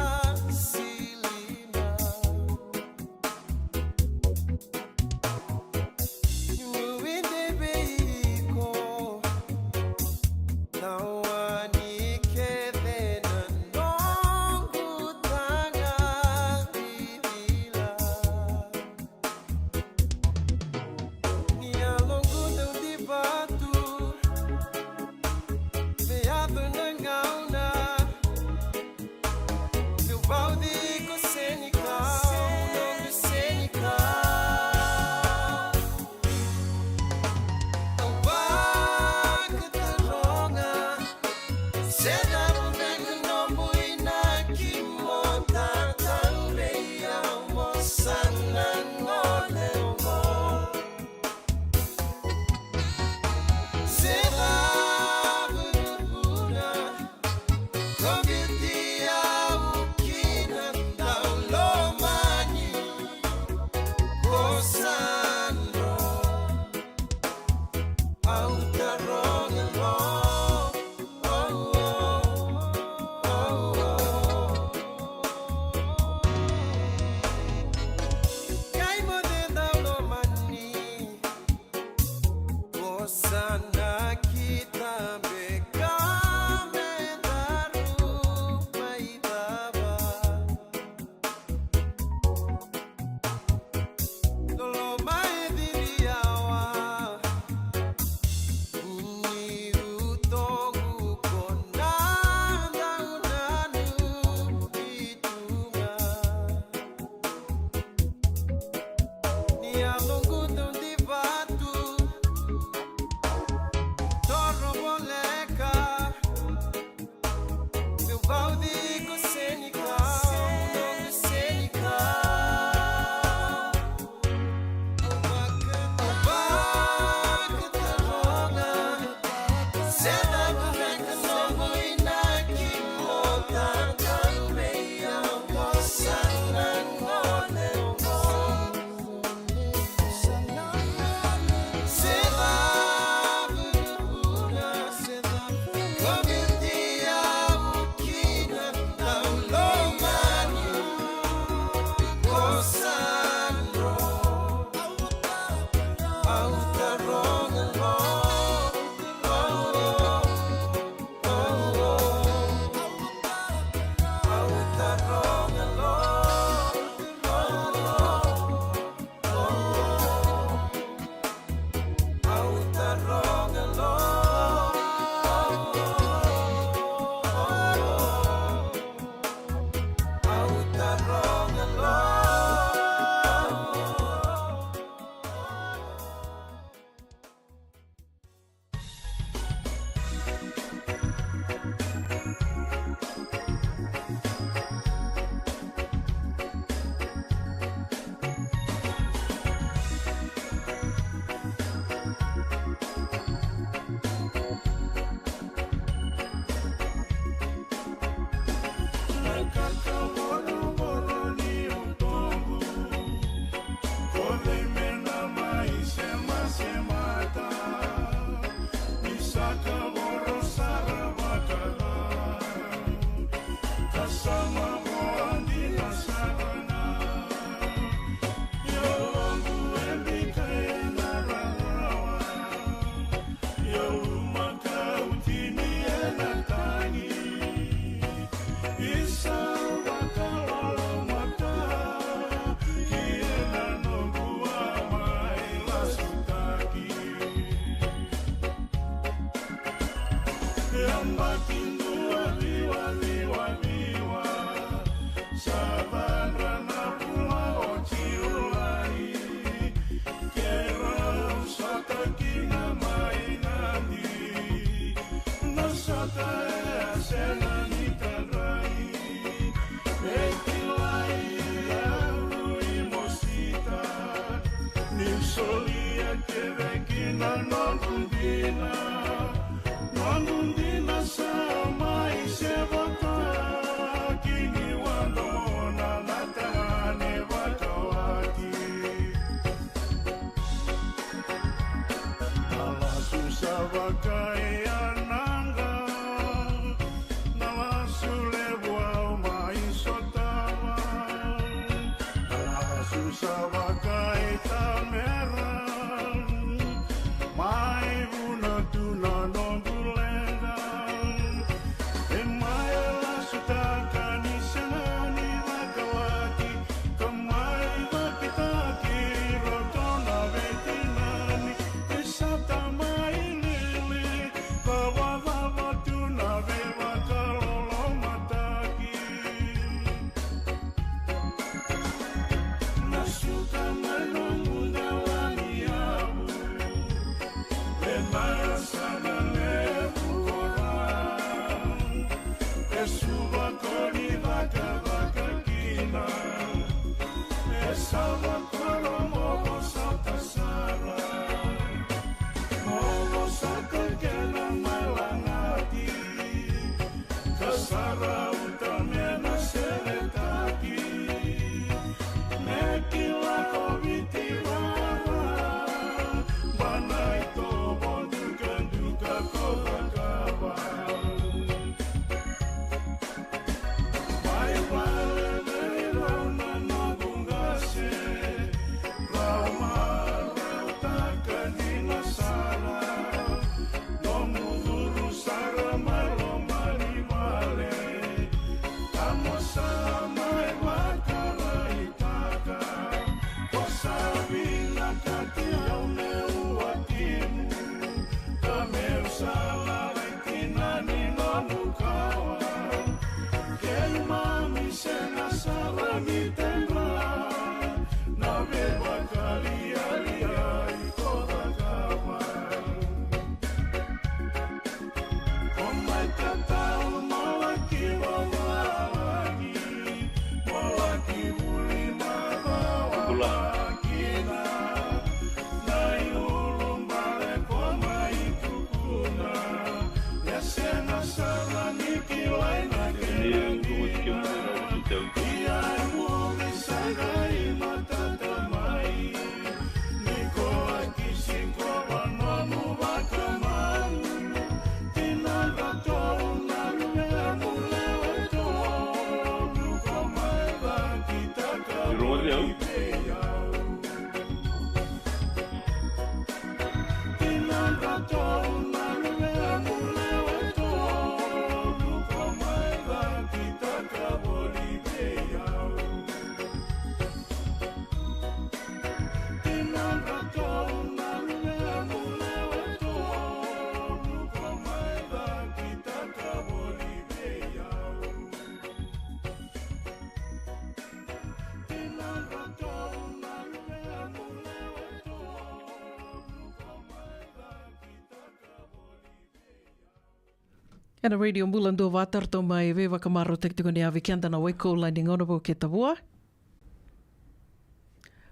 Ena Radio Bula Duavata, ratou mai veivakamarautaki tiko ni a vei keda na Waikoula ni gauna vou kei Tavua.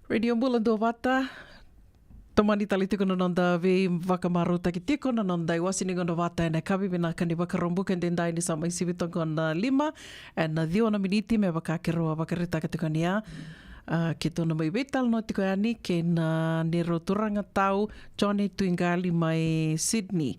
Radio Bula Duavata, tomani tale tiko na noda veivakamarautaki tiko na noda iwase ni gauna vata ena yakavi. Vinaka ni Vakaraubuka edaidai ni sa mai sivi toka na lima ena ciwa na miniti me vaka keirau a vakaraitaka tiko ni a. A, keitou na mai veitalanoa tiko yani kei na neirau turaga tau Johnny Tuigali mai Sydney,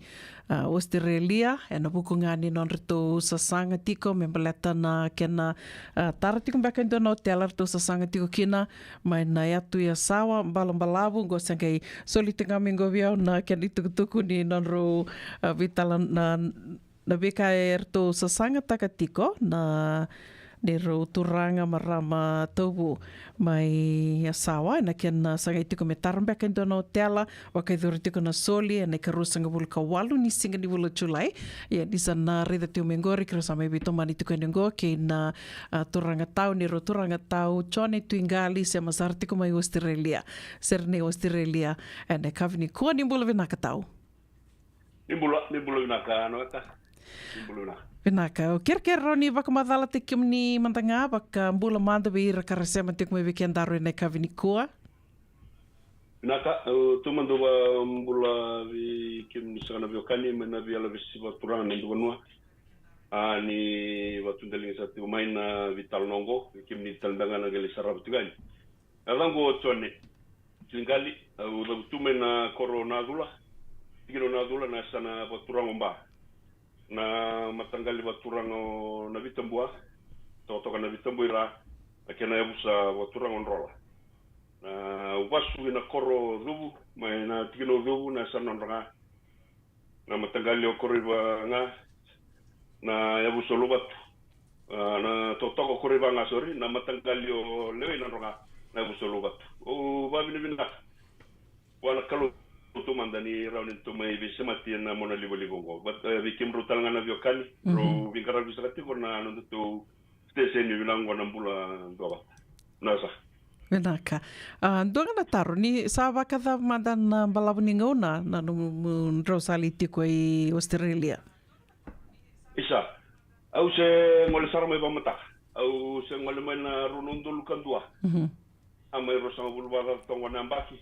a, Australia, ena vuku ga ni nodratou sasaga tiko me baleta na kena, a, tara tiko beka e dua na otela ratou sasaga tiko kina mai na yatu Yasawa, Balabalavu. Qo se qai soli tiko ga mai qo vei au na kena itukutuku ni nodrau, a, veitala na, na veika e ratou sasagataka tiko na neirau turaga marama Tauvu mai Yasawa, ena kena sagai tiko me tara beka e dua na otela, vakayacori tiko na soli ena ikaruasagavulu ka walu ni siga ni vula o Julai. Ia ni sa na raica tiko mai qori, keirau sa mai veitomani tiko yani qo kei na, a, turaga tau, neirau turaga tau Johnny Tuigali, sema sara tiko mai Australia, Sydney, Australia, ena yakavi nikua. Ni bula vinaka tau. Ni bula, ni bula vinaka, Noeta. Ni bula vinaka. Vinaka. Au kerekere rawa ni vakamacalataki kemuni mada ga, vakabula mada vei ira ka ra sema tiko mai vei kedaru ena yakavi nikua. Vinaka, au taumada au vakabula vei kemuni saka na veiwekani mai na veiyalayalati vakaturaga na noda vanua. A, ni vakatudaliga saka tiko mai na veitalanoa oqo, vei kemuni tale beka ga na qai lai sarava tiko yani. Na yacaqu o Jone Tiliqali, au cavutu mai na koro o Nacula, tikina o Nacula, na yasana vakaturaga o Ba. Na mataqali vakaturaga o Navitabua, tokatoka Navitabua i Ra, na kena yavusa vakaturaga o Drola. Na, au vasu ina koro o Cuvu, mai na tikina o Cuvu, na yasana o Dra ga. Na mataqali o Koroiva ga, na yavusa o Louvatu. A, na totoka o Koroiva ga, sorry, na mataqali o Lewe i Nadroga, na yavusa o Louvatu. Au vakavinavinaka vua na Kalou taumada ni rawa ni datou mai veisemati ena mona livaliva oqo. But, e, vei kemudrau tale ga na veiwekani, mhm, rau veiqaravi saka tiko na nodatou station, vinaka oqo na Bula Duavata. Na sa. Vinaka. A, dua ga na taro, ni sa vakacava mada na balavu ni gauna na nomudrau sa lai tiko i Australia? Isa, au se gole sara mai vakamataka. Au se gole mai na rua na udolu ka dua. Mhm. A, mai ruasagavulu vakacaca toka na yabaki.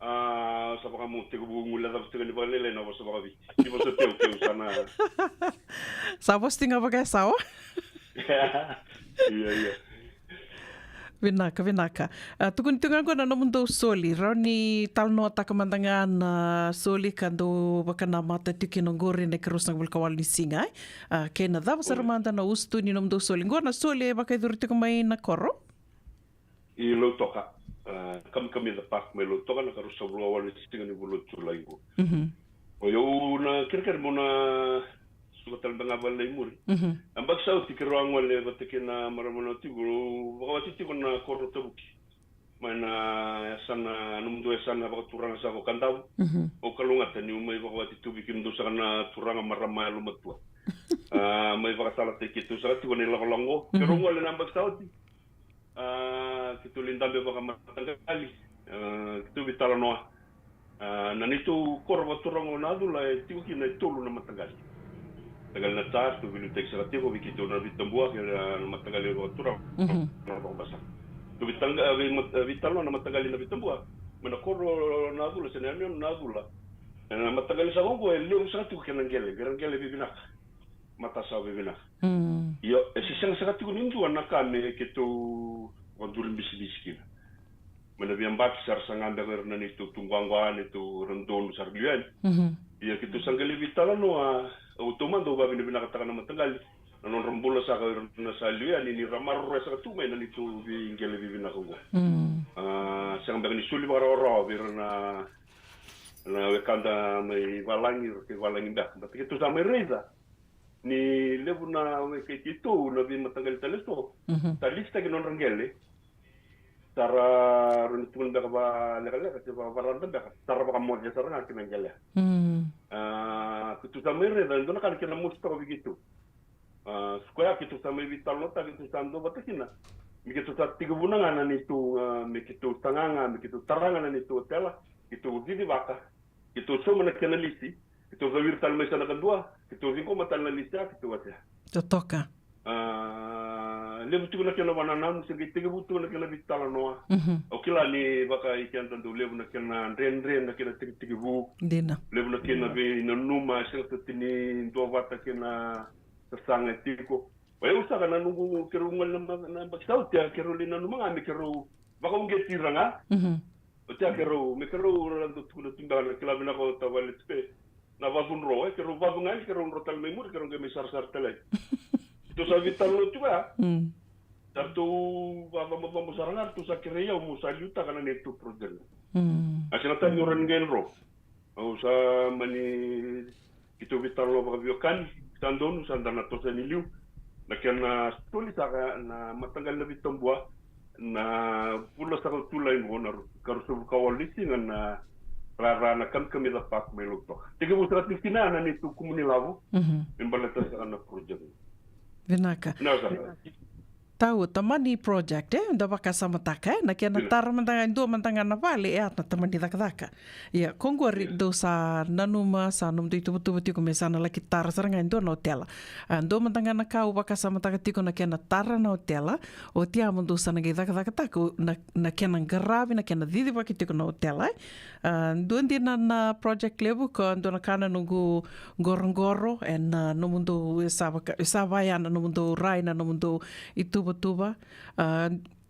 A, sa vakamu tekivu guilecava tiko ni vakalailai na vosa vakaviti. Ni vosa teukeu sa na. Sa vosa tiko ga vakayasawa. Ia, ia. Vinaka, vinaka. A, tukuni tiko ga qo na nomudou soli. Rawa ni talanoataka mada ga na soli ka dou vakanamata tiko kina oqori ena ikaruasagavulu ka walu ni siga, e? A, kei na cava sara mada na usutu ni nomudou soli. Qo na soli e vakayacori tiko mai na koro? I Lautoka, a, Kamikamica Park mai Lautoka, na ikaruasagavulu ka walu ni siga ni vula o Julai qo. Mhm. O yau na kerekere meu na suka tale beka ga vale i muri. Mhm. Na yabaki sa oti keirau a gole vata kei na marama na watiqu, au vakawati tiko na koro o Tavuki. Mai na yasana, nomudou yasana vakaturaga saka o Kadavu. Mhm. Au kalougata niu mai vakawati tu vei kemudou saka na turaga marama yalomatua. A, mai vakatalataki keitou saka tiko na ilakolako qo. Mhm. Keirau gole na yabaki sa oti. A, keitou lai dabe vakamataqali, a, keitou veitalanoa. A, na neitou koro vakaturaga o Nacula e tiko kina e tolu na mataqali. Mataqali na Ta, ratou veiliutaki saka tiko vei keitou na Vitabua, kei na mataqali vakaturaga, mhm, na Vakabasa. Ratou veitaqa-, vei mat-, veitalanoa na mataqali na Vitabua mai na koro o Nacula se na yanuyanu o Nacula. E, na mataqali saka oqo e levu saka tiko kei na qele, qele, qele veivinaka. Matasawa veivinaka. Mm. Io, e se sega saka tiko ni dua na ka me keitou vakaduri bisinisi kina. Mai na veiyabaki sa ra saga beka o ira na neitou tuquaqua, neitou ra donu sa ra liu yani. Mhm. Ia keitou sa qai lai veitalanoa, au taumada au vakavinavinakataka na mataqali na nodra bula saka o ira na sa liu yani, ni ra maroroya saka tu mai na neitou veiqele veivinaka oqo. Mm. A, sega beka ni soli vakarawarawa vei ira na, na wekada mai valagi, ira kei valagi beka. Baleta keitou sa mai raica ni levu na wekai keitou na veimataqali tale eso. Mhm. Sa lisitaki na nodra qele. Sa ra rawa ni tukuna beka vakalekaleka se vakavarada beka, sa ra vakamoce sara ga kina qele. Mm. A, keitou sa mai raica e dua na ka na kena mosi toka vei keitou. A, so koya keitou sa mai veitalanoataka, keitou sa duavata kina. Me keitou sa tekivuna ga na neitou, a, me keitou saga ga, me keitou tara ga na neitou otela, keitou cicivaka, keitou sauma na kena lisi, Keitou caviri tale mai sa na kadua, keitou ciqoma tale na lisi ya, keitou wasea. Totoka. A, levu tiko na kena vakanananu, se qai tekivu tiko na kena veitalanoa. Mhm. Au kila ni vaka i keda dau levu na kena dredre, na kena tekitekivu. Dina. Levu na kena veinanuma, e sega soti ni duavata kei na sasaga e tiko. O yau saka na noqu, keirau gole na ma-, na yabaki sa oti ya, keirau lai nanuma ga me keirau vakauqeti ira ga. Mhm. Oti ya keirau, me keirau ra dau tukuna tu beka na kila vinaka o tavale Tipe. Na vavu dro, e, keirau vavu ga yani, keirau dro tale mai muri, keirau qai mai sarasara tale. Ratou sa veitalanoa tiko ya. Mm. Sa ratou vacabocabo sara ga, ratou sa kerei au meu sa liutaka na neitou project. Mm. A se na tani ora ni qai dro. Au sa mani, keitou veitalanoa vakaveiwekani, sa donu, sa da na toso yani i liu. Na kena soli saka na mataqali na Vitabua, na vula saka o Julai qo na ru-, ka ruasagavulu ka walu ni siga na rara na Kamikamica Park mai Lautoka. Tekivu saka tiko kina na neitou kumuni lavo, mhm, me baleta saka na project. Vinaka. Na saka. Tau, tamani project, e, da vakasamataka, e, na kena, vinaka, tara mada ga, e dua mada ga na vale, e, a na tamani cakacaka. Ia, ko qori, ia, dou sa nanuma, sa nomudou ituvatuva tiko me sa na laki tara sara ga e dua na otela. A, dua mada ga na ka au vakasamataka tiko na kena tara na otela, oti ya mo dou sa na qai cakacakataka na, na kena qaravi, na kena cicivaki tiko na otela, e. A, dua dina na project levu, ko dua na ka na noqu qoroqoro, e na nomudou, e sa vaka, e sa vaya na nomudou rai, na nomudou ituvatuva. A,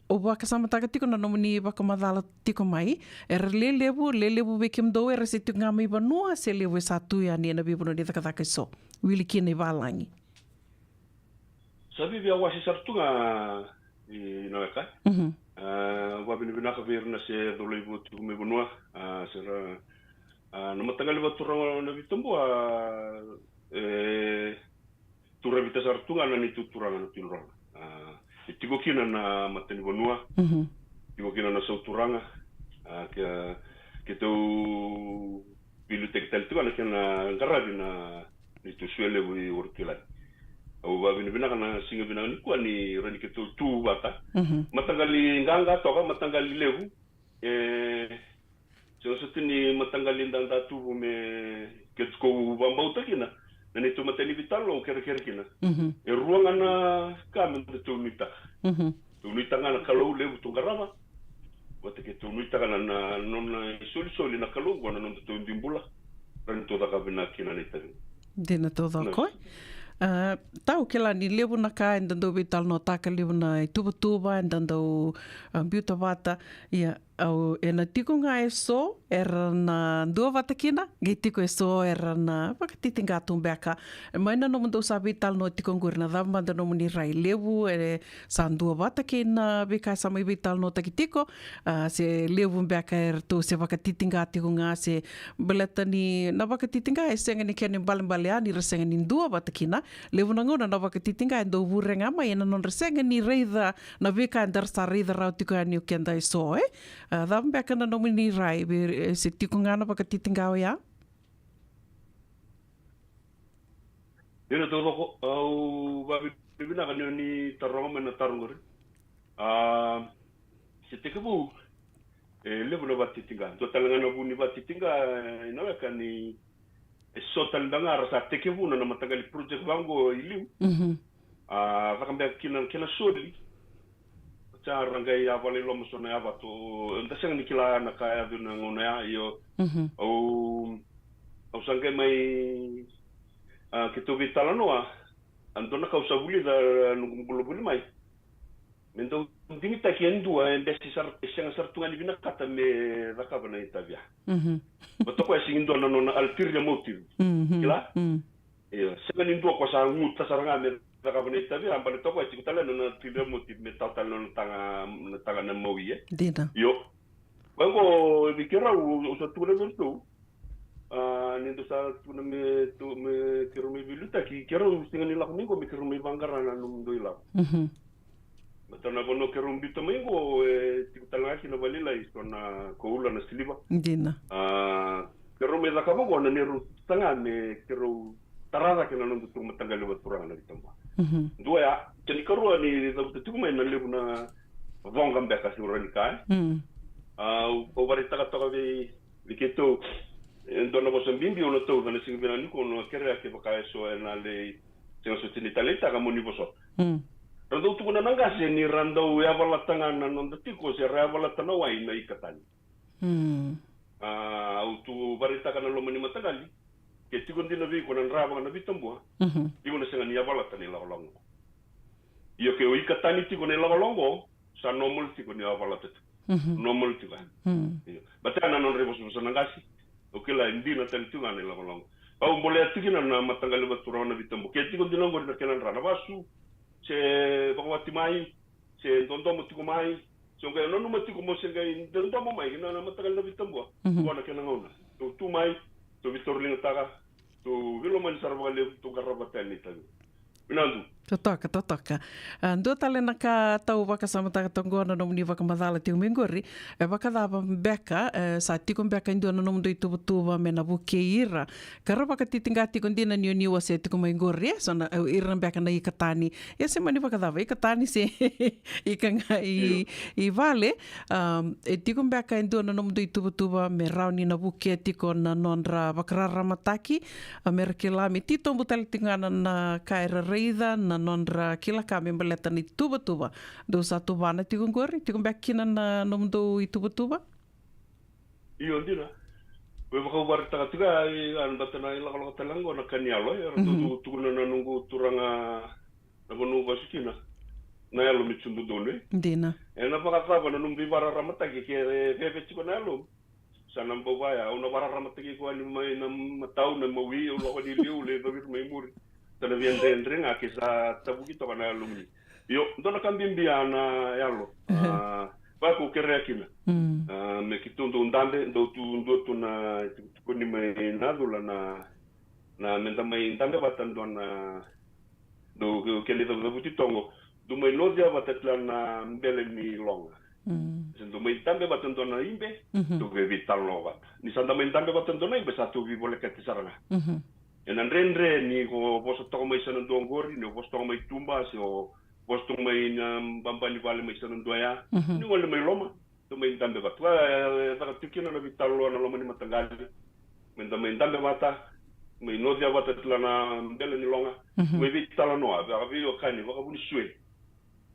au vakasamataka tiko na nomuni vakamacala tiko mai, era lelevu, lelevu vei kemudou era se tiko ga mai vanua, se levu e sa tu yani ena veivanua ni cakacaka eso, wili kina i valagi? Sa viavia wase sara tu ga i na weka. Mhm. A, vavinavinaka vei ira na se colai vou tiko mai vanua, a, se ra, a, na mataqali vaturaga na Vitabua, e, turavita sara tu ga na neitou turaga na Tui Drua. A, e tiko kina na matanivanua, mhm, tiko kina na sauturaga, a, ke, keitou veiliutaki tale tiko na kena qaravi na neitou suelevu i Warutuilagi. Au vavinavinaka na siga vinaka nikua ni rawa ni keitou tu vata. Mhm. Mataqali qaqa toka, mataqali levu, e, sega soti ni mataqali dada tuvu me keitou vakabauta kina na neitou matai ni veitalanoa au kerekere kina. Mhm. E rua ga na ka me datou nuitaka. Mhm. Tou nuitaka ga na Kalou levu tou qarava. Vata kei tou nuitaka na, na nona isolisoli na Kalou qo na nodatou dui bula. Rawa ni tou caka vinaka kina na itavi. Dina taucoko. Nice. A, tau kila ni levu na ka eda dau veitalanoataka, levu na ituvatuva eda dau, a, biuta vata. Ia, au, ena tiko ga eso era na duavata kina, qai tiko eso era na vakatitiqa tu beka. Mai na nomudou sa veitalanoa tiko qori, na cava mada nomuni rai? Levu e sa duavata kei na veika sa mai veitalanoataki tiko, a, se levu beka eratou se vakatitiqa tiko ga, se baleta ni na vakatitiqa e sega ni kena ibalebale ya ni ra sega ni duavata kina. Levu na gauna na vakatitiqa e dau vure ga mai ena nodra sega ni raica na veika eda sa raica rawa tiko yani o keda eso, e? A, cava beka na nomuni rai, vei, e, se tiko ga na vakatitiqa oya? Dina taucoko, au vavinavinaka ni o ni taroga mai na taro qori. A, se tekivu, e levu na vakatitiqa. Dua tale ga na vu ni vakatitiqa, e, na weka ni e so tale beka ga ra sa tekivuna na mataqali project vaqo i liu. Mhm. A, caka beka kina na kena soli. Sa ra qai yavala i loma so na yavato. Da sega ni kila na ka yaco na gauna ya, io. Mhm. Au, au sa qai mai, a, keitou veitalanoa. A, dua na ka au sa vulica, a, noqu bula vuli mai. Me dau digitaki e dua, e bese sara, e sega sara tu ga ni vinakata me cakava na itavi ya. Mhm. Baleta o koya e sega ni dua na nona ulterior motive. Mhm. Kila? Mm. Io, sega ni dua ko sa guta sara ga me cakava na itavi ya, baleta o koya e tiko tale na nona ulterior motive me tawa tale na nona taga, na taga na mawi, e. Dina. Io. Vaqo, vei keirau, au sa tukuna vei iratou. A, ni dou sa tukuna me, tu, me keirau mai veiliutaki, keirau sega ni lako mai qo me keirau mai vaqara na nomudou ilavo. Mhm. Baleta na vanua keirau biuta mai qo, e tiko tale ga kina vakalailai so na koula, na siliva. Dina. A, keirau mai cakava qo na neirau saga me keirau tara cake na nodatou mataqali vaturaga na Vitabua. Mhm. Dua ya, kena ikarua ni cavuta tiko mai na levu na voqa beka se ura ni ka, e. Mm. A, au, au vakaraitaka toka vei, vei keitou. E dua na vosa bibi au na tauca na siga vinaka nikua, au na kerea kevaka eso ena lai sega soti ni taleitaka mo ni vosota. Mm. Ra dau tukuna na qase ni ra dau yavalata ga na noda tiko se ra yavalata na wai na ika tani. Mm. A, au tu vakaraitaka na loma ni mataqali. Ke tiko dina vei iko na drava ga na vitabua, mhm, iko na sega ni yavalata na ilakolako oqo. Io, ke o ika tani tiko na ilakolako oqo, sa normal tiko ni yavalata tiko. Mhm. Normal tiko. Mm. Io. Baleta na nodra ivosavosa na qase. O kila e dina tani tiko ga na ilakolako. Au bolea tiko kina na mataqali vaturaga na vitabua. Ke tiko dina oqori na kena dra na vasu, se vakawati mai, se dodomo tiko mai, se o qai nanuma tiko mo se qai dodomo mai kina na mataqali na vitabua. Mhm. Vua na kena gauna. Tou tu mai, tou veitauriligataka, tou veilomani sara vakalevu, tou qarava tani na itavi. Vinadu. Totoka, totoka. A, dua tale na ka tou vakasamataka toka qo na nomuni vakamacala tiko mai qori. E vakacava beka, e, sa tiko beka e dua na nomudou ituvatuva me na vukei ira? Ka ra vakatitiqa tiko dina ni o ni wasea tiko mai qori, e, so na, e, ira beka na ika tani. Ia se mani vakacava, ika tani se ika ga i, io, i vale. Am, e tiko beka e dua na nomudou ituvatuva me rawa ni na vukea tiko na nodra vakararamataki, a, me ra kila me titobu tale tiko ga na, na ka era raica, na nodra kila ka me baleta na ituvatuva. Dou sa tuvana tiko qori, tiko beka kina na nomudou ituvatuva? Io, dina. Oi, vakauvaretaka tiko ya, e, a, bata na ilakolako tale qo na ka ni yalo, e, era, mhm, dau tukuna na noqu turaga na vanua au vasu kina. Na yalo me cubu donu, e. Dina. E na vakacava na nomu veivakararamataki ke, e, veve tiko na yalo. Sa na bau vaya, au na vakararamataki iko yani mai na matau, na mawi, au lako ni liu, lai cavi ira mai muri. Sa na via dredre ga ke sa tavuki toka na yalomuni. Io, dua na ka bibi ya na yalo. Mhm. A, vaka au kerea kina. Mm. A, me keitou dau dabe, dau tu, dua tu na itikotiko ni mai na cula na, na meda mai dabe vata dua na, dau, kena icavucavuti toqo. Dau mai nocia vata tale na bele ni loga. Mm. Se dau mai dabe vata dua na ibe, mhm, dau via veitalanoa vata. Ni sa da mai dabe vata dua na ibe, sa tou veivolekati sara ga. Mhm. E na dredre ni ko vosa toka mai sa na dua qori, ni o vosa toka mai tuba, se o vosa toka mai na baba ni vale mai sa na dua ya. Mhm. Ni gole mai loma, dau mai dabe vata. Koya e caka tiko kina na veitalanoa na loma ni mataqali. Me da mai dabe vata, mai nocia vata tale na bele ni loga. Mhm. Mai veitalanoa, vaka veiwekani, vakavunisue.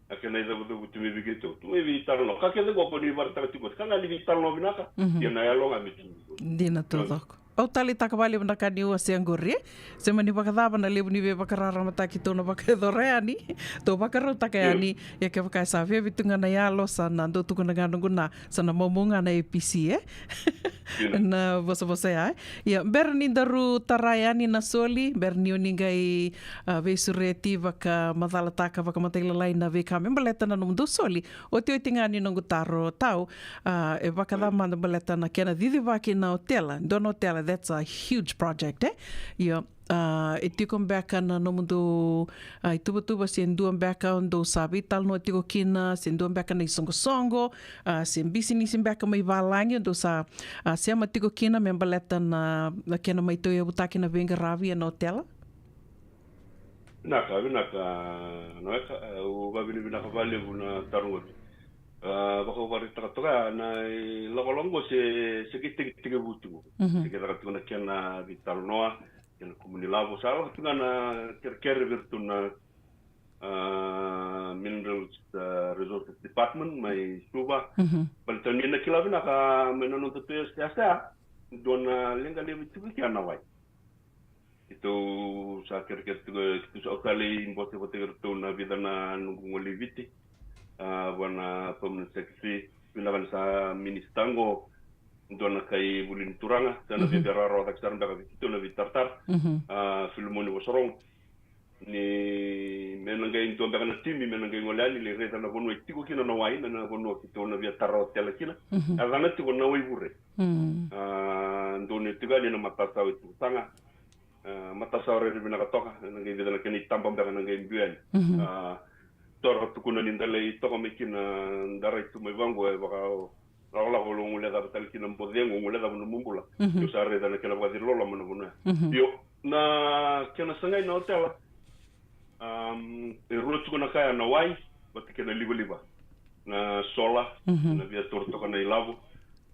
A kena icavucavuti mai vei keitou. Tou mai veitalanoa. Ka kece qo ko ni vakaraitaka tiko. Ka ga ni veitalanoa vinaka. Mhm. Ia na yalo ga me tu. Dina taucoko. Au taleitaka vakalevu na ka ni wasea qori, e? Se mani vakacava na levu ni veivakararamataki tou na vakayacora yani. Tou vakarautaka, io, yani. Ia kevaka e sa veve tu ga na yalo, sa na dau tukuna ga noqu na, sa na maumau ga na A P C, e? Dina. Na vosavosa ya, e? Ia, bera ni daru tara yani na soli, bera ni o ni qai, a, veisureti vakamacalataka vakamatailalai na veika me baleta na nomudou soli. Otioti ga ni noqu taro tau, a, e vakacava mada baleta na kena cicivaki na otela, dua na otela, that's a huge project, e? Io, a, e tiko beka na nomudou, a, ituvatuva se dua beka dou sa veitalanoa tiko kina, se dua beka na isoqosoqo, a, se bisinisi beka mai valagi dou sa, a, sema tiko kina me baleta na, na kena mai tauyavutaki na veiqaravi ena otela? Vinaka, vinaka, na weka, e, au vakavinavinaka vakalevu na taro qori. A, vakavakaraitaka toka ya na ilakolako qo se, se qai tekitekivu tiko. Mhm. Se qai caka tiko na kena veitalanoa, kena kumuni lavo, sa lako tiko ga na kerekere vei iratou na, a, Minerals, a, Resources Department mai Suva. Mhm. Baleta ni na kila vinaka mai na noda tu yasayasa, dua na leqa levu tiko kea na wai. Keitou sa kerekere tiko, keitou sa, au sa lai bose vata kei iratou na vica na noqu gole i Viti. A, vua na permanent secretary, vinaka ni sa minisita qo, dua na kai vuli ni turaga, sa na, mhm, via rawarawa cake sara beka vei keitou na veitaratara. Mhm. A, Filimoni Vosorogo. Ni me na qai dua beka na timi, me na qai gole yani, lai raica na vanua e tiko kina na wai, na, na vanua keitou na via tara otela kina. Mhm. A yacana tiko na Waivure. Mm. A, donu tiko yani na matasawa e tiko saga. A, matasawa rairai vinaka toka, na qai vica na kena itaba beka na qai biu yani. Mhm. A, tou ra tukuna ni da lai toka mai kina, da rai tu mai vaqo, e vaka, o, lakolako, o guilecava tale kina mo cegu, o guilecava nomu bula. Mhm. Io, sa raica na kena vakaciriloloma na vanua. Mhm. Io, na kena sagai na otela. Am, e rua tiko na ka ya, na wai, vata kei na livaliva. Na sola, mhm, na via toro toka na ilavo.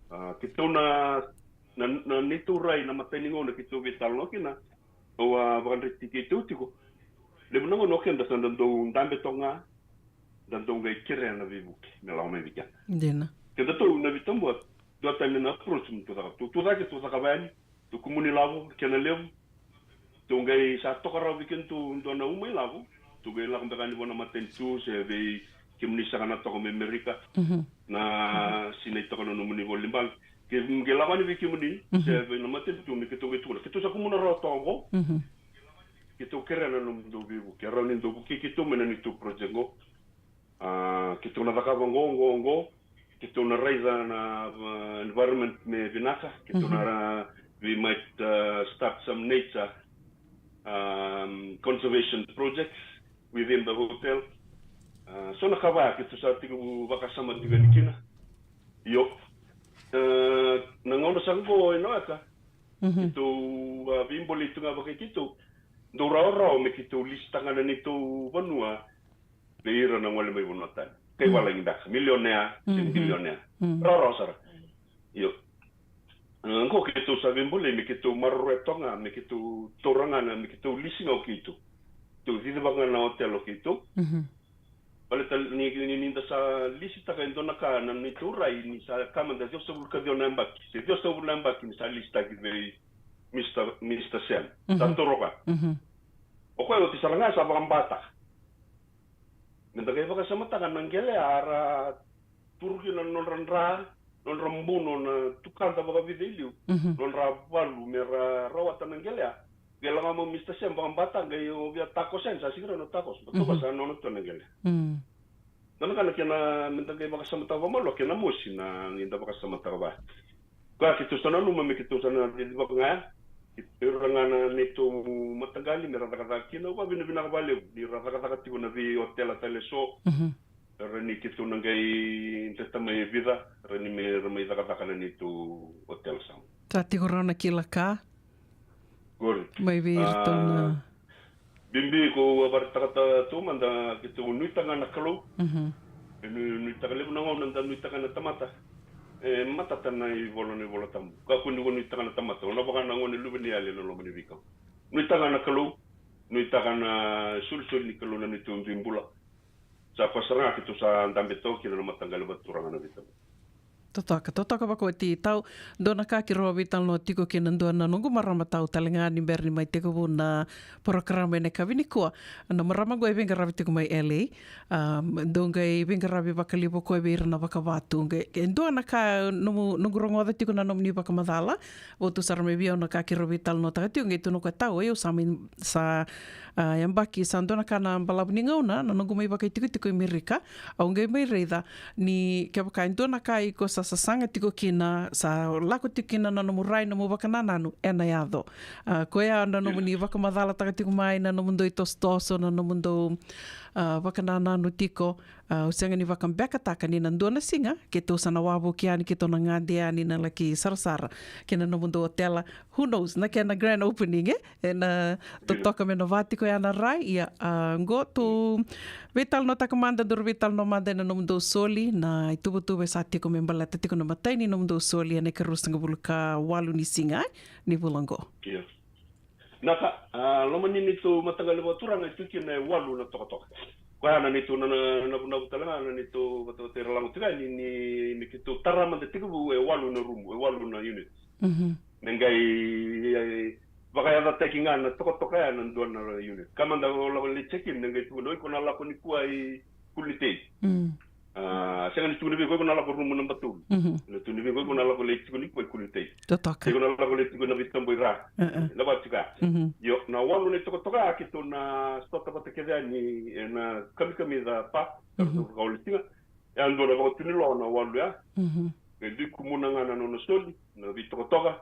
A, keitou na Na, na neitou rai na matai ni gauna keitou veitalanoa kina, au a vakadreti keitou tiko. Levu na gauna o keda sa da dau dabe toka ga, da dau qai kerea na veivuke me lako mai vei keda. Dina. Kedatou na Viti Tabu, dua tani na approach me tou caka, tou, tou caka, tou caka vayani, tou kumuni lavo, kena levu. Tou qai sa toka rawa vei kedatou dua na uma i lavo. Tou qai lako beka yani vua na matanitu se vei kemuni saka na toka mai Amerika. Mhm. Na sinai toka na nomuni vola ni baqe. Ke qai lako yani vei kemuni, mhm, se vei na matanitu me keitou qai tukuna. Keitou sa kumuna rawa toka qo. Mhm. Keitou kerea na nomudou veivuke. Rawa ni dou vukei keitou mai na neitou project qo. A, keitou na cakava qo, qo, qo. Keitou na raica na, a, environment me vinaka. Keitou na, mhm, ra, we might, a, start some nature, um, conservation projects within the hotel. A, so na ka vaya keitou sa tiko vakasama tiko yani kina. Io. A, na gauna sa qo e na weka. Mhm. Keitou, a, veibolei tu ga vakai keitou. Dou rawarawa me keitou lisitaka na neitou vanua vei ira na gole mai vanua tani. Kai, mm, valagi beka, milionea, se, mm, bilionea. Mm. Rawarawa sara. Io. E, qo keitou sa veibolei me keitou maroroya toka ga, me keitou taura ga na, me keitou lisi ga o keitou. Tou cicivaka ga na hotel o keitou. Mhm. Baleta ni, ni, ni da sa lisitaka e dua na ka na neitou rai ni sa ka mada ciwasagavulu ka ciwa na yabaki. Se ciwasagavulu na yabaki ni sa lisitaki vei Mister, Mister Sam. Sa, mhm, toroka. Mhm. O koya oti sara ga sa vakabataka. Me da qai vakasamataka na qele a ra turu kina na nodra dra, nodra buno na tukada vakavica i liu, mhm, nodra valu me ra rawata na qele a. Qai lako mai o Mister Sam vakabataka, qai o via takoso yani, sa sega ni rawa na takoso. Baleta, mhm, sa nona tu na qele. Mm. Dua na ka na kena, me da qai vakasamataka vakamalua, kena mosi na qai da vakasamataka vaya. Koya keitou sa nanuma me keitou sa na cicivaka ga ya. Keitou ira ga na neitou mataqali me ra cakacaka kina, au vakavinavinaka vakalevu ni ra cakacaka tiko na veiotela tale eso. Mhm. Era ni keitou na qai dreta mai e vica, era ni me ra mai cakacaka na neitou otela sa. Sa tiko rawa na kila ka. Qori. Mai vei iratou na, a, bibi ko au a vakaraitaka tu mada, keitou nuitaka ga na Kalou. Mhm. E nu-, nuitaka, levu na gauna da nuitaka na tamata, e matata na ivola, na iVola Tabu. Kakua ni ko nuitaka na tamata, o na vaka na gone luveniyali ena loma ni veikau. Nuitaka ga na Kalou, nuitaka na isolisoli ni Kalou na neitou dui bula. Sa koya sara ga keitou sa dabe toka kina na mataqali vakaturaga na Viti Tabu. Totoka, totoka vakaoti. Tau, dua na ka keirau a veitalanoa tiko kina, dua na noqu marama tau tale ga ni bera ni mai tekivu na porokaramu ena yakavi nikua. Na marama qo e veiqaravi tiko mai L A. Am, dou qai veiqaravi vakalevu o koya vei ira na vakavatu. Qai, e dua na ka nomu, noqu rogoca tiko na nomuni vakamacala. Votu sara mai vei au na ka keirau veitalanoataka tiko, qai tukuna o koya, tau, o yau sa mai, sa, a, yabaki sa dua na ka na balavu ni gauna na noqu mai vakaitikotiko i Merika. Au qai mai raica ni kevaka e dua na ka iko sa sasaga tiko kina, sa lako tiko kina na nomu rai, nomu vakanananu, ena yaco. A, koya na nomuni vakamacalataka tiko mai na nomudou itosotoso, na nomudou, a, vakanananu tiko. A, au sega ni vakabekataka ni na dua na siga keitou sa na wavoki yani, keitou na gade yani na laki sarasara kei na nomudou otela. Who knows, na kena grand opening, e? Ena totoka me na va tiko ya na rai. Ia, a, qo tou veitalanoataka mada, daru veitalanoa mada ena nomudou soli, na ituvatuva e sa tiko me baleta tiko na imatai ni nomudou soli ena ikaruasagavulu ka walu ni siga, e, ni vula qo. Io. Na ka, a, loma ni neitou mataqali vakaturaga e tu kina e walu na tokatoka. Koya na neitou na, na, na, navunavu tale ga na neitou vatavata era lago tiko yani ni, ni keitou tara mada tekivu e walu na rumu, e walu na unit. Mhm. Me qai, e, vakayacataki ga na tokatoka ya na dua na unit. Ka mada o lako lai check in, me qai tukuna, o iko na lako nikua i Kulitei. Mm. A, sega ni tukuna vei iko, iko na lako rumu naba tolu. Mhm. Na tukuna vei iko, iko na lako lai tiko nikua i Kulitei. Totoka. Iko na lako lai tiko na Viti Tabu i ra. E, e. Na vaka tiko ya. Mhm. Io, na walu na itokatoka ya keitou na sota vata kece yani ena kamikamica pa. Mhm. Ka oti ga. E a dua na vakatuniloa na walu ya. Mhm. E dui kumuna ga na nona soli, na veitokatoka.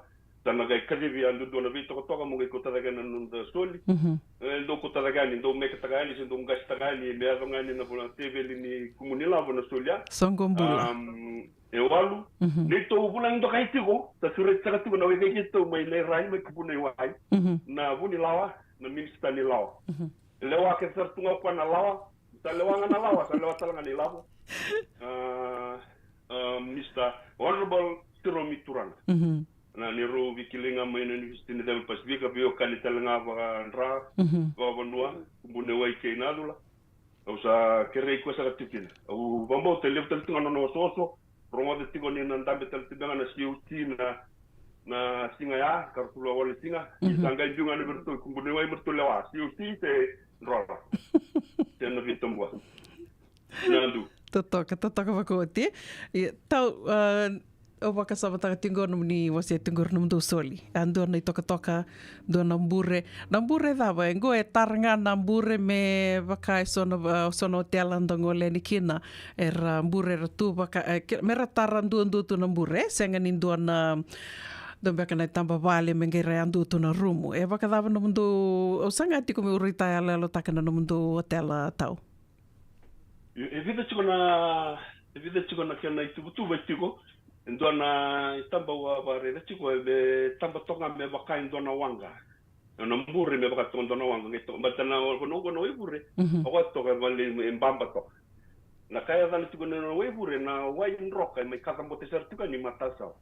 Sa na qai kacivi yadudua na veitokatoka mo qai kauta cake na noda soli. Mhm. E dou kauta cake yani, dou meketaka yani, se dou qasitaka yani, me yaco ga yani na vanua teveli ni kumu ni lavo na soli ya. Soqo bula. Am, e walu. Mhm. Neitou vulagi dokai tiko, sa sureti saka tiko na weka i keitou mai Nairai, mai Kubuna i Wai. Mhm. Na vu ni lawa, na minisita ni lawa. Mhm. E lewa kece sara tu ga o koya na lawa, sa lewa ga na lawa, sa lewa tale ga na ilavo. A, a, Mister Honorable Tiromi Turaga. Mhm. Na neirau veikilai ga mai na University ni Ceva Pasifika, veiwekani tale ga vakadra, Mhm. vakavanua, Kubunewai kei Nacula. Au sa kerei koya saka tiko kina. Au vakabauta e levu tale tiko ga na nona osooso. Rogoca tiko ni na dabe tale tiko ga na C O C na, na siga ya, ka ra tolu walu na siga. Mhm. Sa qai biu ga na vei ratou i Kubunewai me ratou lewa. C O C se drola. Se na veitabua. Na du. Totoka, totoka vakaoti. Ia, tau, ah, au vakasamataka tiko qo nomuni wasea tiko qo nomudou soli. A dua na itokatoka, dua na bure. Na bure cava, e qo e tara ga na bure me vaka e so na, ah, so na otela da gole yani kina. Era bure, era tu vaka, eh, ke-, me ra tara duadua tu na bure, e sega ni dua na, dua beka na itaba vale me qai ra yadua tu na rumu. E vakacava nomudou, au saga tiko meu raitayaloyalotaka na nomudou otela, tau. E, e vica tiko na, e vica tiko na kena ituvatuva e tiko. E dua na itaba au a vakaraica tiko, e me taba toka ga me vaka e dua na waqa. E na bure me vaka toka dua na waqa, qai toka, baleta na vanua qo na waivure. Mhm. Vaka toka e vale, e baba toka. Na ka e yacana tiko na waivure, na wai droka, e mai kacabote sara tiko ga ni matasawa.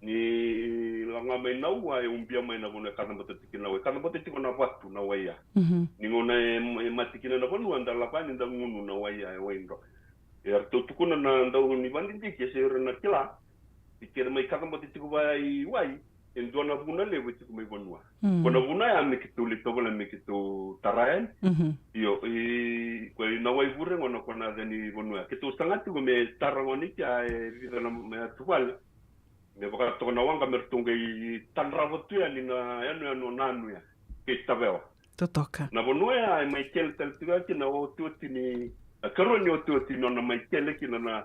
Ni lako ga mai na ua, e ubia mai na vanua e kacabote tiko na wai. Kacabote tiko na vatu na wai ya. Mhm. Ni gauna e, e mate kina na vanua, da lako yani da gunu na wai ya, e wai droka. E ratou tukuna na dau ni vadidike, se ira na kila. E kere mai kacabote tiko vaya i wai, e dua na vuna levu e tiko mai vanua. Mm. Ko na vuna ya me keitou lai tovolea me keitou tara yani. Mhm. Io, i, ko i na waivure gona ko na yaca ni vanua ya. Keitou saga tiko me tara gona i kea e vica na, me atu vale. Me vaka toka na waqa me ratou qai tadrava tu yani na yanuyanu o Nanuya kei Tavewa. Totoka. Na vanua ya e mai kele tale tiko ya kina otioti ni, a karua ni otioti ni nona mai kele kina na,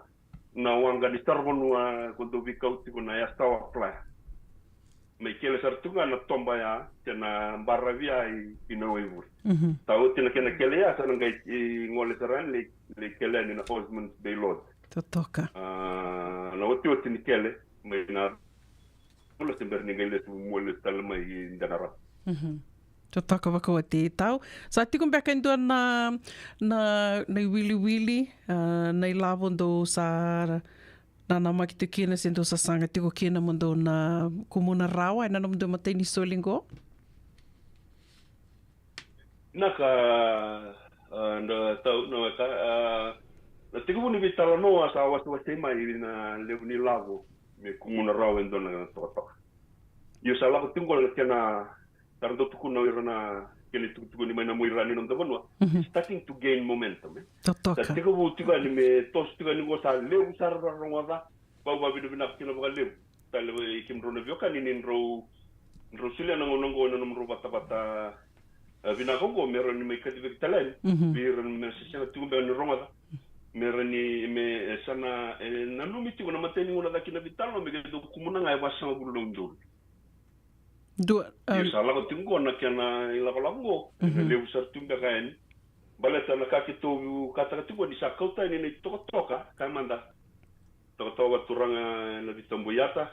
na waqa ni saravanua ko dou veikau tiko na Yasawa Playa. Mai kele sara tiko ga na toba ya, kei na baravi ya i, i na waivure. Mhm. Sa oti na kena kele ya, sa na qai, i, gole sara yani, lai, lai kele yani na Osmonds Bay Lodge. Totoka. A, na otioti ni kele, mai na vula se bera ni qai lesu, mua lesu tale mai i Denarau. Mhm. Totoka vakaoti, tau. Sa tiko beka e dua na, na, na iwiliwili, a, na ilavo dou sa nanamaki tiko kina se dou sasaga tiko kina mo dou na kumuna rawa ena nomudou matai ni soli qo? Vinaka, a, na tau, na weka, a, na tekivu ni veitalanoa sa wasewase mai na levu ni lavo me kumuna rawa e dua na tokatoka. Io, sa lako tiko qo na kena, sa ra dau tukuna o ira na kena itukutuku ni mai na muaira ni noda vanua. Mhm. Starting to gain momentum, e. Totoka. Sa tekivu tiko yani me toso tiko yani qo, sa levu sara ra rogoca, vau vavinavinaka kina vakalevu. Tale vei kemudrau na veiwekani ni drau, drau solia na gauna qo ena nomudrau vatavata, e, vinaka qo me rawa ni mai kacivaki tale yani. Mhm. Vei ira me sega tiko beka ni rogoca. Me rawa ni, me, e, sa na, e, nanumi tiko na matai ni gauna cake na veitalanoa me keitou kumuna ga e vasagavulu na udolu. Dua, io, um, sa lako tiko qo na kena ilakolako qo, ena, mhm, levu sara tu beka yani. Baleta na ka keitou kataka tiko ni sa kauta yani na itokatoka, kaya mada. Tokatoka vakaturaga na Vitaboyata,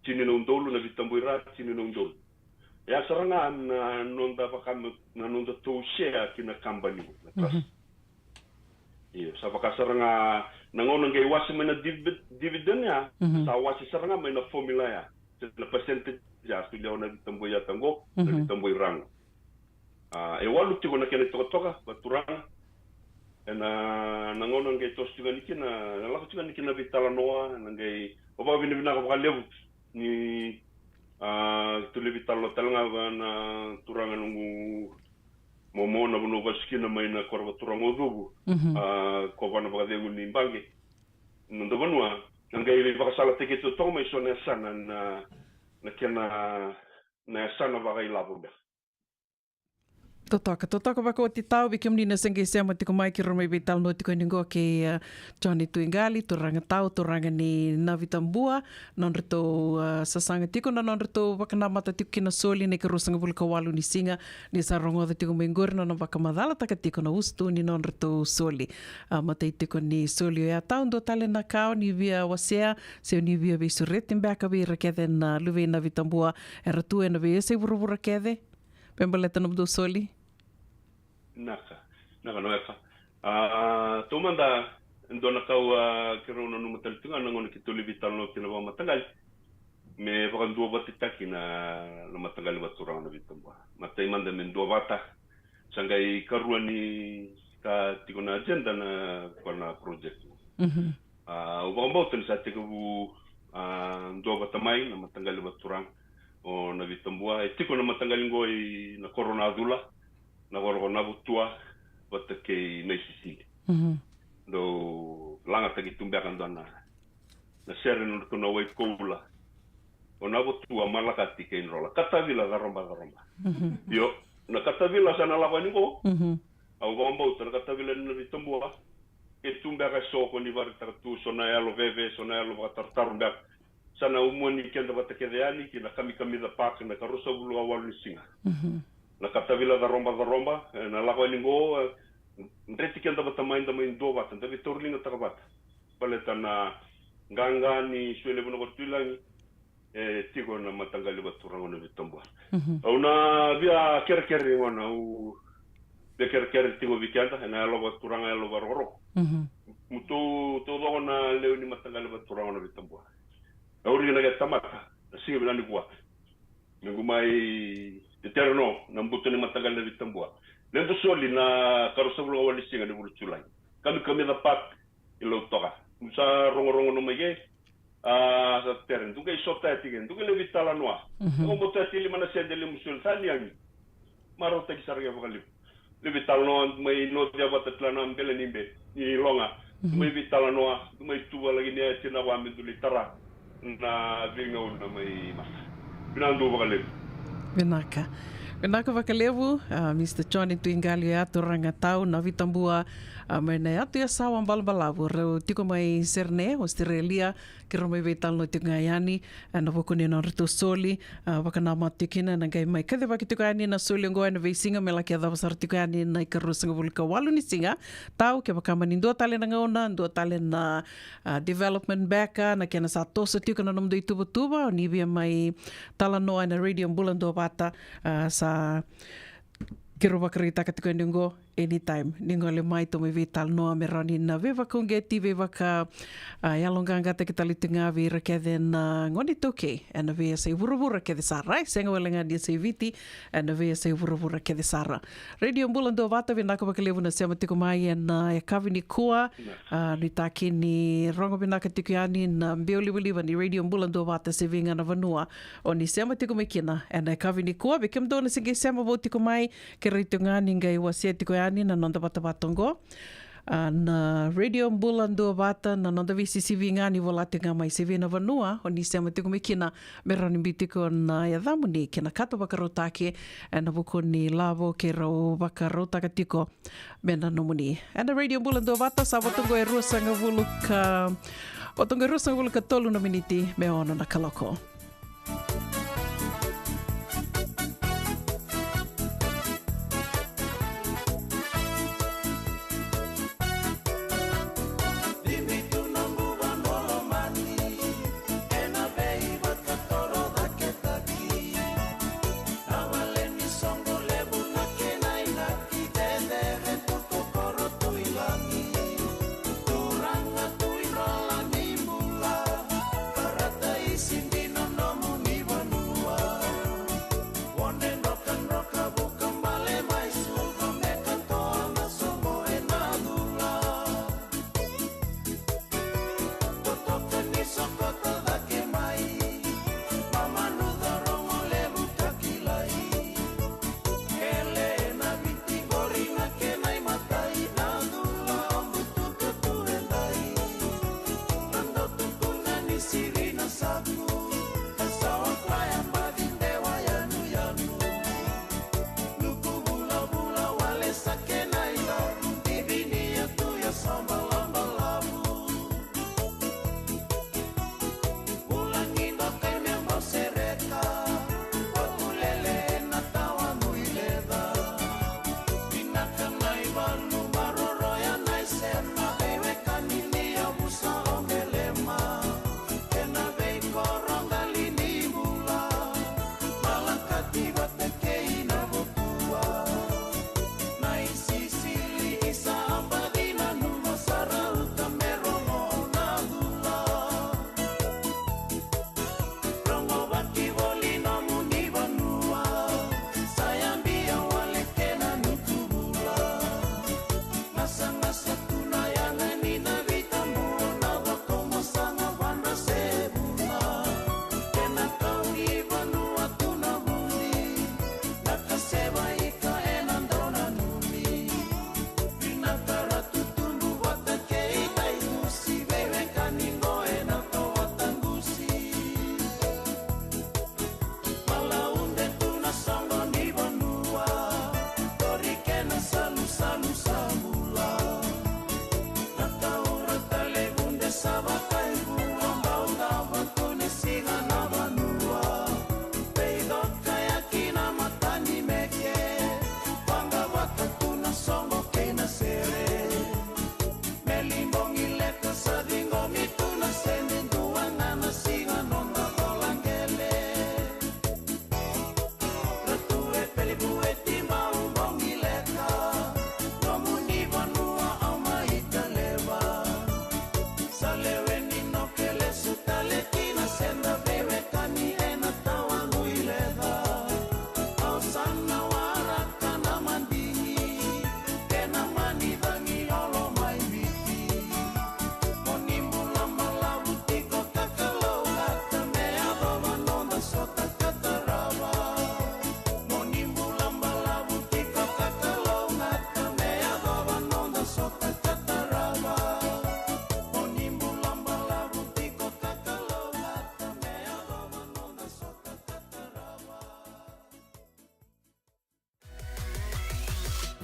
tini na udolu, na Vitaboira, tini na udolu. Ya sara ga na noda vaka me, na noda tou share ki na kabani, na trust. Mhm. Io, sa vaka sara ga na gauna qai wase mai na divi-, dividend ya, mhm, sa wase sara ga mai na formula ya. Se na percentage ya, solia o na Vitaboyata qo, na, mhm, Vitaboira qo. A, e walu tiko na kena itokatoka, vakaturaga. Ena, na gauna qai toso tiko yani kina, na lako tiko yani kina veitalanoa, na qai, au vakavinavinaka vakalevu ni, a, tu lai veitalanoa tale ga vua na turaga noqu momo na vanua au vasu kina mai na koro vakaturaga o Cuvu. Mhm. A, kovana vakacegu ni baqe. Noda vanua, na qai vakasalataki toka mai so na yasana na, na kena, na yasana vakailavo beka. Totoka, totoka vakaoti tau, vei kemuni na se qai sema tiko mai, keirau mai veitalanoa tiko yani qo kei, e, Johnny Tuiqali, turaga tau, turaga ni Navitabua, nodratou, e, sasaga tiko na nodratou vakanamata tiko kina soli na ikaruasagavulu ka walu ni siga, ni sa rogoca tiko mai qori na nona vakamacalataka tiko na usutu ni nodratou soli. A, matai tiko ni soli oya tau, dua tale na ka o ni via wasea, se o ni via veisureti beka vei ira kece na luve i Navitabua, era tu ena veiyasai vuravura kece. Me baleta nomudou soli. Naka, naka, na weka. A, taumada, dua na ka au, a, keirau nanuma tale tiko ga na gauna keitou lai veitalanoa kina vakamataqali. me vakaduavatataki na, na mataqali vakaturaga na Vitabua. Matai mada me duavata, sa qai karua ni ka tiko na agenda na ko na project. Mhm. A, au vakabauta ni sa tekivu, a, duavata mai na mataqali vakaturaga o na Vitabua. E tiko na mataqali qo i na koro na Cula, na koro ko Navutua, vata kei Naisisili. Mhm. Dou lagataki tu beka dua na, na sere na ratou na Waikoula. O Navutua, Malakati kei Drola. Katavila, Caroba, Caroba. Mhm. Io, na katavila sa na lako yani qo. Mhm. Au vakabauta na katavila ni na Vitabua. E tu beka e so ko ni vakaraitaka tu, so na yalo veve, so na yalo vakatarotaro beka. Sa na umua ni keda vata kece yani ki na Kamikamica Park na ka ruasagavulu ka walu ni siga. Mhm. Na katavila Caroba, Caroba, e, na lako yani qo, e, dreti keda vata mai, da mai duavata, da veitauriligataka vata. Baleta na qaqa ni Suelevu Nokotulagi, e tiko na mataqali vakaturaga na Vitabua. Mhm. Au na via kerekere gona, au via kerekere tiko vei keda, ena yalo vakaturaga, yalo vakarokoroko. Mhm. Mutou, taucoko na lewe ni mataqali vakaturaga na Vitabua. Au riki na ke tamata, na siga vinaka nikua. Mequ mai tetere no, na buto ni mataqali na Vitabua. Ledu soli na ka ruasagavulu ka walu ni siga ni vula Julai. Kamikamica Park, i Lautoka. Sa rogorogo no mai ke, a, sa tere. Dou qai sota e tike, dou qai levi talanoa. Mhm. Dou boto e tike lima na sede lemu soli, sa ni agi. Marautaki sara ke vakalevu. Levi talanoa, dou mai nocia vata tale na bele ni be, ni loga. Dou mai vi talanoa, dou mai tuva lagi ni e tina vua me dou lai tara na veigauna mai masa. Vinaka dou vakalevu. Vinaka. Vinaka vakalevu, a, Mister John Tuigali, e turaga tau na Vitabua, a, mai na yatu Yasawa, Balabalavu, rau tiko mai Sydney, Australia, keirau mai veitalanoa tiko ga yani, e, na vuku ni nodratou soli, a, vakanamata tiko kina, na qai mai kacivaki tiko yani na soli oqo ena veisiga me laki yacova sara tiko yani na ikaruasagavulu ka walu ni siga. Tau, kevaka mani dua tale na gauna, dua tale na, a, development beka, na kena sa toso tiko na nomudou ituvatuva, ni via mai talanoa ena Radio Bula Duavata, a, sa keirau vakaraitaka tiko yani oqo, anytime ni gole mai, tou mai veitalanoa me rawa ni na veivakauqeti, veivaka, a, yaloqaqataki tale tiko ga vei ira kece na gone iTaukei ena veiyasai vuravura kece sara, e sega wale ga ni yasai Viti, ena veiyasai vuravura kece sara. Radio Bula Duavata, vinaka vakalevu na sema tiko mai ena, a, yakavi nikua. A, nuitaki ni rogo vinaka tiko yani na biau livaliva ni Radio Bula Duavata se vei ga na vanua o ni sema tiko mai kina ena yakavi nikua. Vei kemudou na se qai sema vou tiko mai, kerea tiko ga ni qai wasea tiko yani na noda vatavata oqo. A, na Radio Bula Duavata, na noda veisisivi ga ni vola tiko ga mai se vei na vanua o ni sema tiko mai kina, me rawa ni biu tiko na yacamuni kei na kato vakarautaki ena vuku ni lavo keirau vakarautaka tiko me na nomuni. Ena Radio Bula Duavata, sa vata oqo e ruasagavulu ka, vata oqo e ruasagavulu ka tolu na miniti me ono na kaloko.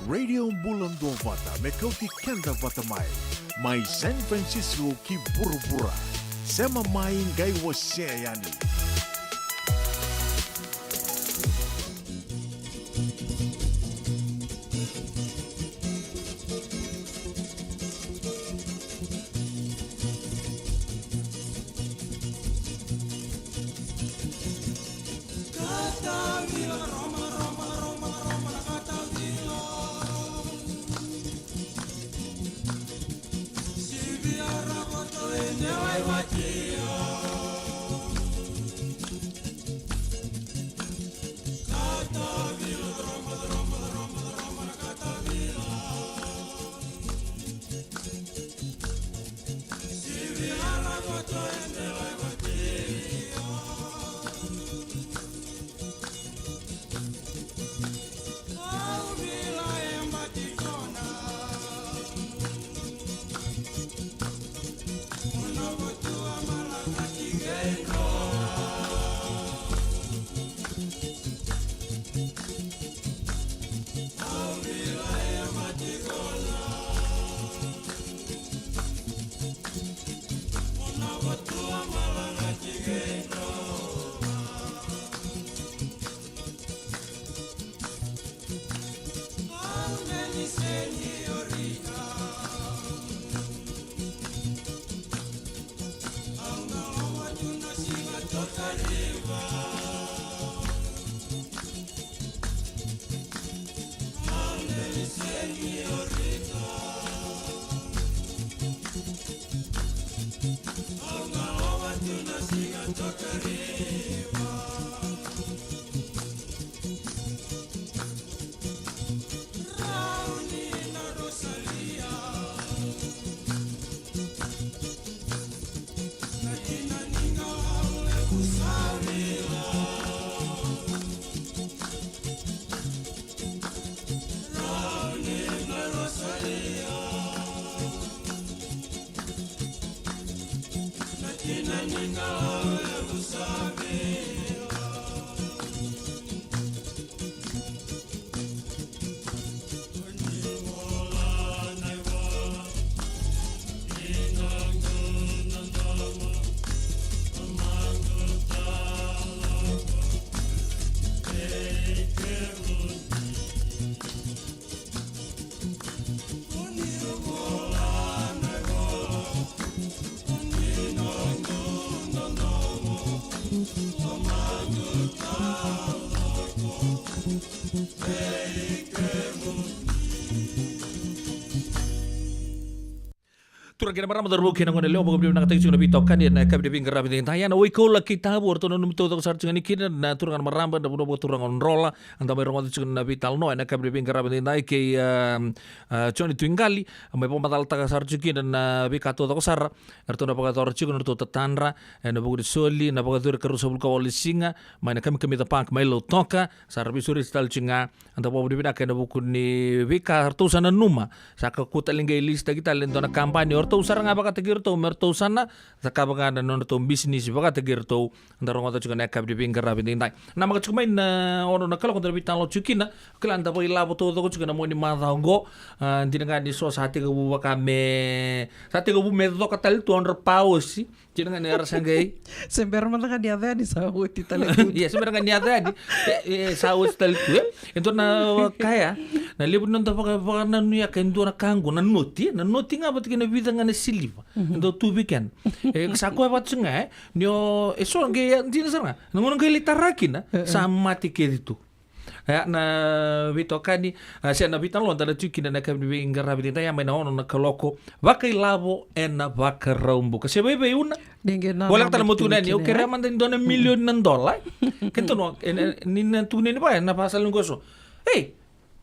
Radio Bula Duavata, me kauti keda vata mai. Mai San Francisco ki vuravura. Sema mai qai wasea yani. Turaga kei na marama, cauravou kei na gone yalewa, vakavinavinakataki tiko na veitokani ena yakavi ni veiqaravi edaidai. Ia na Waikoula kei Tavua, o ratou nanumi taucoko sara tiko yani kina na turaga na marama ena vanua vakaturaga o Drola. Eda mai rogoca tiko na veitalanoa ena yakavi ni veiqaravi edaidai kei, a, a, Joni Tuiqali. Mai vakamacalataka sara tiko kina na veika taucoko sara eratou na vakayacora tiko na nodratou tatadra ena vuku ni soli, na vakayacori ka ruasagavulu ka walu ni siga mai na Kamikamica Park mai Lautoka. Sa ra veisureti tale tiko ga. Eda vakavinavinaka ena vuku ni veika ratou sa nanuma. Sa kakua tale qai lisitaki tale e dua na kabani o ratou sara ga vakataki iratou me ratou sa na cakava ga na nodratou bisinisi vakataki iratou. Eda rogoca tiko na yakavi ni veiqaravi edaidai. Namaka tiko mai na ono na kaloko da na veitalanoa tiko kina. Kila da vakailavo taucoko tiko na mua ni macawa oqo. A, dina ga ni so sa tekivu vaka me, sa tekivu me coka tale tu odra paosi. Kina ga ni era sa qai. Se bera mada ga ni yaco yani sa oti tale tu. Ia, se bera ga ni yaco yani. E, e, sa oti tale tu, e. E dua na ka ya. Na levu ni noda vaka, vakananuyaka e dua na ka qo, na noti, e. Na noti ga vata kei na vica ga na siliva. Mhm. E dau tu vei keda. E, sa koya vata tiko ga, e. Ni o, e so qai, e, dina sara ga. Na gauna qai lai tara kina, e, e, sa mate kece tu. Ia, na veitokani, a, se na veitalanoa da na tiko kina na yakavi ni veiqaravi edaidai, ia mai na ono na kaloko, vakailavo ena Vakaraubuka. Se vaivei una? Voleka tale mo tukuna yani, au kerea mada e dua na milioni na dola. Ke donu, e, e, ni na tukuna yani vaka ena vakasala ni qo e so. Ei,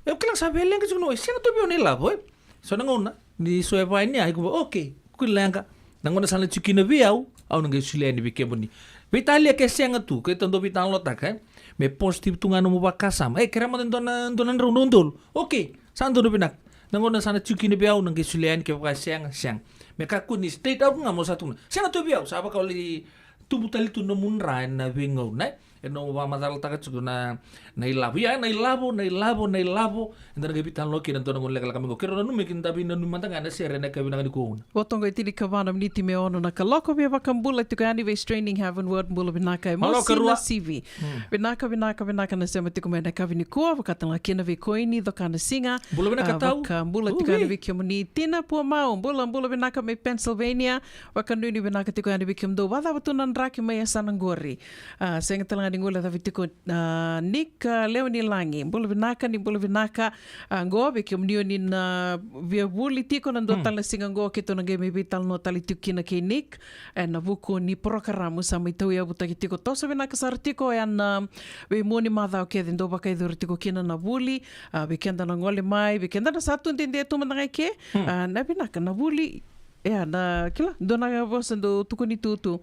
au kila sa veileqa tiko na, e sega tu vei au na ilavo, e. So na gauna ni so e vaka ni a, iko vaka, okay, ko leqa. Na gauna sa na tiko kina vei au, au na qai solia yani vei kemuni. Veitalia ke sega tu, ke tou dau veitalanoataka, e. Me positive tu ga nomu vakasama. E, kerea mada e dua na, dua na drau na udolu. Okay, sa donu vinaka. Na gauna sa na tiko kina vei au, na qai solia yani, kevaka sega, sega. Me kakua ni straight out ga mo sa tukuna. Sega tu vei au, sa vaka o lai tubu tale tu nomu dra ena veigauna, e. E na vakamatalataka tiko na, na ilavo. Ia, na ilavo, na ilavo, na ilavo. Eda na qai veitalanoa kina dua na gauna lekaleka mai qo. Keirau nanumi keda veinanumi mada ga na sere ena yakavi vinaka nikua. Vo toqo e tinikava na miniti me ono na kaloko, via vakabula tiko yani vei Straining Heavenward, bula vinaka e Mosi Nasivi. Vinaka, vinaka, vinaka na sema tiko mai ena yakavi nikua, vakatalega kina vei Koini Cokanasiga. Bula vinaka tau. Vakabula tiko yani vei kemuni Tina Puamau, bula, bula vinaka mai Pennsylvania. Vakanuinui vinaka tiko yani vei kemudou vakacava tu na draki mai yasana qori. A, sega talega ni guilecavi tiko, a, Nick, a, Lewenilagi. Bula vinaka, ni bula vinaka. A, qo vei kemuni o ni na via vuli tiko na dua tale na siga qo, keitou na qai mai veitalanoa tale tiko kina kei Nick ena vuku ni porokaramu sa mai tauyavutaki tiko. Toso vinaka sara tiko ena veimua ni macawa kece dou vakayacori tiko kina na vuli. A, vei keda na gole mai, vei keda na sa tu dede tu mada ga i ke. A, na vinaka na vuli. Ia, na kila, dua na vosa dau tukuni tu.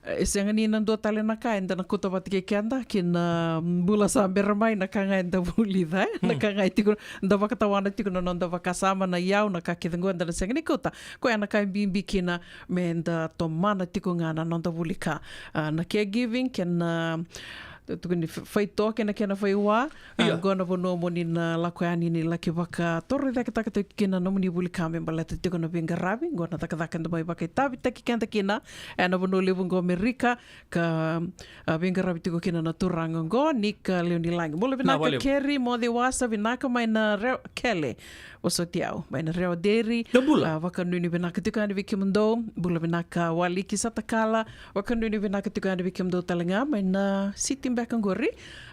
E sega ni na dua tale na ka eda na kauta vata kei keda ki na bula sa bera mai, na ka ga eda vulica, e? Na ka ga e tiko, da vakatawana tiko na noda vakasama, na iyau, na ka kece qo eda na sega ni kauta. Koya na ka e bibi kina me da tomana tiko ga na noda vuli ka. A, na caregiving kei na, a, tukuni f-, faitoa kei na kena faiwa. A, qo na vanua mo ni na lako yani ni laki vakatorocaketaka tiko kina na nomuni vuli ka me baleta tiko na veiqaravi. Qo na cakacaka eda mai vakaitavitaki keda kina ena vanua levu qo Amerika, ka, a, veiqaravi tiko kina na turaga qo, Nick, a, Lewenilagi. Bula vinaka Keri, moce wasa vinaka mai na Rewa, Kele. Vosoti au mai na Rewa Dairy. A, vakanuinui vinaka tiko yani vei kemudou. Bula vinaka Waliki Satakala. Vakanuinui vinaka tiko yani vei kemudou talega mai na siti beka qori.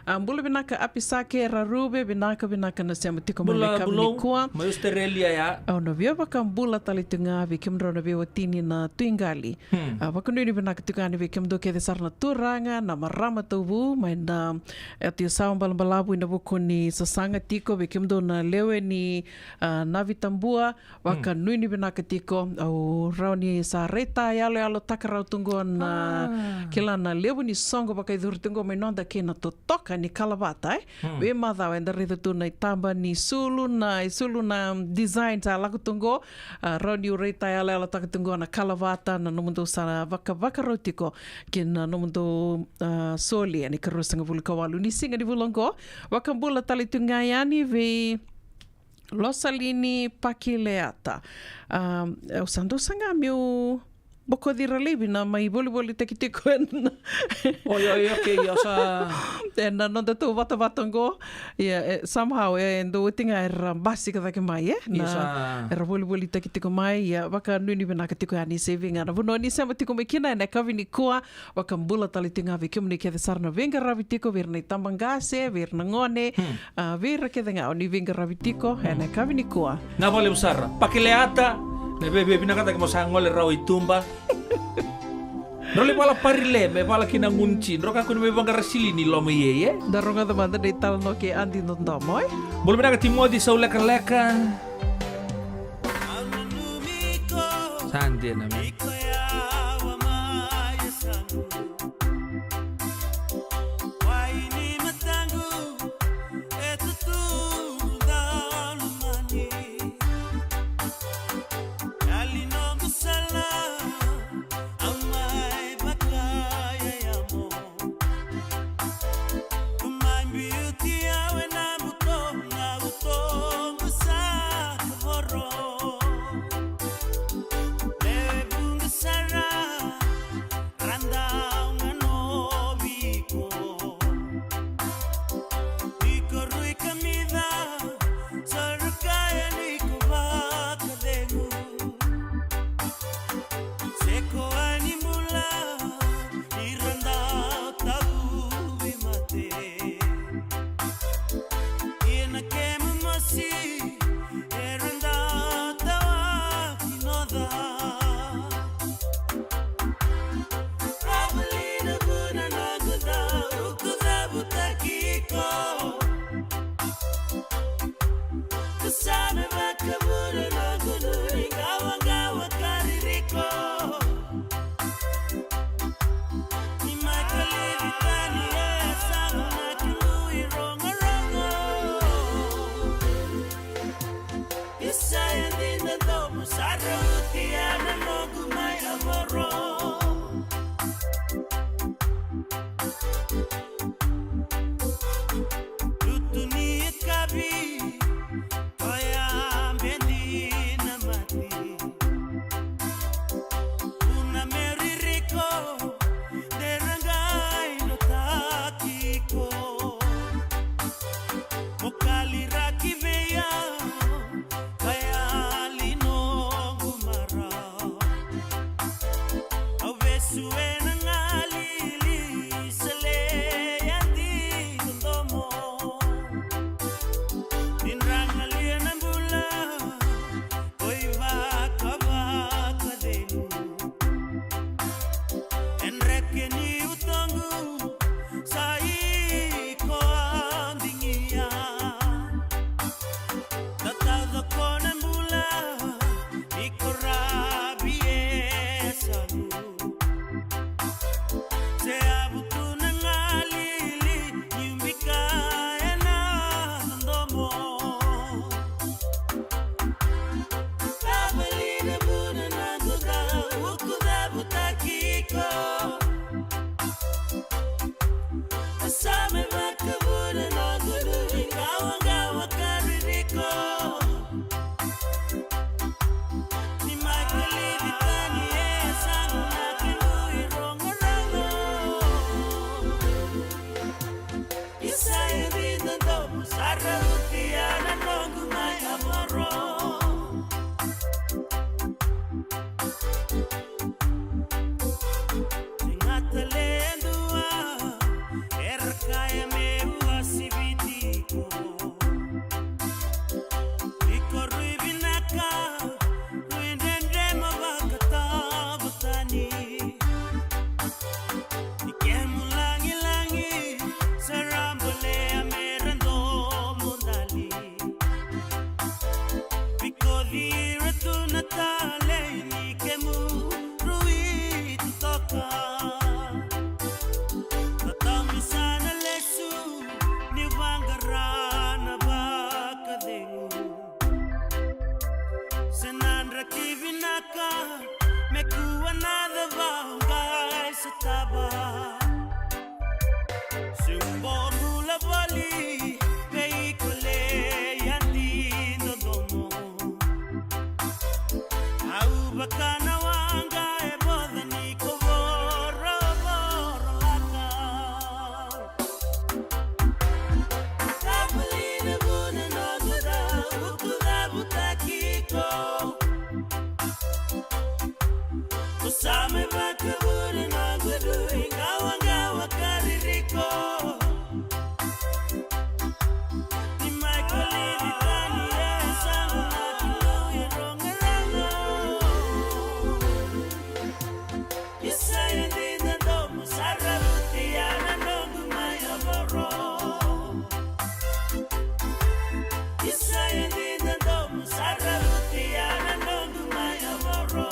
A, bula vinaka Apisake Raruve, vinaka, vinaka na sema tiko mai na yakavi nikua. Mai Australia ya. Au na via vakabula tale tiko ga vei kemudrau na veiwatini na Tui Qali. A, vakanuinui vinaka tiko yani vei kemudou kece sara na turaga, na marama tauvu mai na, e, yatu i Sawa Balabalavu ena vuku ni sasaga tiko, vei kemudou na lewe ni, a, Navitabua. Vakanuinui vinaka tiko, au rawa ni sa raitayaloyalotaka rawa tu qo na, kila, na levu ni soqo vakayacori tu qo mai noda kei na totoka ni kalavata, e? Veimacawa eda raica tu na itaba ni sulu, na isulu, na design sa lako tu qo. A, rawa niu raitayaloyalotaka tu qo na kalavata, na nomudou sa vakavakarau tiko kei na nomudou, a, soli ena ikaruasagavulu ka walu ni siga ni vula qo. Vakabula tale tu ga yani vei Losalini Pakileata. A, au sa dau saga meu bokoci ira laivi na mai volivolitaki tiko ena, oi, oi, okay, io, sa, ena noda tou vatavata qo. Ia, e, somehow, e, dau oti ga era basika cake mai, e? Na, era volivolitaki tiko mai, ia, vakanuinui vinaka tiko yani, se vei ga na vanua ni sema tiko mai kina ena yakavi nikua. Vakabula tale tiko ga vei kemuni kece sara na veiqaravi tiko, vei ira na itabaqase, vei ira na gone, a, vei ira kece ga o ni veiqaravi tiko ena yakavi nikua. Na vakalevu sara, Pakileata, na veivinakataki mo sa gole rawa i tuba. Drau lai vala parile me vala kina gunci, drau kakua ni mai vaqara sili ni loma i ei, e? Da rogoca mada na italanoa kei Adi Dodomo, e? Bula vinaka Timoci Saulekaleka. Sa dina me. Me kua na cava o qai sotava. Se bau bula voli vei iko, Liadi Dodomo. Au vaka na waqa e voca ni ko vorovoro laka. Ka vuli na vuna noqu dau tucavutaki iko. Ko sa mai vakavuna noqu dui qawaqawa ka ririko. Ni mai kolivi tani e yasamu na kilou e rogorogo. Io sa yadi Dodomo, sa ravuti ya na noqu mai yavoro. Io sa yadi Dodomo, sa ravuti ya na noqu mai yavoro.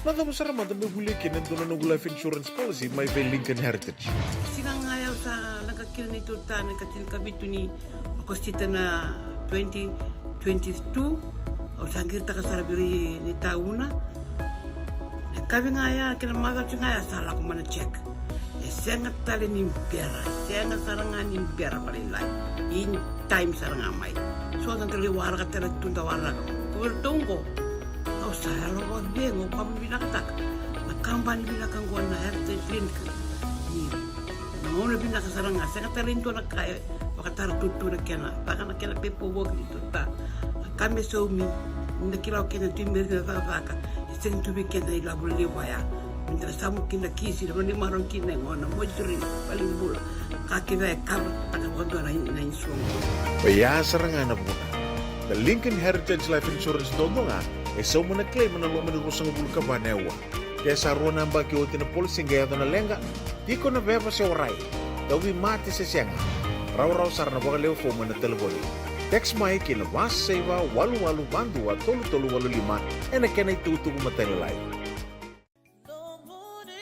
Macala sara mada me volia kina e dua na noqu life insurance policy mai vei Lincoln Heritage. Siga ga ya au sa leqa kina ni tuta na ka tinikavitu ni Okosita na twenty twenty-two. Au sa qiritaka sara vei ni tauna. E kavi ga ya kei na macawa ga ya sa lako mai na check. E sega tale ni bera, sega sara ga ni bera vakalailai. In time sara ga mai. So da qai waraka tale tu da waraka. Ko vei ratou qo. Au sa yalo vakacegu, au vakavinavinakataka na kabani vinaka qo na Heritage Link. Ni na gauna vinaka sara ga, sega tale ni dua na ka e vakatara tutu na kena, vaka na kena pepa voki ni tuta. Na ka me saumi, ni da kila o kena tu i meri na cakacaka, e sega ni tu vei keda ilavo levu vaya. Me da samu kina kisi, na vani marau kina e gona, moituri, vali bula. Ka kina e kava, taka vakadua na in-, na insurance. Oya sara ga na vuna. Na Lincoln Heritage Life Insurance dodonu ga, e sauma na claim ena loma ni ruasagavulu ka va na aua. Ke sa rua na yabaki oti na policy qai yaco na leqa, tiko na veva se warai, tauvimate se sega. Rawarawa sara na vakalewe fomu ena talevoni. Text mai ki na va saiva walu walu va dua tolu tolu walu lima ena kena itukutuku matailalai.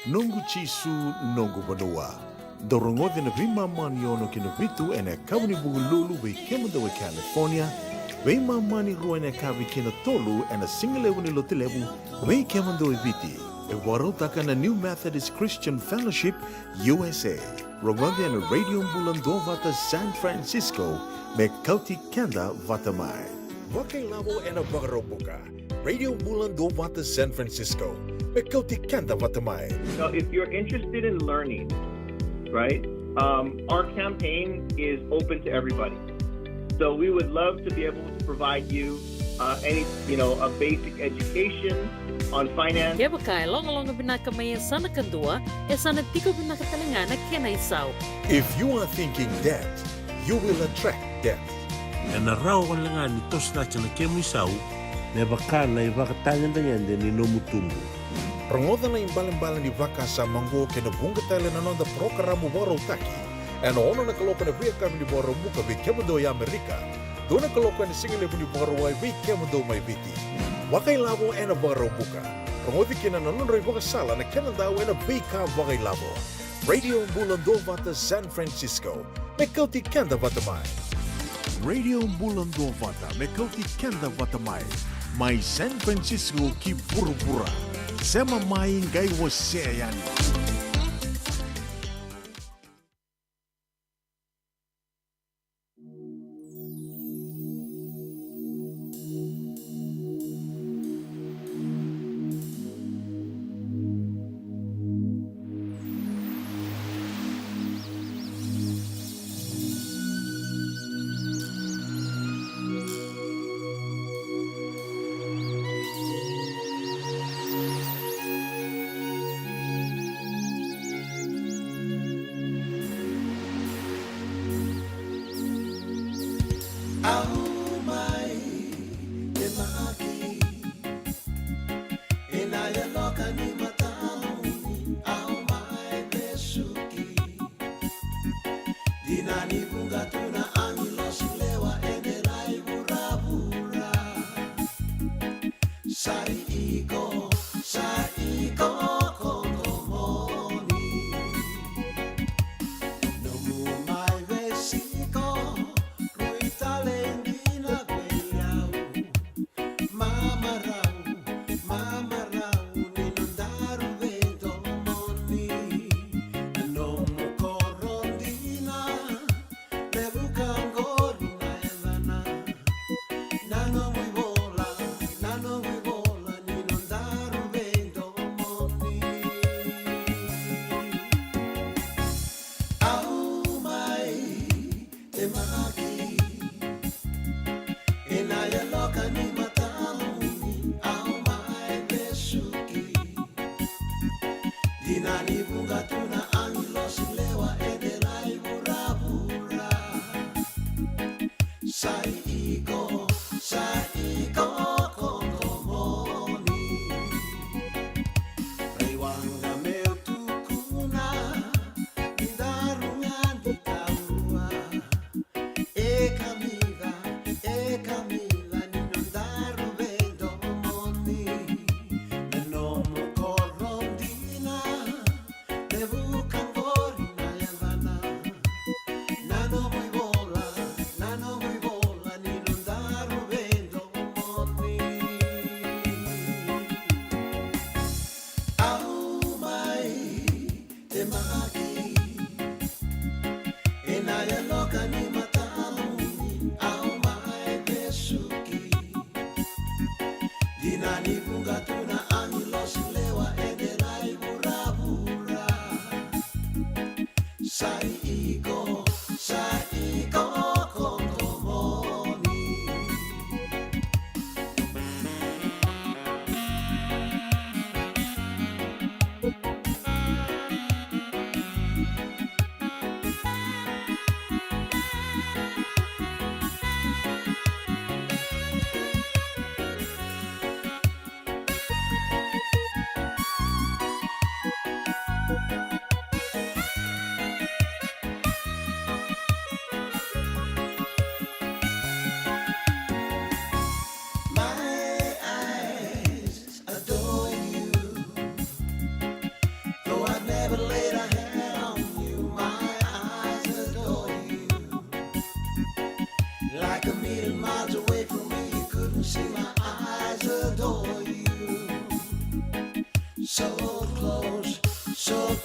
Noqu Jisu, noqu vanua. Dou rogoci na veimama ni ono ki na vitu ena yakavi ni Vukelulu vei kemudou e California, veimama ni rua ena yakavi ki na tolu ena sigalevu ni Lotulevu vei kemudou e Viti. E vakarautaka na New Methodist Christian Fellowship U S A. Rogoci ena Radio Bula Duavata San Francisco, me kauti keda vata mai. Vakailavo ena Vakaraubuka. Radio Bula Duavata San Francisco, me kauti keda vata mai. So if you're interested in learning, right, um, our campaign is open to everybody. So we would love to be able to provide you, uh, any, you know, a basic education on finance. Kevaka e logaloga vinaka mai e sa na kadua, e sa na tiko vinaka tale ga na kena isau. If you are thinking debt, you will attract debt. Ena rawa wale ga ni toso cake na kemu isau me vaka na ivakatagedegede ni nomu tubu. Rogoca na ibalebale ni vakasama oqo kei na vuqa tale na noda parokaramu vakarautaki ena ono na kaloko ena veiyakavi ni Vakaraubuka vei kemudou e Amerika, dua na kaloko ena sigalevu ni Vakarauwai vei kemudou mai Viti. Vakailavo ena Vakaraubuka. Rogoci kina na nodrau ivakasala na kena dau ena veika vakailavo. Radio Bula Duavata San Francisco, me kauti keda vata mai. Radio Bula Duavata, me kauti keda vata mai. Mai San Francisco ki vuravura. Sema mai, qai wasea yani. Au mai temaki, ena yaloka ni matau ni au mai vesuki. Dina ni vuqa tu na agilosi lewa ena rai vuravura. Sa i iko, sa i iko koto moni. Nomu mai vesiko, rui tale dina vei au. Mamarau, mamarau, ni noda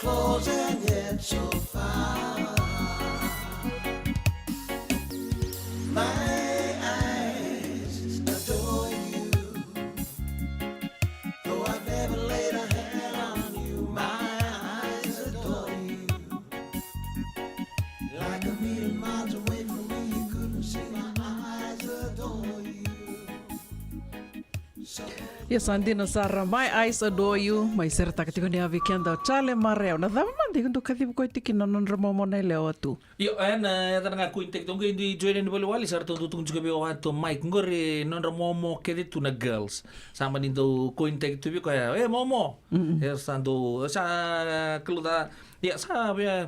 Closing in so far. My eyes adore you. Though I've never laid a hand on you, my eyes adore you. Like a million miles away from me, you couldn't see, my eyes adore you. Ia sa dina sara, My Eyes Adore You, mai seretaka tiko ni a vei keda o Charlie Marayau. Na cava mada iko dau kaciva koya tiko kina na nodra momo na yalewa tu? Io, e na yacana ga Queen Tech, tou qai dui join ni valewale, sa ratou dau tukuni tiko vei au o Ato Mike. Qori nodra momo kece tu na girls. Sa mani dau Queen Tech tu vei koya, e momo. Mm-mm. E sa dau, sa kaluta, ia sa via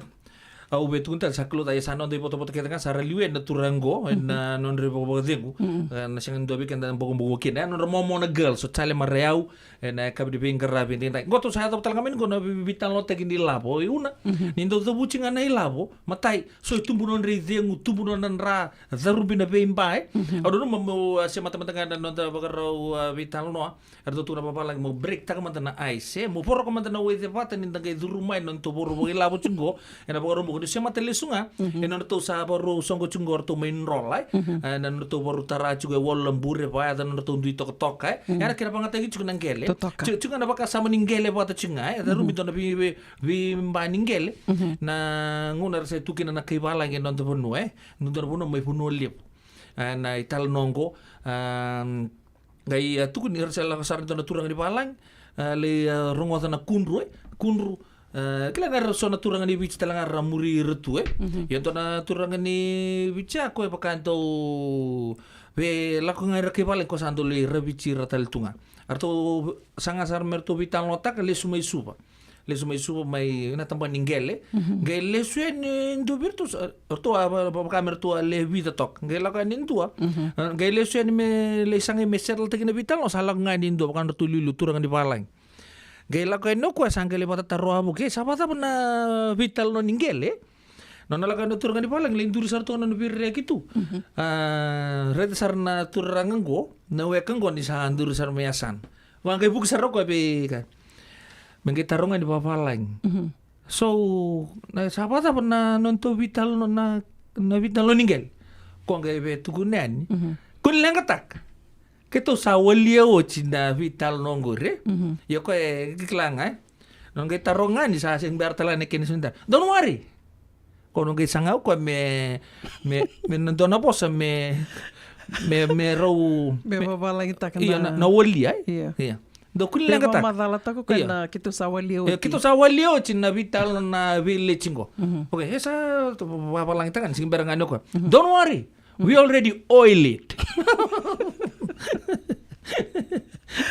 Au via tukuna tale, sa kaluta, ia sa noda ivotavota kece ga sa ra liu ena turaga qo, ena nodra ivakavakacegu. Mm. E, na sega ni dua vei keda na bokobuko kina. E nodra momo na girls, o Charlie Marayau, ena yakavi ni veiqaravi edaidai. Qo tou sa yacova tale ga mai ni qo na vei-, veitalanoataki ni lavo. E una, ni dau cavuti ga na ilavo, matai, so e tubu nodra icegu, tubu nodra dra, carubi na veiba, e. Au nanuma meu, a, semata mada ga na noda vakarau, a, veitalanoa. Eratou tukuna vavalagi, mo break taka mada na ice, e, mo voroka mada na waice vata ni da qai curu mai na nodatou vakarau vakailavo tiko qo, ena Vakaraubuka, ni semata lesu ga, e nodratou sa vakarau soqo tiko qo, ratou mai drola, e. E, na nodratou vakarau tara tiko e walu na bure, vakayaca na nodratou dui tokatoka, e. Era kena vagataki tiko na qele. Totoka. Tiko, tiko ga na vakasama ni qele vata tiko ga, e. Carubi dua na vei, vei, veiba ni qele. Na gauna era sa tu kina na kai valagi e noda vanua, e. Noda vanua mai Vanua Levu. E, na italanoa qo, a, Qai, a, tukuni, era sa lako sara e dua na turaga ni valagi, a, lai, a, rogoca na kudru, e, kudru, a, kila ga era so na turaga ni Viti tale ga ra muri ira tu, e. Ia dua na turaga ni Viti ya, koya vaka e dau vei lako ga era kai valagi, koya sa dau lai raviti ira tale tu ga. Eratou saga sara me ratou veitalanoataka, lesu mai Suva. Lesu mai Suva mai na tabana ni qele. Qai lesu yani e dua vei iratou, sa, ratou a, va, va, vaka me ratou a le vica toka. Qai lako yani e dua. A, qai lesu yani me lai sagai me settle-taki na veitalanoa, sa lako ga yani e dua, vaka nodratou liuliu turaga ni valagi. Qai lako yani o koya, sa qai lai vakatataro wavoki, sa vakacava na veitalanoa ni qele? Nona lako yani na turaga ni valagi, lai duri sara toka na nona veirereki tu. A, raica sara na turaga qo, na weka qo ni sa duri sara mai yasana. Vaka qai vuki sara o koya vei ka. Me qai taroga ni vavalagi. So, na, sa vakacava na nodatou veitalanoa, na, na veitalanoa ni qele? Ko qai via tukuna yani. Ko ni leqataka. Keitou sa walia oti na veitalanoa qori. Ia o koya e kila ga, e. Nona qai taroga ni sa sega bera tale ga na kena sega ni taro. Don't worry. Ko na qai saga o koya me, me, me na dua na vosa me, me, me rau, me vavalagitaka, ia, na, na walia, e? Ia. Ia. Dou kua ni leqataka. Vamacalataka o koya, ia, na keitou sa walia oti. Ia, keitou sa walia oti na veitalanoa na veiletsi qo. Okay, e sa vavalagitaka ni sega bera ga ni o koya. Don't worry. We already oil it.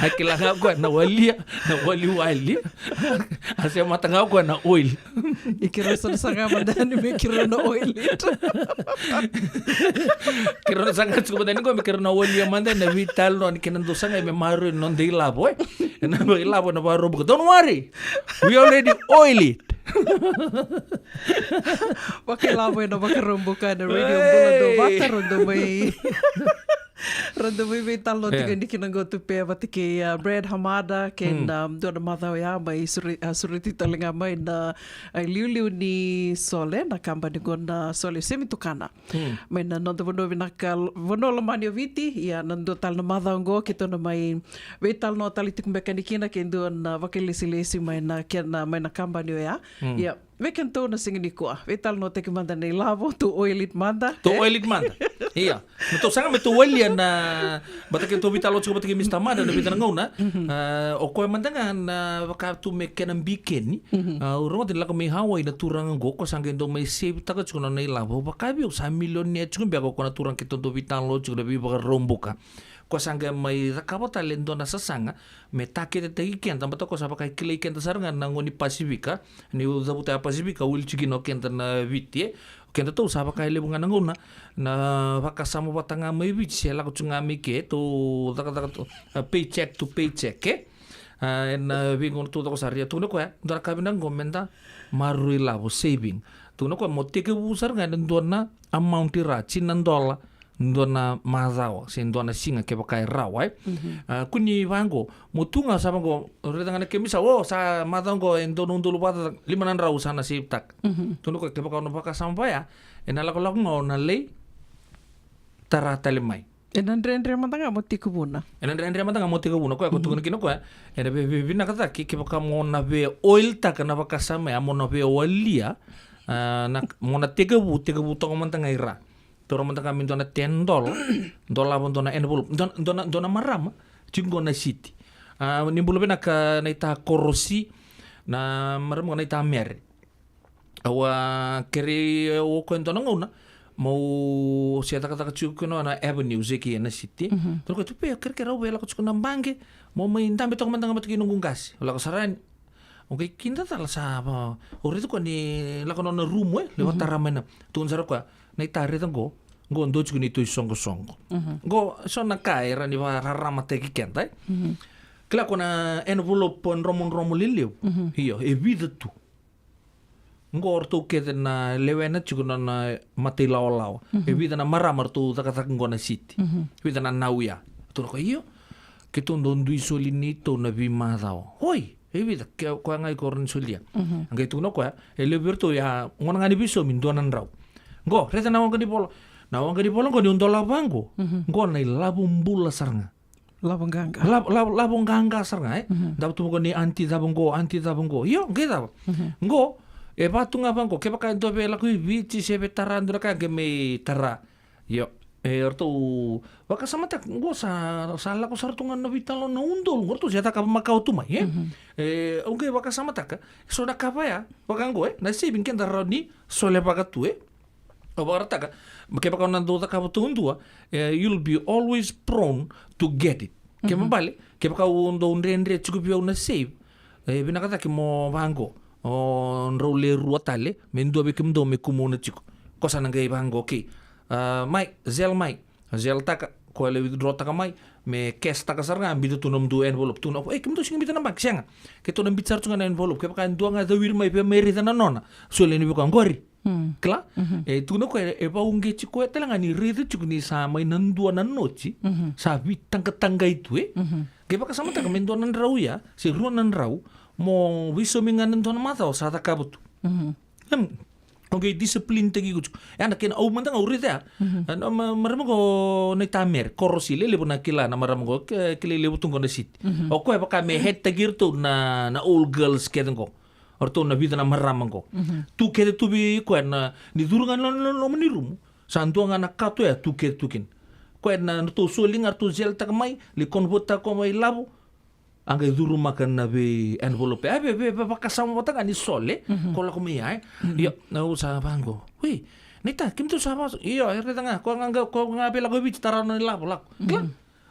A kila ga o koya na walia, na waliwali. A semata ga o koya na oil. I keirau sa na saga mada yani me keirau na oil it. Keirau na saga tiko mada yani qo me keirau na walia mada na veitalanoa ni kena dou saga me maroroi na noda ilavo, e. Na noda ilavo na Vakaraubuka. Don't worry. We already oil it. Vakailavo ena Vakaraubuka ena Radio Bula Duavata, ra dau mai, ra dau mai veitalanoa tiko yani kina qo tu pe vata kei, a, Brad Hamada, kei na, um, dua na macawa ya mai sure-, a, sureti tale ga mai na, a, iliuliu ni Sole, na kabani qo na Sole Semi Tukana. Mai na noda vanua vinaka, vanua lomani o Viti, ia na dua tale na macawa qo keitou na mai veitalanoa tale tiko beka yani kina kei dua na vakailesilesi mai na kena, mai na kabani oya. Ia, vei kedatou na siga nikua, veitalanoataki mada na ilavo, tou oil it mada, tou, e? Oil it mada. Ia. Na tou saga me tou walia na, vata kei tou veitalanoa tiko vata kei Mister Mada na vica na gauna. A, o koya mada ga na vaka tu me kena bikeni. A, au rogoca ni lako mai Hawaii na turaga qo, ko sa qai dau mai save-taka tiko na nona ilavo. Vaka vei au sa milionea tiko beka o koya na turaga keitou dau veitalanoa tiko na veivakaraubuka. Ko sa qai mai cakava tale e dua na sasaga me taketetaki keda, baleta ko sa vaka e kilai keda sara ga na gone ni Pasifika, niu cavuta ya Pasifika, wili tiko kina o keda na Viti, e. O kedatou sa vaka e levu ga na gauna na vakasama vata ga mai Viti, se lako tiko ga mai ke, tou cakacaka tu, a, paycheck to paycheck, e. A, ena veigauna taucoko sara, ia tukuna o koya, dua na ka vinaka qo meda maroroi lavo, saving. Tukuna o koya mo tekivu sara ga ena dua na amount i ra, tini na dola, dua na macawa se dua na siga kevaka e rawa, e. A, kua ni vaqo, mo tu ga sa vaqo, raica ga na kemu isau, o, sa macawa qo e dua na udolu vata, lima na drau sa na save-taka. Tukuna o koya kevaka o na vakasama vaya, ena lakolako ga o na lai tara tale mai. Ena dredre mada ga mo tekivuna. Ena dredre mada ga mo tekivuna. Koya ko tukuna kina o koya, ena veivinaka cake kevaka mo na vei-oil-taka na vakasama ya, mo na veiwalia, a, na, mo na tekivu, tekivu toka mada ga i ra. Taura mada ga me dua na ten dollar, dolava dua na envelope, dua, dua na, dua na marama tiko qo na city. A, ni bula vinaka naita Korosi, na marama qo naita Mere. Au a kerei au o koya e dua na gauna, meu se cakacaka tiko kina na Avenue Zekia na city. Tukuna o koya, Tupe, kerekere, au via lako tiko na baqe, meu mai dabe toka mada ga vata kei noqu qase. Au lako sara yani. Au qai kidacala sa va, au raica o koya ni lako nona rumu, e, lai vakatara mai na. Tukuna sara o koya, naita, raica qo, qo dua tiko neitou isoqosoqo. Qo so na ka e rawa ni vakararamataki keda, e. Kila, ko na envelope dromodromo lelevu. Io, e vica tu. Qo o ratou kece na lewena tiko na, na matailawalawa. E vica na marama ratou cakacaka qo na city. Vica na nau ya. Ratou lako, io. Keitou dau dui soli neitou na veimacawa. Oi, e vica, ke, koya ga iko rawa ni solia. A qai tukuna o koya, e levu vei ratou ya, gona ga ni veisaumi, dua na drau. Qo, raica na waqa ni vola. Na waqa ni vola qo niu dolava qo. Qo na ilavo bula sara ga. Lavo qaqa. Lavo, lavo, lavo qaqa sara ga, e? Davo tu vaqo ni aunty cava qo, aunty cava qo. Io, qai cava. Qo, e vaka tu ga vaqo, kevaka e dua via lako i Viti, se via tara dua na ka, qai mai tara. Io, e, ratou vakasamataka, qo sa, sa lako sara tu ga na veitalanoa na udolu, qo ratou se cakava makawa tu mai, e? E, au qai vakasamataka, so na ka vaya, vaka qo, e? Na saving keda rawa ni solevaka tu, e? Au vakaraitaka, kevaka o na dau cakava taudua, e, you'll be always prone to get it. Kena ibalebale, kevaka o dau dredre tiko vei au na save, e, vinaka cake mo vaqo, o drau le rua tale, me dua vei kemudou me kumuna tiko. Ko sa na qai vaqo, okay. A, mai, Zelle mai. Zelle-taka, ko lai withdraw-taka mai, me cash-taka sara ga, biuta tu nomudou envelope. Tukuna o koya, e, kemudou sega ni biuta na baqe, sega. Keitou na biuta sara tu ga na envelope. Kevaka e dua ga e cau ira mai, via mai raica na nona. Solia yani vei koya, qori. Kila? E, tukuna o koya, e vakauqeti koya tale ga ni raica tiko ni sa mai na dua na noti, sa veitaqataqai tu, e. Qai vakasamataka me dua na drau ya, se rua na drau, mo veisaumi ga na dua na macawa sa cakava tu. Em, o qai discipline-taki iko tiko. Ya na kena au mada ga au raica ya. A, na ma-, marama qo naita Mere, Korosi, lelevu na kila na marama qo, ke-, kilai levu tu qo na city. O koya vaka me head-taki iratou na, na old girls kece qo. O ratou na vica na marama qo. Tu kece tu vei koya na, ni curu ga na, na, na loma ni rumu. Sa dua ga na kato ya tu kece tu kina. Koya na, na ratou soli ga, ratou Zelle-taka mai, lai convert-taka koya mai lavo. A qai curumaka na vei envelope. A vei, vei, vei, vakasama vata ga ni sole, ko lako mai ya, e. Io, au sa vaqo. Wei, naita, kemudou sa va, io, e raica ga, ko ga, ga, ko ga via lako i Viti, tara na ilavo, lako. Kila?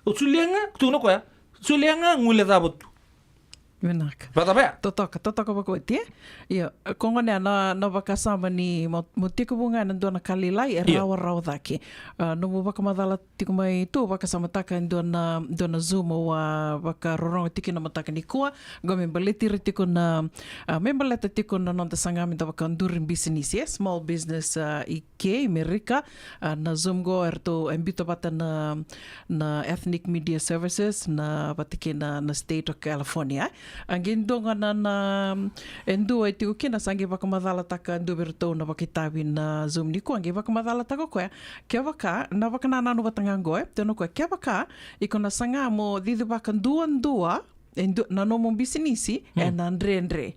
O solia ga, tukuna o koya. Solia ga, guilecava tu. Vinaka. Vata vaya. Totoka, totoka vakaoti, e? Io, ko gona na, na vakasama ni mo, mo tekivu ga ena dua na ka lailai, e rawarawa cake. A, nomu vakamacala tiko mai tu, vakasamataka e dua na, dua na Zoom au a vakarorogo tiko kina na mataka nikua. Qo me baleti ira tiko na, a, me baleta tiko na noda saga me da vakaduri bisinisi, e, small business, a, i ke i Merika. A, na Zoom qo eratou e biuta vata na, na Ethnic Media Services, na vata kei na, na State of California. A qai dua ga na, na, e dua e tiko kina sa qai vakamacalataka e dua vei iratou na vakaitavi na Zoom nikua, a qai vakamacalataka o koya. Kevaka, na vakanananu vata ga qo, e, tukuna o koya, kevaka iko na saga mo cicivaka duadua, e du-, na nomu bisinisi, ena dredre.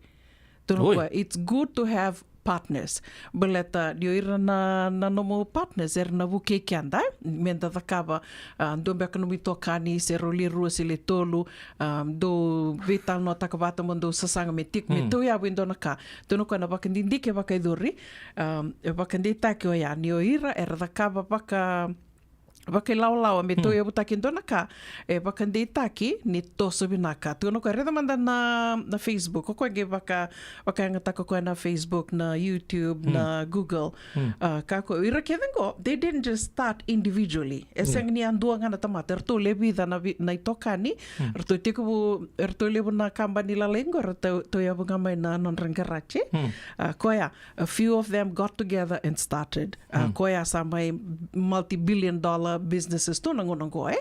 Tukuna o koya, it's good to have partners. Baleta ni o ira na, na nomu partners, era na vukei keda, e? Me da cakava, a, dua beka nomu itokani, se rau le rua, se le tolu, a, dou veitalanoataka vata mo dou sasaga me tiko, me tauyavu e dua na ka. Tukuna o koya na vakadidike vakayacori, a, e vakadeitaki oya, ni o ira, era cakava vaka, vakailawalawa me tauyavutaki e dua na ka, e vakadeitaki ni toso vinaka. Tukuna o koya, raica mada na, na Facebook, o koya qai vaka, vakayagataka o koya na Facebook, na YouTube, na Google. A, ka ko ira kece qo, they didn't just start individually. E sega ni a dua ga na tamata, eratou le vica na vi-, na itokani, eratou tekivu, eratou levu na kabani lalai qo, eratou, tauyavu ga mai na nodra garaji. A, koya, a few of them got together and started. A, koya sa mai multi-billion dollar businesses tu na gauna qo, e?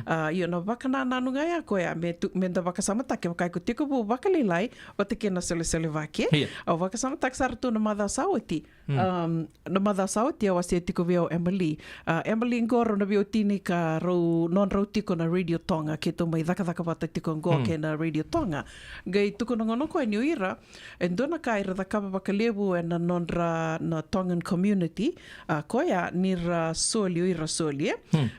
A, io, na vakanananu ga ya koya, me tu, me da vakasamataka, vaka iko tekivu vakalailai, vata kei na solesolevaki. Au vakasamataka sara tu na macawa sa oti. Um, na macawa sa oti a wasea tiko vei au Emily. A, Emily qo rau na veiwatini ka rau, nodrau tiko na Radio Tonga, keitou mai cakacaka vata tiko qo kei na Radio Tonga. Qai tukuna gona o koya ni o ira, e dua na ka era cakava vakalevu ena nodra na Tongan community, a, koya ni ra soli, o ira soli, e?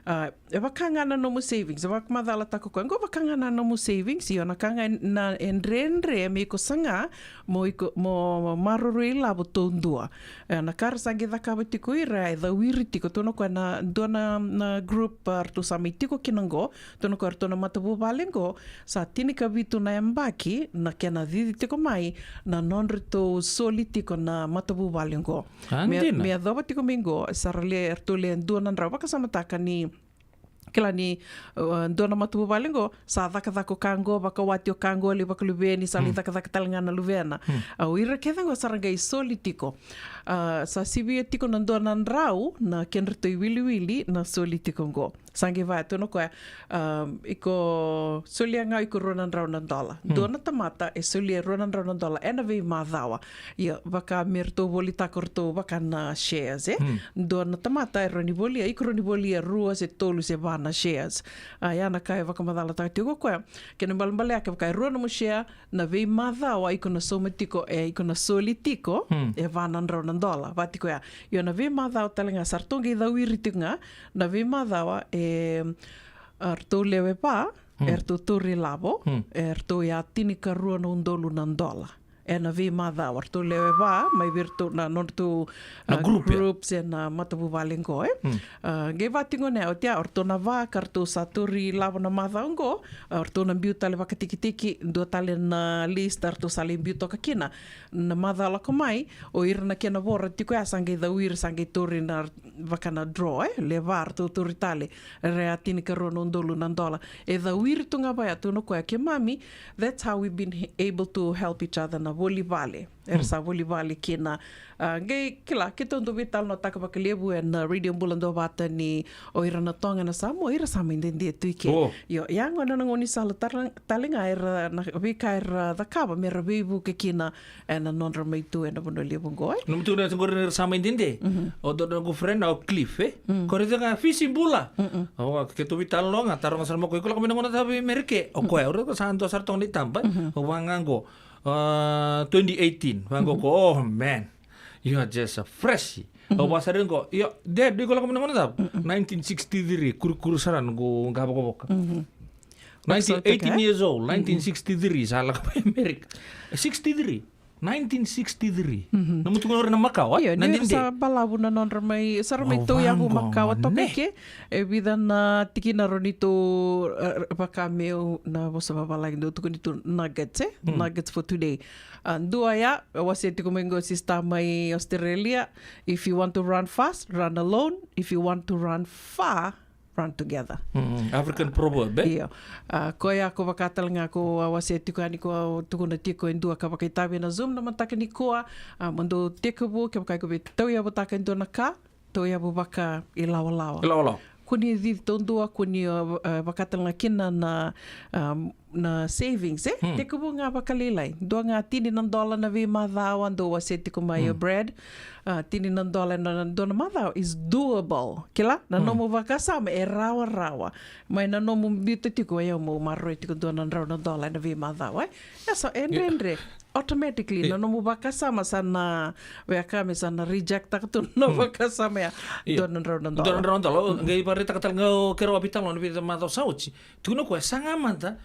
A, e vaka ga na nomu savings, e vakamacalataka o koya. Qo vaka ga na nomu savings, io na ka ga na e dredre me iko saga mo iko, mo maroroi lavo taudua. E, na ka ra sa qai cakava tiko ira, e cawiri tiko, tukuna o koya na dua na, na group, a, ratou sa mai tiko kina qo, tukuna o koya ratou na matavuvale qo, sa tinikavitu na yabaki na kena cici tiko mai na nodratou soli tiko na matavuvale qo. A, me, dina. Me yacova tiko mai qo, sa ra le, ratou le dua na drau, vakasamataka ni, kila ni, uh, dua na matavuvale qo, sa cakacaka o ka qo, vakawati o ka qo, lai vakaluveni, sa lai cakacaka tale ga na luvena. A, o ira kece qo sa ra qai soli tiko. A, sa sivia tiko na dua na drau na kedratou iwiliwili na soli tiko qo. Sa qai vaya, tukuna o koya, um, iko solia ga iko rua na drau na dola. Dua na tamata e solia e rua na drau na dola ena veimacawa. Ia, vaka me ratou volitaka o ratou vaka na shares, e? Dua na tamata e rawa ni volia, iko rawa ni volia rua se tolu se va na shares. A, ia na ka e vakamacalataka tiko o koya. Kena balebale ya, kevaka e rua nomu share, na veimacawa iko na sauma tiko, e, iko na soli tiko e va na drau na dola, vaka tiko ya. Io, na veimacawa tale ga, sa ratou qai cawiri tiko ga na veimacawa, e, a, ratou lewe va, e ratou tauri lavo, e ratou ya tinikarua na udolu na dola. Ena veimacawa, ratou lewe va mai vei ratou na nodratou, na, a, group, ya. Groups ena matavuvale qo, e. A, qai vaya tiko gona ya, oti ya, o ratou na va ka ratou sa tauri lavo na macawa qo, a, o ratou na biu tale vakatikitiki, dua tale na list ratou sa lai biu toka kina. Na macawa lako mai, o ira na kena vo ra tiko ya sa qai cawiri, sa qai tauri na vaka na draw, e, lewe va ratou tauri tale, ra ya tinikarua na udolu na dola. E cawiri tu ga vaya, tukuna o koya, keimami, that's how we've been h-, able to help each other, na voli vale. Era sa voli vale kina. A, qai kila, keitou dau veitalanoataka vakalevu ena Radio Bula Duavata ni o ira na Toga na Samoa, ira sa mai dede tu i ke. Io, ya gona na gaunisala tara-, tale ga era na veika era cakava me ra veivuke kina ena nodra mai tu ena vanua levu qo, e. Nomu tukuna qori ni ra sa mai dede. O dua noqu friend o Cliff, e. Ko raica ga Fisi Bula. O, keitou veitalanoa ga, taroga sara mai o koya, iko lako mai na gauna cava i Merika? O koya, o ira sa dua sara toka na itaba, e. O vaka ga qo, a, twenty eighteen, vaqo ko, oh man, you are just a fresh. Au vaka sara qo, io, Dad, iko lako mai na gauna cava? Nineteen sixty-three, kurikuri sara noqu qavokavoka. Nineteen, eighteen years old, nineteen sixty-three, sa lako mai Amerika. Sixty-three. Nineteen sixty-three. Nomu tukuna qori na makawa, io, na dede. Sa balavu na nodra mai, sa ra mai tauyavu makawa toka i ke. E vica na tikina rawa ni tou, e, vaka meu na vosa vavalagi dou tukuni tu nuggets, e? Nuggets for today. A, dua ya, wasea tiko mai qo sister mai Australia. If you want to run fast, run alone. If you want to run far, run together. African proverb, e? Io. A, koya ko vaka tale ga ko a wasea tiko yani, ko a tukuna tiko e dua ka vakaitavi ena Zoom na mataka nikua. A, mo dou tekivu, kevaka iko via tauyavutaka e dua na ka, tauyavu vakailawalawa. Ilawalawa. Kua ni cici taudua, kua ni, a, a, vaka tale ga kina na, a, na savings, e? Tekivu ga vakalailai. Dua ga tini na dola na veimacawa, dou wasea tiko mai o Brad. A, tini na dola ena dua na macawa is doable. Kila, na nomu vakasama e rawarawa. Mai na nomu biuta tiko, e, au meu maroroi tiko dua na drau na dola ena veimacawa, e? E sa, e dredre. Automatically, na nomu vakasama sa na, vaka me sa na reject-taka tu na vakasama ya. Io. Dua na drau na dola. Dua na drau na dola. Qai vakaraitaka tale ga o keirau a veitalanoa na vica macawa sa oti. Tukuna o koya, saga mada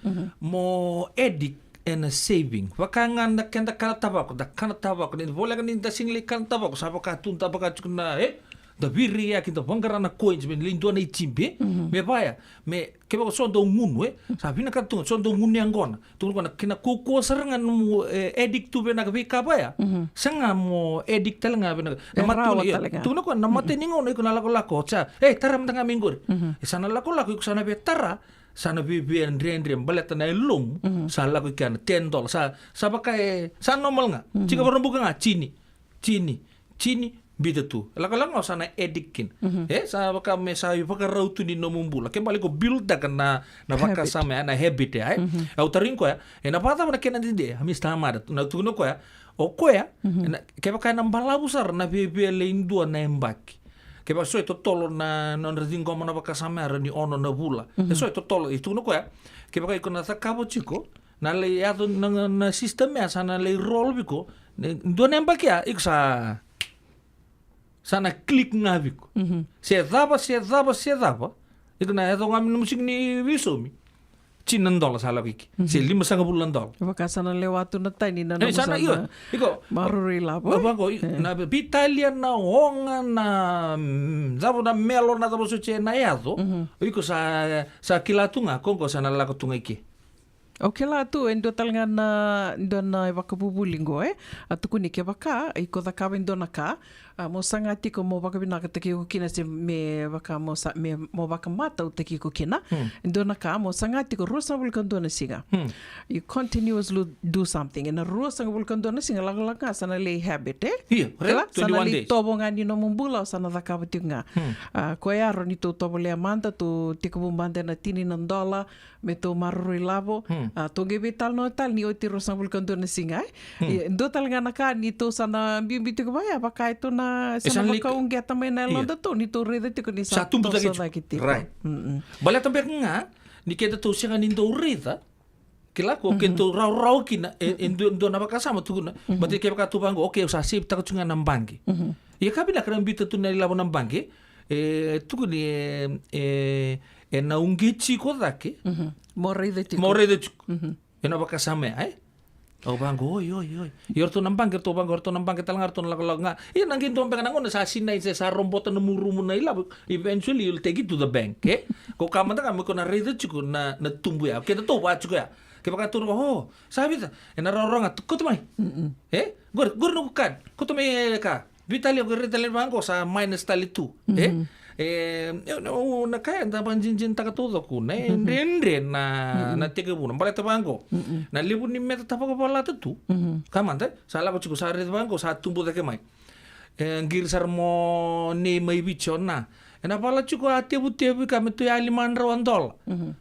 mo addict ena saving. Vaka ga na keda kana tavako, da kana tavako, ni voleka ni da sega ni kana tavako, sa vaka tu da vaka tiko na, e? Da viri ya ki da vaqara na coins me lai dua na itibi, e? Me vaya, me kevaka so dau gunu, e? Sa vinakata tu ga, so dau gunu yaqona. Tukuna o koya na kena kaukauwa sara ga nomu, e, addict tu vei na veika vaya. Sega mo addict tale ga vei na, na E rawa mateni, e, tale ga. Tukuna o koya na mateni gauna iko na lakolako, sa, e, tara mada ga mai qori. E sa na lakolako, iko sa na via tara, sa na via, via dredre, baleta na yalomu, sa lako i kea na ten dollars, sa, sa vaka e, sa normal ga. Tiko varabuka ga, tini, tini, tini, biuta tu. Lakolako ga o sa na addict kina. E, sa vaka me sa ivakarau tu ni nomu bula. Ke bale ko build taka na, na Habit. vakasama ya, na habit ya, e. Au tarogi koya, e na vakacava na kena dede, a Mister Amada, na tukuna o koya, o koya, na, kevaka e na balavu sara na via, via lai dua na yabaki. Kevaka so e totolo na, nodra ciqoma na vakasama ya, rawa ni ono na vula. E so e totolo, e tukuna o koya, kevaka iko na cakava tiko, na lai yaco na, na system ya, sa na lai roll vei iko, ne, dua na yabaki ya, iko sa, sa na click ga vei iko. Se cava, se cava, se cava, iko na yaco ga mai na nomu siga ni veisaumi. Tini na dola sa lako i ke. Se limasagavulu na dola. Vaka sa na lewa tu na tani na E, nomu sa na, sa io, na iko, maroroi lavo. Vaqo, i, na veitalia, na oga, na, mm, cava na melo, na cava soti e na yaco. Iko sa, sa kila tu ga, ko qo sa na lako tu ga i ke. Au kila tu, e dua tale ga na, dua na ivakavuvuli qo, e. A tukuni kevaka, iko cakava e dua na ka, a, mo saga tiko mo vakavinakataki iko kina se me vaka mo sa, me, mo vakamatautaki iko kina. E dua na ka, mo saga tiko ruasagavulu ka dua na siga. You continuously do something. E na ruasagavulu ka dua na siga, lakolako ga sa na lai habit, e? Io, right. Kila, sa na twenty-one lai days. Tovo ga ni nomu bula, sa na cakava tiko ga. A, koya rawa ni tou tovolea mada, tou tekivu mada e na tini na dola, me tou maroroi lavo, a, tou qai veitalanoa tale ni oti ruasagavulu ka dua na siga, e? Ia, dua tale ga na ka ni tou sa na biubiu tiko vaya, vaka e tou na, sa na vakauqeta mai na yaloda tou, ni tou raica tiko ni sa tubu cake tiko. Right. Baleta beka ga, ni keda tou sega ni dau raica, kila ko, ke tou rawarawa kina, e, e dua, dua na vakasama tukuna, baleta kevaka tou vaqo, okay, au sa save taka tiko ga na baqe. Ia ka vinaka na biuta tu na ilavo na baqe, e, tukuni, e, e, e na uqeti iko cake. Mo raica tiko. Mo raica tiko. E na vakasama ya, e? Au vaqo, oi, oi, oi. Ia o ratou na baqe, ratou vaqo, ratou na baqe tale ga, ratou na lakolako ga. Ia na qai dua beka na gauna sa sinai se sa robota na murumu na ilavo. Eventually, you'll take it to the bank, e? Ko ka mada ga me ko na raica tiko na, na tubu ya. Keda tou vaka tiko ya. Kevaka tou na, o, sa vica. E na rawarawa ga, kauta mai. E? Qori, qori noqu card. Kauta mai, e, ka. Veitalia ko ira tale vaqo sa minus tale tu, e? E, e, o, na ka eda vakadinadinataka taucoko, na dredre na, na tekivuna. Baleta vaqo, na levu ni meda vakavalata tu. Ka mada, sa lako tiko sa raica vaqo, sa tubu cake mai. E, qiri sara mo nei mai Viti o na. E na vala tiko a tevutevu i ka me tu ya lima na drau a dola.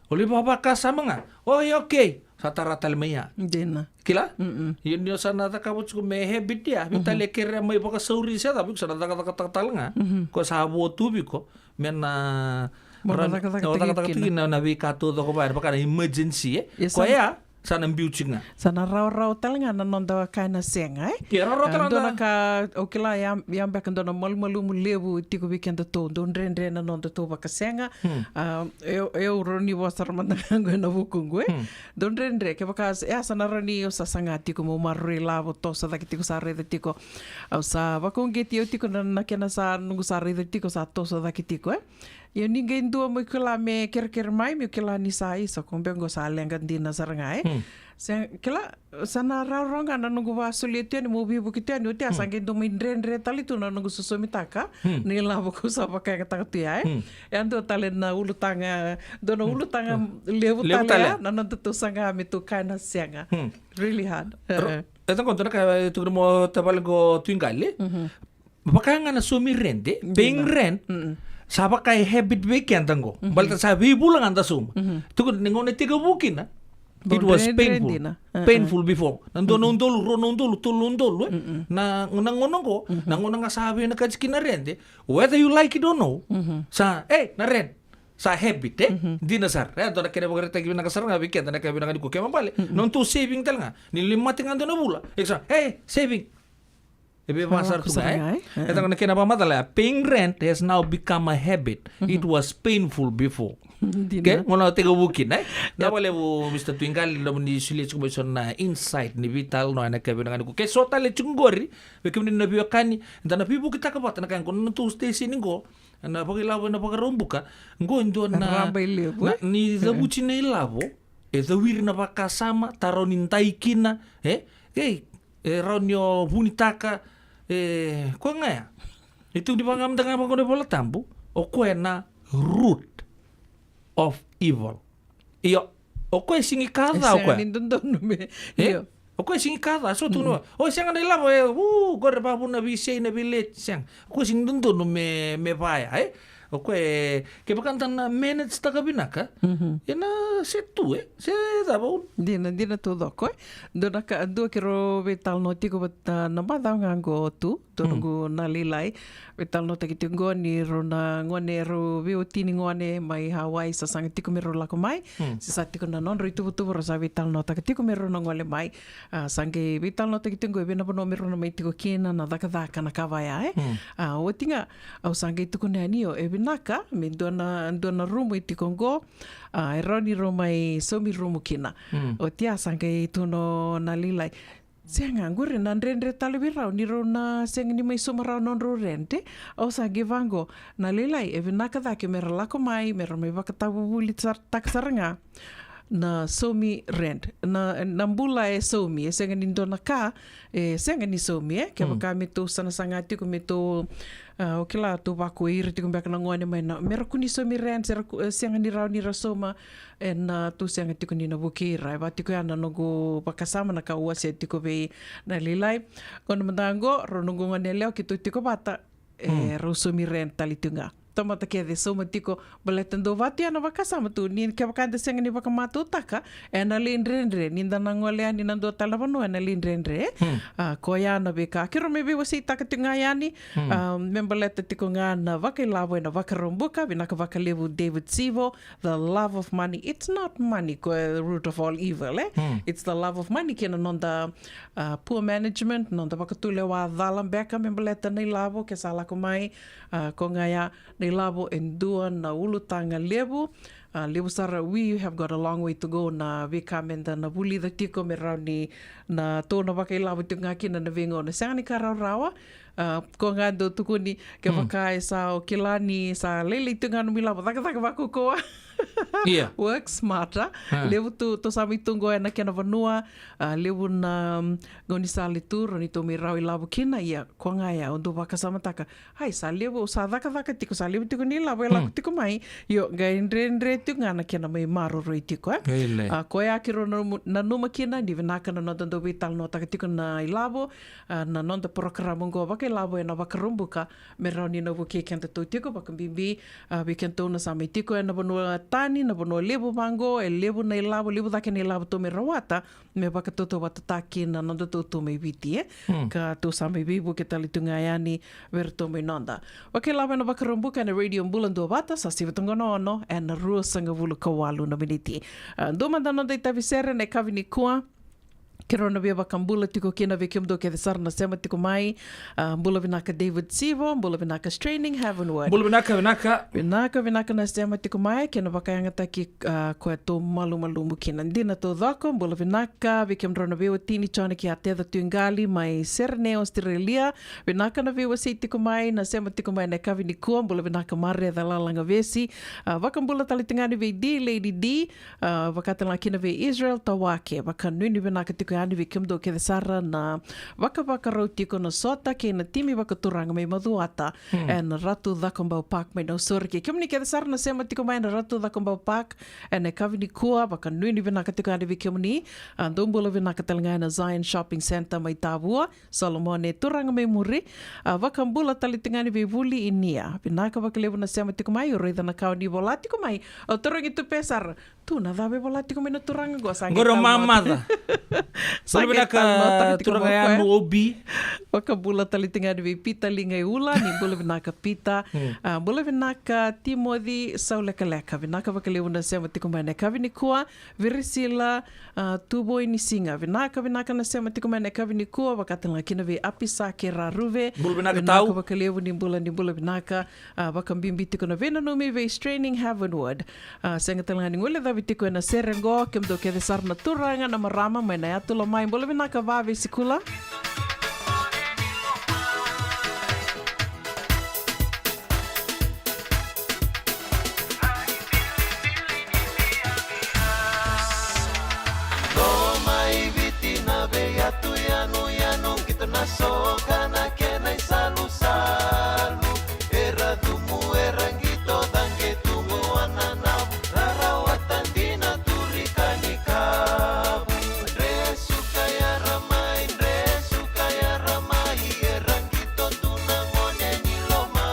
O lai vakavakasama ga. Oi, okay. Sa tara tale mai ya. Dina. Kila? Io, ni o sa na cakava tiko me habit ya. Veitalia kere mai vakasauri se cava, iko sa na cakacakataka tale ga. Ko sa vo tu vei iko. Me na Mo na cakacaka tiko kina na, na veika taucoko vaya, vaka na emergency, e? Ia, ko sa ya, sa na biu tiko ga. Sa na rawarawa tale ga na noda ka ena sega, e? Ia, rawarawa tale ga. Dua na ka, au kila ya, ya beka dua na malumalumu levu tiko vei kedatou, dau dredre na nodatou vakasega. A, e, e, au rawa ni vosa sara mada ga qo ena vukuqu, e? Dau dredre, kevaka, e, sa na rawa ni o sa saga tiko mo maroroi lavo, toso cake tiko, sa raica tiko. Au sa vakauqeti au tiko na, na kena sa, noqu sa raica tiko, sa toso cake tiko, e? Ia ni qai dua mo kila me kerekere mai, me kila ni sa isa, ko beka qo sa leqa dina sara ga, e? Se, kila, sa na rawarawa ga na noqu vakasolia tu yani, mo veivuke tu yani, oti ya sa qai dua mai dredre tale tu na noqu sosomitaka na ilavo ko sa vakayagataka tu ya, e? E a dua tale na ulutaga, dua na ulutaga levu tale ya, na nodatou saga me tou ka ena sega. Really hard. E, e. E, taqo, dua na ka e tukuna mo tavale qo Tui Qali. Vaka ga na saumi rede, paying rent, sa vaka e habit vei keda qo. Baleta sa veivula ga da sauma. Tukuna ni gauna e tekivu kina, it was painful. Painful before. Na dua na udolu, rua na udolu, tolu na udolu, e? Na, na gauna qo, na gauna ga sa vinakati kina rede. Whether you like it or no, sa, e, na rent. Sa habit, e? Dina sara. E, dua na kena ivakaraitaki vinaka sara ga vei keda, na kena vinaka ni kua kena bale. Na nodatou saving tale ga. Ni lai mate ga dua na vula. E sa, e, saving. E vei vaka sara tu ga, e? E taka na kena vakamacala ya, paying rent has now become a habit. It was painful before. Dina. Ke gona o teka vuki, ne? Na valevu, Mister Tuigali, na ni sulia tiko mai so na insight ni veitalanoa ena kena vinaka ni ko. Ke so tale tiko qori, vei kemuni na veiwekani, da na veivukitaka vata na ka qo na tou station qo, na vakailavo ena Vakaraubuka, qo e dua na, na, ni cavuti na ilavo, e cawiri na vakasama, tarau ni dai kina, e? Kei, e rawa ni o vunitaka, e, koya ga ya. E tu ni vakamada ga vaqo na iVola Tabu, o koya na root of evil. Io, o koya e sigi ka ca o koya. Ni dodonu me, e? Io. O koya e sigi ka ca, so tu no. O sega na ilavo, e, u, qori vakavuna veisei na veileti, sega. O koya e sigi dodonu me, me vaya, e? O koya e, kevaka da na manage taka vinaka, e na se tu, e, se cava u. Dina, dina taucoko, e. Dua na ka, dua keirau veitalanoa tiko vata na macawa ga qo tu, dua noqu na lailai. Veitalanoataki tiko qo ni rau na gone, rau veiwatini gone mai Hawaii sa saga tiko me rau lako mai. Se sa tiko na nodrau ituvatuva rau sa veitalanoataka tiko me rau na gole mai. A, sa qai veitalanoataki tiko qo e vei na vanua me rau na mai tiko kina, na cakacaka, na ka vaya, e. A, oti ga, au sa qai tukuna yani, io, e vinaka me dua na, dua na rumu e tiko qo. A, e rawa ni rau mai saumi rumu kina. Oti a sa qai tukuna o na lailai, sega, qori na dredre tale vei rau ni rau na sega ni mai sauma rawa nodrau rent, e. Au sa qai vaqo, na lailai, e vinaka cake me ra lako mai, me ra mai vakatavuvuli sar-, taka sara ga na saumi rent. Na, na bula e saumi, e sega ni dua na ka e sega ni saumi, e. Kevaka me tou sa na saga tiko me tou, a, o kila, tou vakuai ira tiko beka na gone mai na, me ra kua ni saumi rent, se ra ku-, e sega ni rawa ni ra sauma, e na tou sega tiko ni na vukei ira. E vaka tiko ya na noqu vakasama, na ka au wasea tiko vei na lailai. Gauna mada qo, rau noqu gone yalewa keitou tiko vata, e, rau saumi rent tale tiko ga. Tamata kece sauma tiko, baleta dau vaka tu ya na vakasama tu ni kevaka da sega ni vakamatautaka, e na lai dredre ni da na gole yani na dua tale na vanua, e na lai dredre. A, koya na veika keirau mai veiwaseitaka tiko ga yani, a, me baleta tiko ga na vakailavo ena Vakaraubuka. Vinaka vakalevu David Sivo. The love of money. It's not money ko e root of all evil, e? It's the love of money kei na noda, a, poor management, noda vakatulewa cala beka me baleta na ilavo. Ke sa lako mai, a, ko ga ya, na ilavo e dua na ulutaga levu. A, levu sara, we have got a long way to go na veika me da na vulica tiko me rawa ni na tou na vakailavo tiko ga kina na veigauna. Sega ni ka rawarawa. A, ko ga dau tukuni, kevaka e sa o kila ni sa lailai tiko ga nomu ilavo, cakacaka vakaukauwa. Ia. Work smarter. Levu tu, tou sa mai tu qo ena kena vanua, a, levu na, mm, gaunisala tu, rawa ni tou mai rawa ilavo kina, ia, ko ga ya, au dau vakasamataka. Ai, sa levu, sa cakacaka tiko, sa levu tiko ni ilavo e lako tiko mai. Io, qai dredre tiko ga na kena mai maroroi tiko, e. A, koya keirau na, nanuma kina, ni vinaka na noda dau veitalanoataka tiko na ilavo, a, na noda porokaramu oqo vakailavo ena Vakaraubuka, me rawa ni na vukei kedatou tiko, vakabibi, a, vei kedatou na sa mai tiko ena vanua tani, na vanua levu vaqo, e levu na ilavo, levu cake na ilavo tou mai rawata, me vakatautauvatataki na nodatou tu mai Viti, e. Ka tou sa mai veivuke tale tu ga yani vei iratou mai noda. Vakailavo ena Vakaraubuka ena Radio Bula Duavata, sa sivi toqo na ono ena ruasagavulu ka walu na miniti. A, dua mada noda itavi sere ena yakavi nikua. Keirau na via vakabula tiko kina vei kemudou kece sara na sema tiko mai. A, bula vinaka David Sivo, bula vinaka Straining Heavenward. Bula vinaka, vinaka. Vinaka, vinaka na sema tiko mai, kei na vakayagataki, a, koya tou malumalumu kina. Dina taucoko, bula vinaka vei kemudrau na veiwatini Joni kei Ateca Tuiqali mai Sydney, Australia. Vinaka na veiwasei tiko mai, na sema tiko mai na yakavi nikua, bula vinaka Maria Calala Gavesi. A, vakabula tale tiko ga yani vei D, Lady D. A, vaka tale ga kina vei Israel Tawake, vakanuinui vinaka tiko yani vei kemudou kece sara na vakavakarau tiko na sota kei na timi vakaturaga mai Macuata, ena Ratu Cakobau Park mai Nausori. Kei kemuni kece sara na sema tiko mai na Ratu Cakobau Park ena yakavi nikua, vakanuinui vinaka tiko yani vei kemuni. A, dou bula vinaka tale ga ena Zion Shopping Centre mai Tavua, Solomone Turaga mai muri. A, vakabula tale tiko ga yani vei Vuli Inia. Vinaka vakalevu na sema tiko mai, au raica na ka o ni vola tiko mai. Au tarogi tu pe sara, tu na cava e vola tiko mai na turaga qo, sa qai tala mamaca. Sa qai tala na turaga ya, Obi. Vakabula tale tiko ga yani vei Pita Liga i Ula, ni bula vinaka Pita. A, bula vinaka Timoci Saulekaleka, vinaka vakalevu na sema tiko mai na yakavi nikua. Virisila, a, Tuvoinisiga, vinaka, vinaka na sema tiko mai na yakavi nikua, vaka tale ga kina vei Apisake Raruve. Bula vinaka, vinaka tau. Vakalevu, ni bula, ni bula vinaka. A, vakabibi tiko na veinanumi vei Straining Heavenward. A, sega tale ga ni guilecavi tiko ena sere qo, kemudou kece sara na turaga, na marama mai na yatu Lomai. Bula vinaka Vaveisikula. Loma i Viti na veiyatu yanuyanu, qito na soka na kena isalusalu. Era cumu, era qito caqe tu qo a nanavu, rarawata dina turi ka ni kavu. Dresu ka yara mai, dresu ka yara mai, era qito tu na gone ni loma.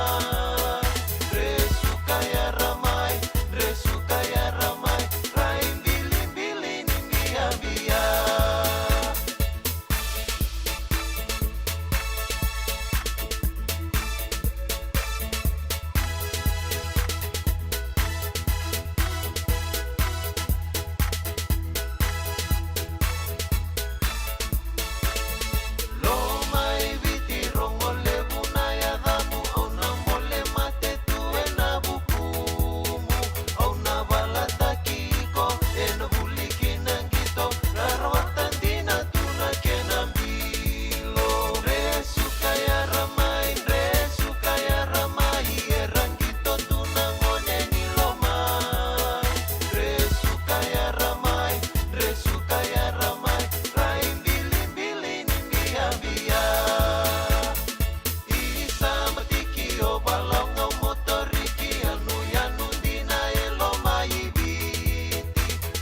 Dresu ka yara mai, dresu ka yara mai, rai bilimbili ni biabia. Loma i Viti rogo levu na yacamu, au na bole mate tu ena vukumu. Au na valataki iko ena vuli kina qito, rarawata dina tu na kena bilo. Dresu ka yara mai, dresu ka yara mai, era qito tu na gone ni loma. Dresu ka yara mai, dresu ka yara mai, rai bilimbili ni biabia. Isa matiki o valaga o motoriki, yanuyanu dina e loma i Viti.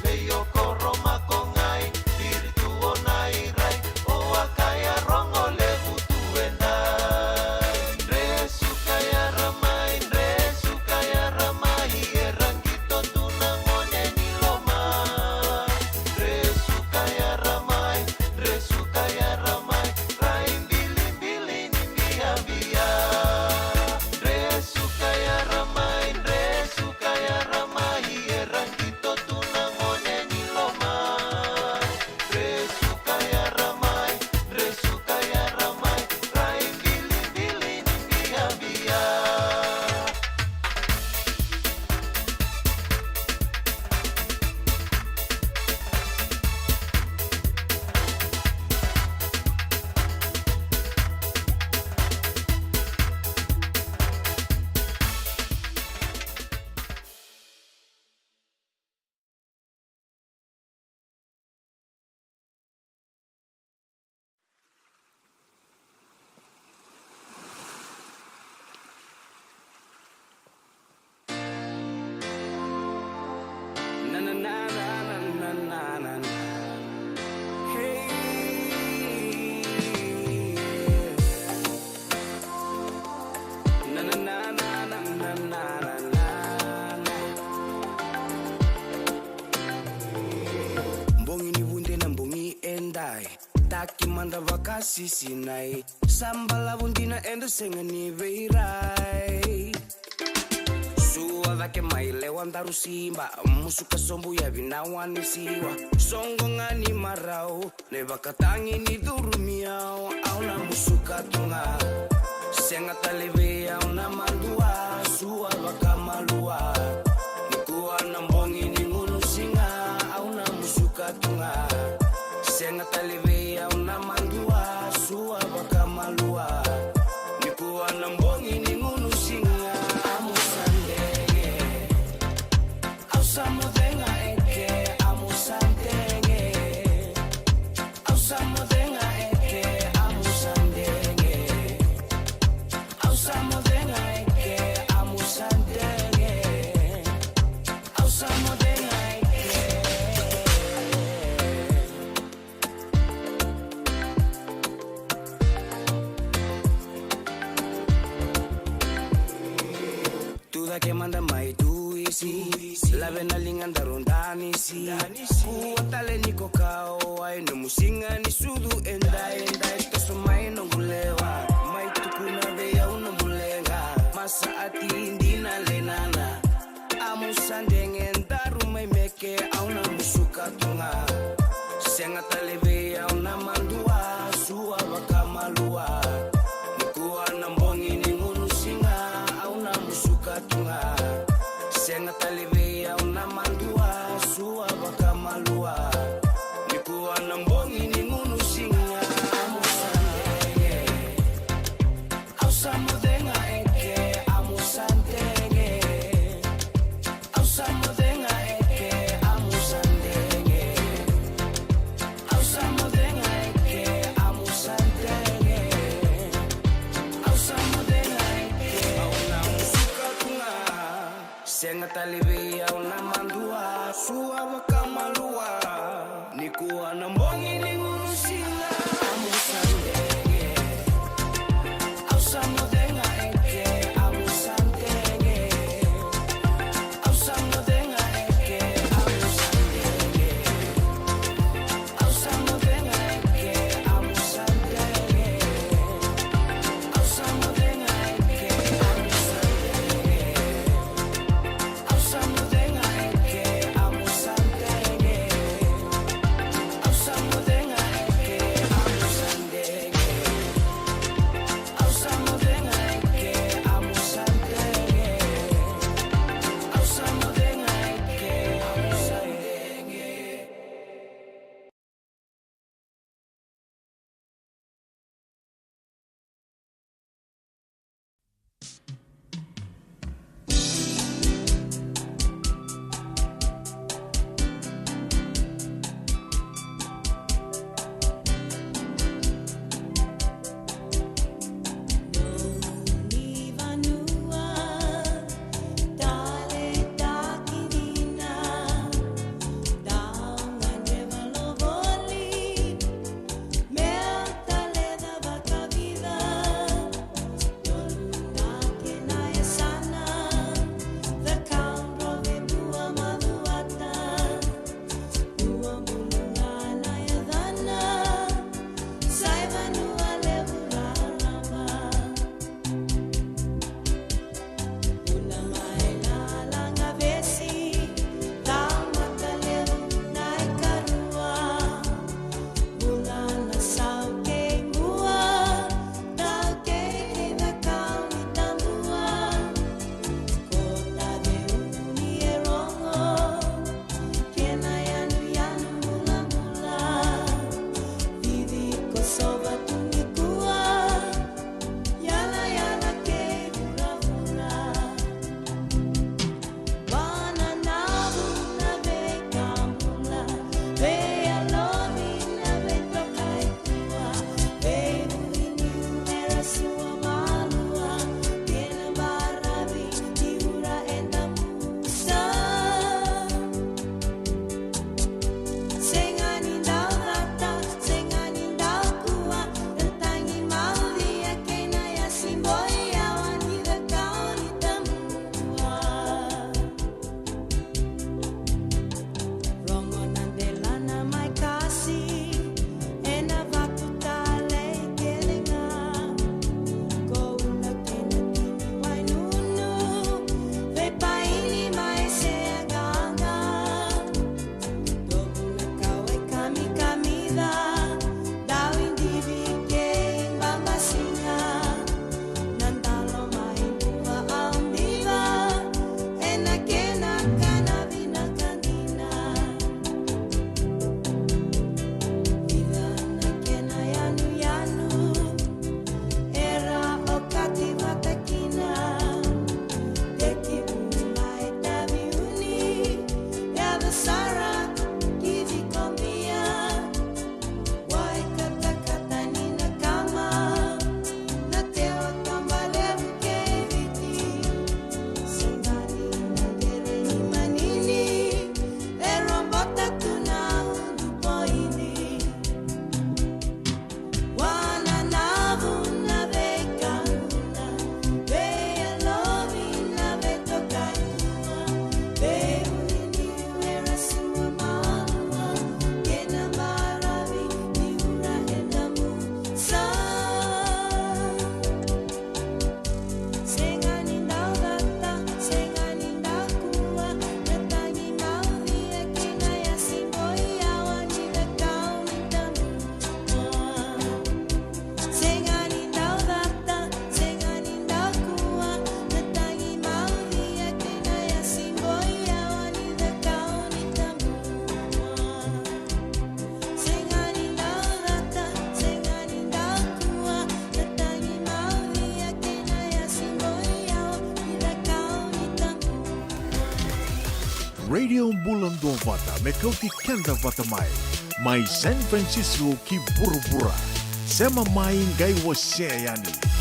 Lei o koro makogai, tiri tu o nai rai, o a kaya rogo levu tu e dai. Dresu ka yara mai, dresu ka yara mai, era qito tu na gone ni loma. Dresu ka yara mai, dresu ka yara mai, rai bilimbili ni biabia. Dresu ka yara mai, dresu ka yara mai, era qito tu na gone ni loma. Dresu ka yara mai, dresu ka yara mai, rai bilimbili ni biabia. Na, na, na. Hey. Na, na, na. Bogi ni vude na bogi edai, taki mada vakasisinai. Sa balavu dina eda sega ni veirai. Sua cake mai lewa daru siba, musuka sobu yavi na wani siwa. Soqo ga ni marau, na ivakatagi ni curumi au, au na musuka tu ga. Sega tale vei au na madua, sua vakamalua. Nikua na bogi ni gunu siga, au na musuka tu ga. Sega tale vei au na madua, sua vakamalua. Nikua na bogi ni gunu siga, amu sa dege. Au sa moce ga eke, amu sa dege. Au sa moce ga eke, amu sa dege. Au sa moce ga eke, amu sa dege. Au sa moce ga eke. Tu cake mada mai tu isi, lave na liga daru danisi. Kua tale ni kokao, ai nomu siga ni sucu edai, edai. Toso mai noqu lewa, Radio Bula Duavata, me kauti keda vata mai. Mai San Francisco ki vuravura. Sema mai qai wasea yani.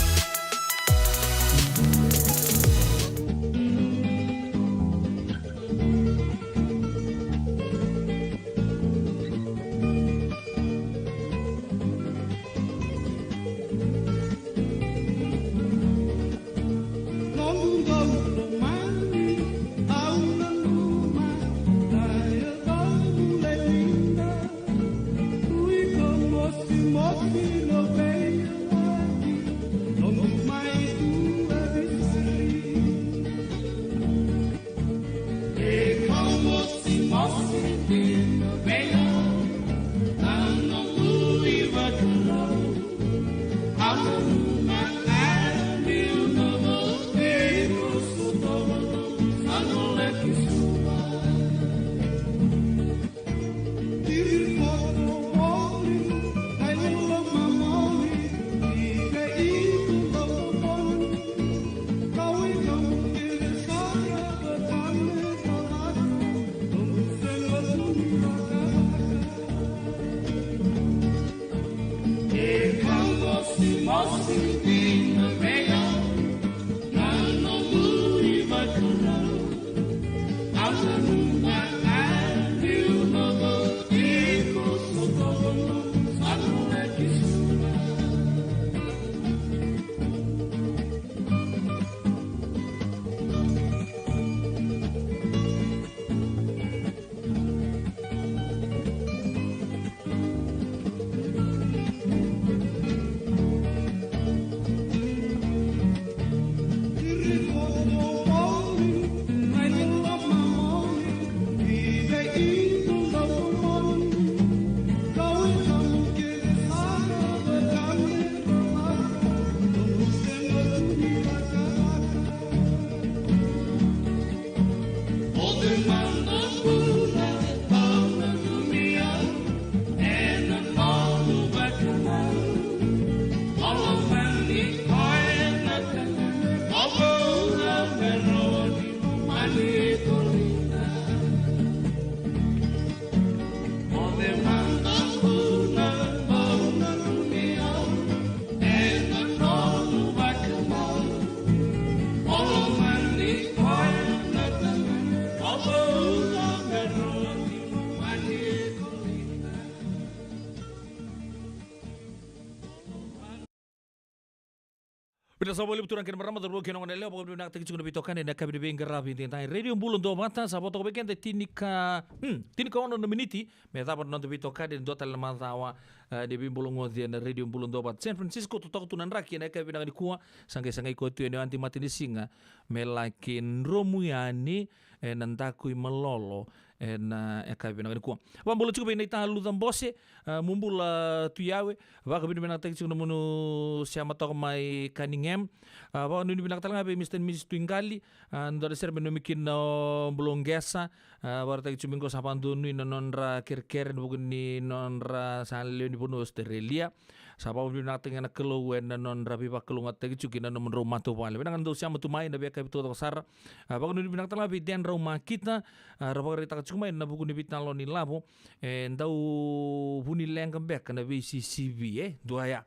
Vinaka sara vakalevu turaga kei na marama, cauravou kei na goneyalewa, vakavinavinakataki tiko na veitokani ena yakavi ni veiqaravi edaidai. Radio Bula Duavata, sa vo toka vei keda e tinika, hmm, tinika ono na miniti me cava na noda veitokani ena dua tale na macawa, eh, ni veibulagoci ena Radio Bula Duavata. San Francisco, totoka tu na draki ena yakavi vinaka nikua, sa qai sagai koya tu ena yadi matanisiga me laki dromu yani ena daku i Malolo ena yakavi vinaka nikua. Vakabula tiko vei Naita Luca Bose, ah, mo bula tu yawe, vakavinavinakataki tiko na nomuni sema toka mai Cunningham. Ah, vakanuinui vinaka tale ga vei Mister and Missus Tuiqali, ah, dua na sere me nanumi kina o Bula Qesa, ah, vakaraitaki tiko mai qo sa vakadonui na nodra kerekere ena vuku ni nodra sa lewe ni vanua o Australia. Sa vakavinavinakataki ga na Kalou ena nodra veivakalougatataki tiko kina nomudrau matavuvale. Vinaka na dau sema tu mai ena veiyakavi taucoko sara. Ah, vakanuinui vinaka tale ga vei Dedrau Makita, ah, ra vakaraitaka tiko mai ena vuku ni veitalanoa ni lavo, e dau vu ni leqa beka na veisisivi, e dua ya.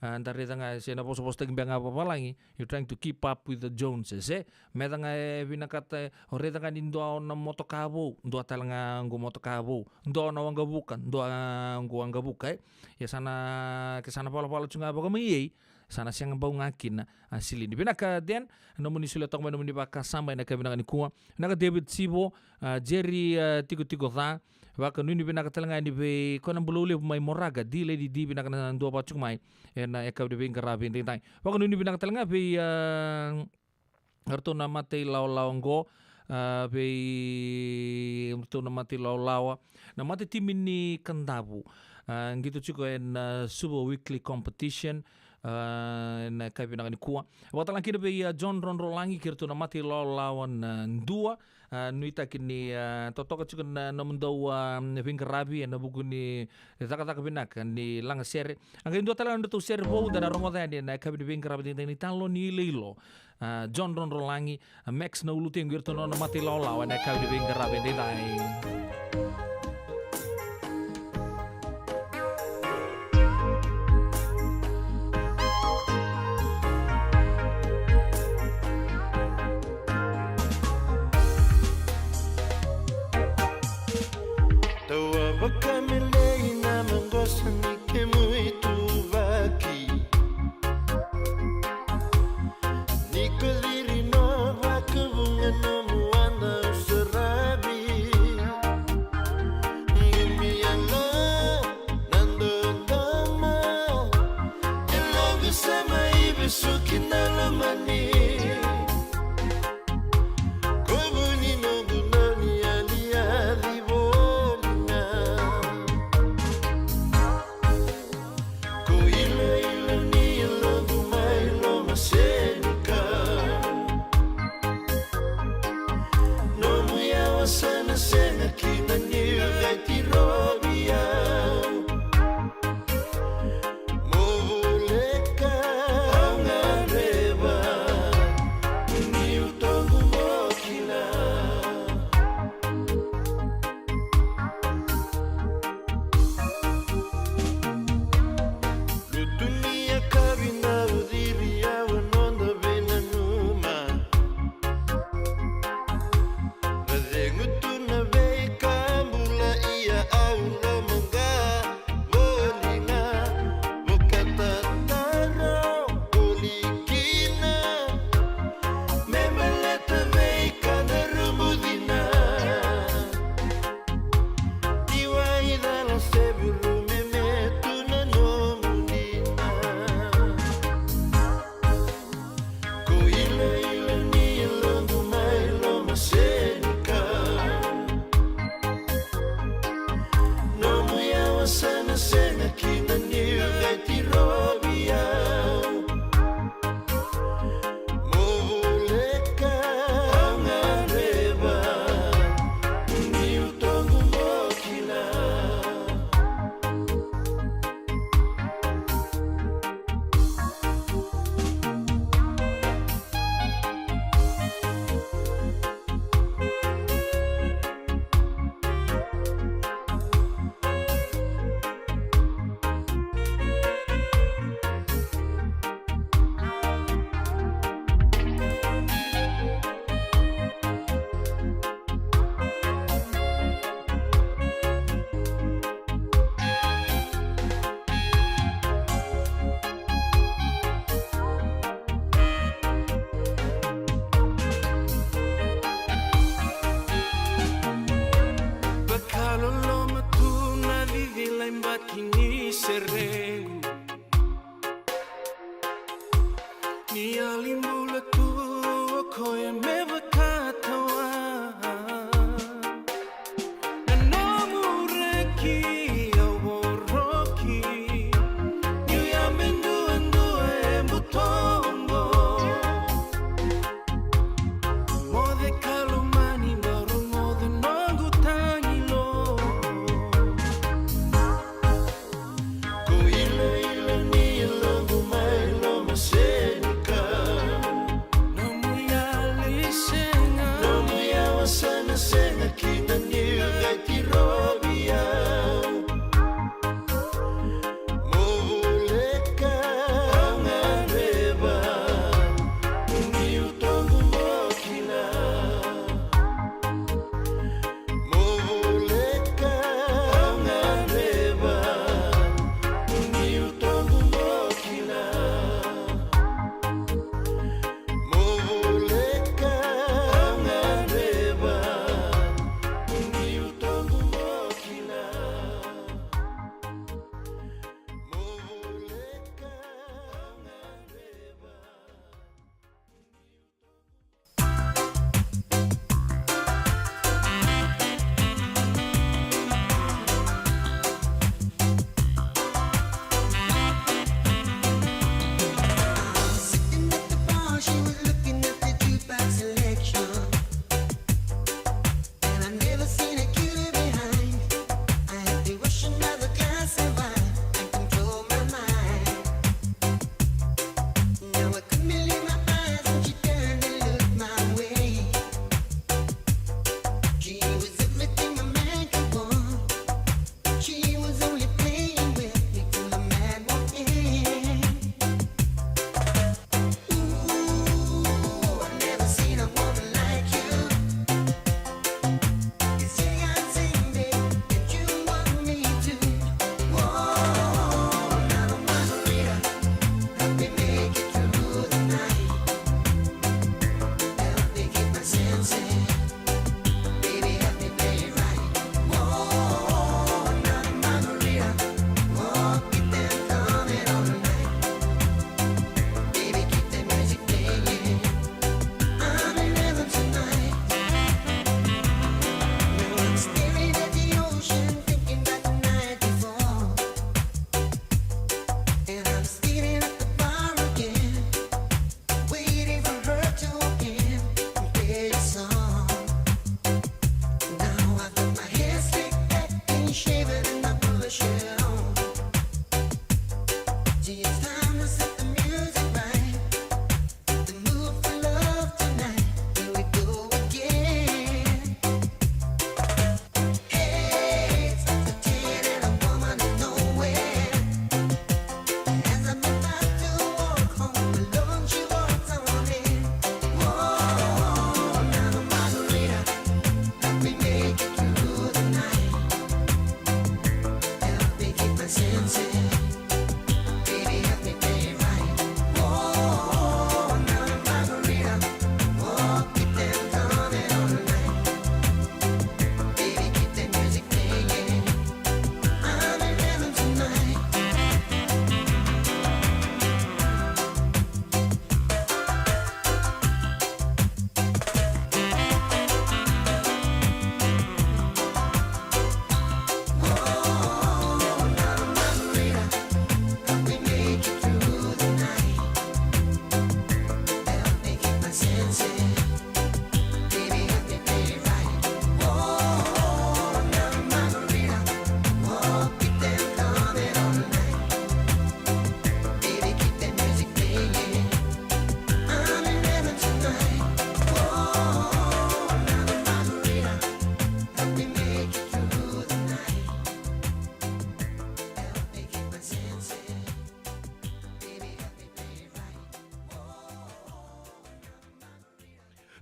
Ah, da raica ga se na vosavosataki beka ga vavalagi, you're trying to keep up with the Joneses, e. Me da ga e vinakata, o raica ga ni dua o na motoka vou, dua tale ga qo motoka vou, dua o na waqavuka, dua qo waqavuka, e. Ia sa na, ke sa na valavala tu ga vakamaiei, sa na sega bau ga kina a silini. Vinaka Dan, nomuni solia toka mai nomuni vakasama ena yakavi vinaka nikua. Vinaka David Sivo, ah, Jerry, ah, Tikotiko Ca. Vakanuinui vinaka tale ga yani vei koya na Bula Levu mai Moraga, D Lady D, vinaka na duavata tiko mai ena yakavi ni veiqaravi edaidai. Vakanuinui vinaka tale ga vei, ah, ratou na mata ilawalawa qo, ah, vei ratou na mata ilawalawa, na matatimi ni Kadavu, ah, qito tiko ena, ah, Suva Weekly Competition, ah, ena yakavi vinaka nikua. Vakatalega kina vei, ah, John Rodrolagi kei ratou na mata ilawalawa na Dua, ah, nuitaki ni, ah, totoka tiko na nomudou, ah, veiqaravi ena vuku ni cakacaka vinaka ni lagasere. A qai dua tale na nodratou sere vou da na rogoca yani ena yakavi ni veiqaravi edaidai, na italanoa ni iloilo. Ah, John Rodrolagi, ah, Max na Ulutegu, iratou na nona mata ilawalawa ena yakavi ni veiqaravi edaidai. Tawa vakamelei na maqosa ni kemu ituvaki. Ni ko ciri no vakavuqa nomu wada saravi. Qumi ala na dodoma. E loqu sa mai vesuki na lomani. Ko vu ni noqu noni yaliyali voli ga. Ko iloilo ni yaloqu mai lomasenikau. Nomu yawa sa na sega kina ni vetirovi au. Mo voleka au gadreva.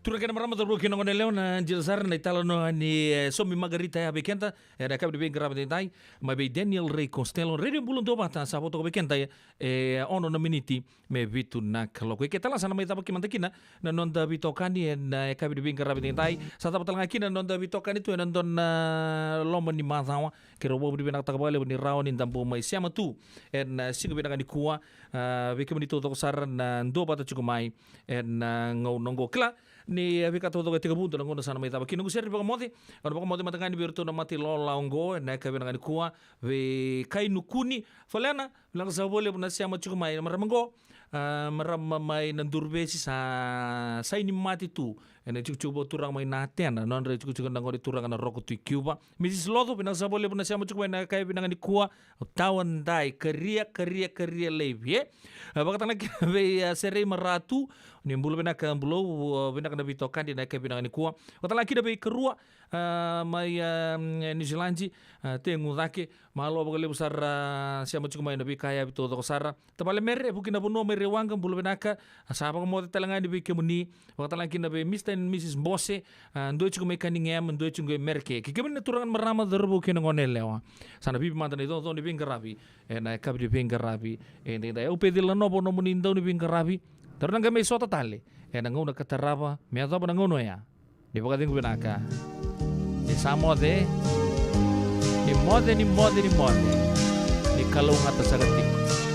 Turaga kei na marama, cauravou kei na goneyalewa, na dina sara na italanoa ni, e, Somi Magarita ya vei keda ena yakavi ni veiqaravi edaidai, mai vei Daniel Ray Costello, Radio Bula Duavata, sa vo toka vei keda, e, ono na miniti me vitu na kaloko. E ke tale sa na mai cava ki mada kina na noda veitokani ena yakavi ni veiqaravi edaidai. Sa cava tale ga kina na noda veitokani tu ena dua na loma ni macawa. Keirau vakavinavinakataka vakalevu ni rawa ni da bau mai sema tu ena, e, siga vinaka nikua, a, vei kemuni taucoko sara na duavata tiko mai ena, e, gauna oqo. Kila ni, e, veika taucoko e tekivu, dua na gauna sa na mai cava kina. Noqu sere ni vakamoce, au na vakamoce mada ga yani vei iratou na mata ilawalawa oqo ena yakavi vinaka nikua, vei Kai Nukuni Falena, vinaka saka vakalevu na sema tiko mai. Na marama oqo, a, marama mai Naduruvesi, sa saini mate tu ena itikotiko vakaturaga mai Natena, nodra itikotiko na gone turaga na Roko Tui Kiuva. Misis Loco, vinaka saka vakalevu na sema tiko mai ena yakavi vinaka nikua. Tawa Dai, karia, karia, karia laivi, e? A, vakatale kina vei, a, Serei Maratu, ni bula vinaka, bulou, a, vinaka na veitokani ena yakavi vinaka nikua. Vakatale kina vei Karua, a, mai, a, Niusiladi, a, Tegu Cake, malo vakalevu sara, a, sema tiko mai na veika yavi taucoko sara. Tavale Mere, e vuki na vanua mai Rewaqa, bula vinaka, a, sa vakamoce tale ga yani vei kemuni. Vakatale kina vei Mister and Missus Bose, a, dua tiko mai Cunningham, dua tiko mai Mereke. Kei kemuni na turaga na marama, cauravou kei na goneyalewa, sa na vivi mada na icoco ni veiqaravi ena yakavi ni veiqaravi edaidai. Au Peceli Nanova, nomuni dau ni veiqaravi. Daru na qai mai sota tale ena gauna ka tarava, me yacova na gauna oya. Ni vakacegu vinaka. Ni sa moce. Ni moce, ni moce, ni moce. Ni kalougata saka tiko.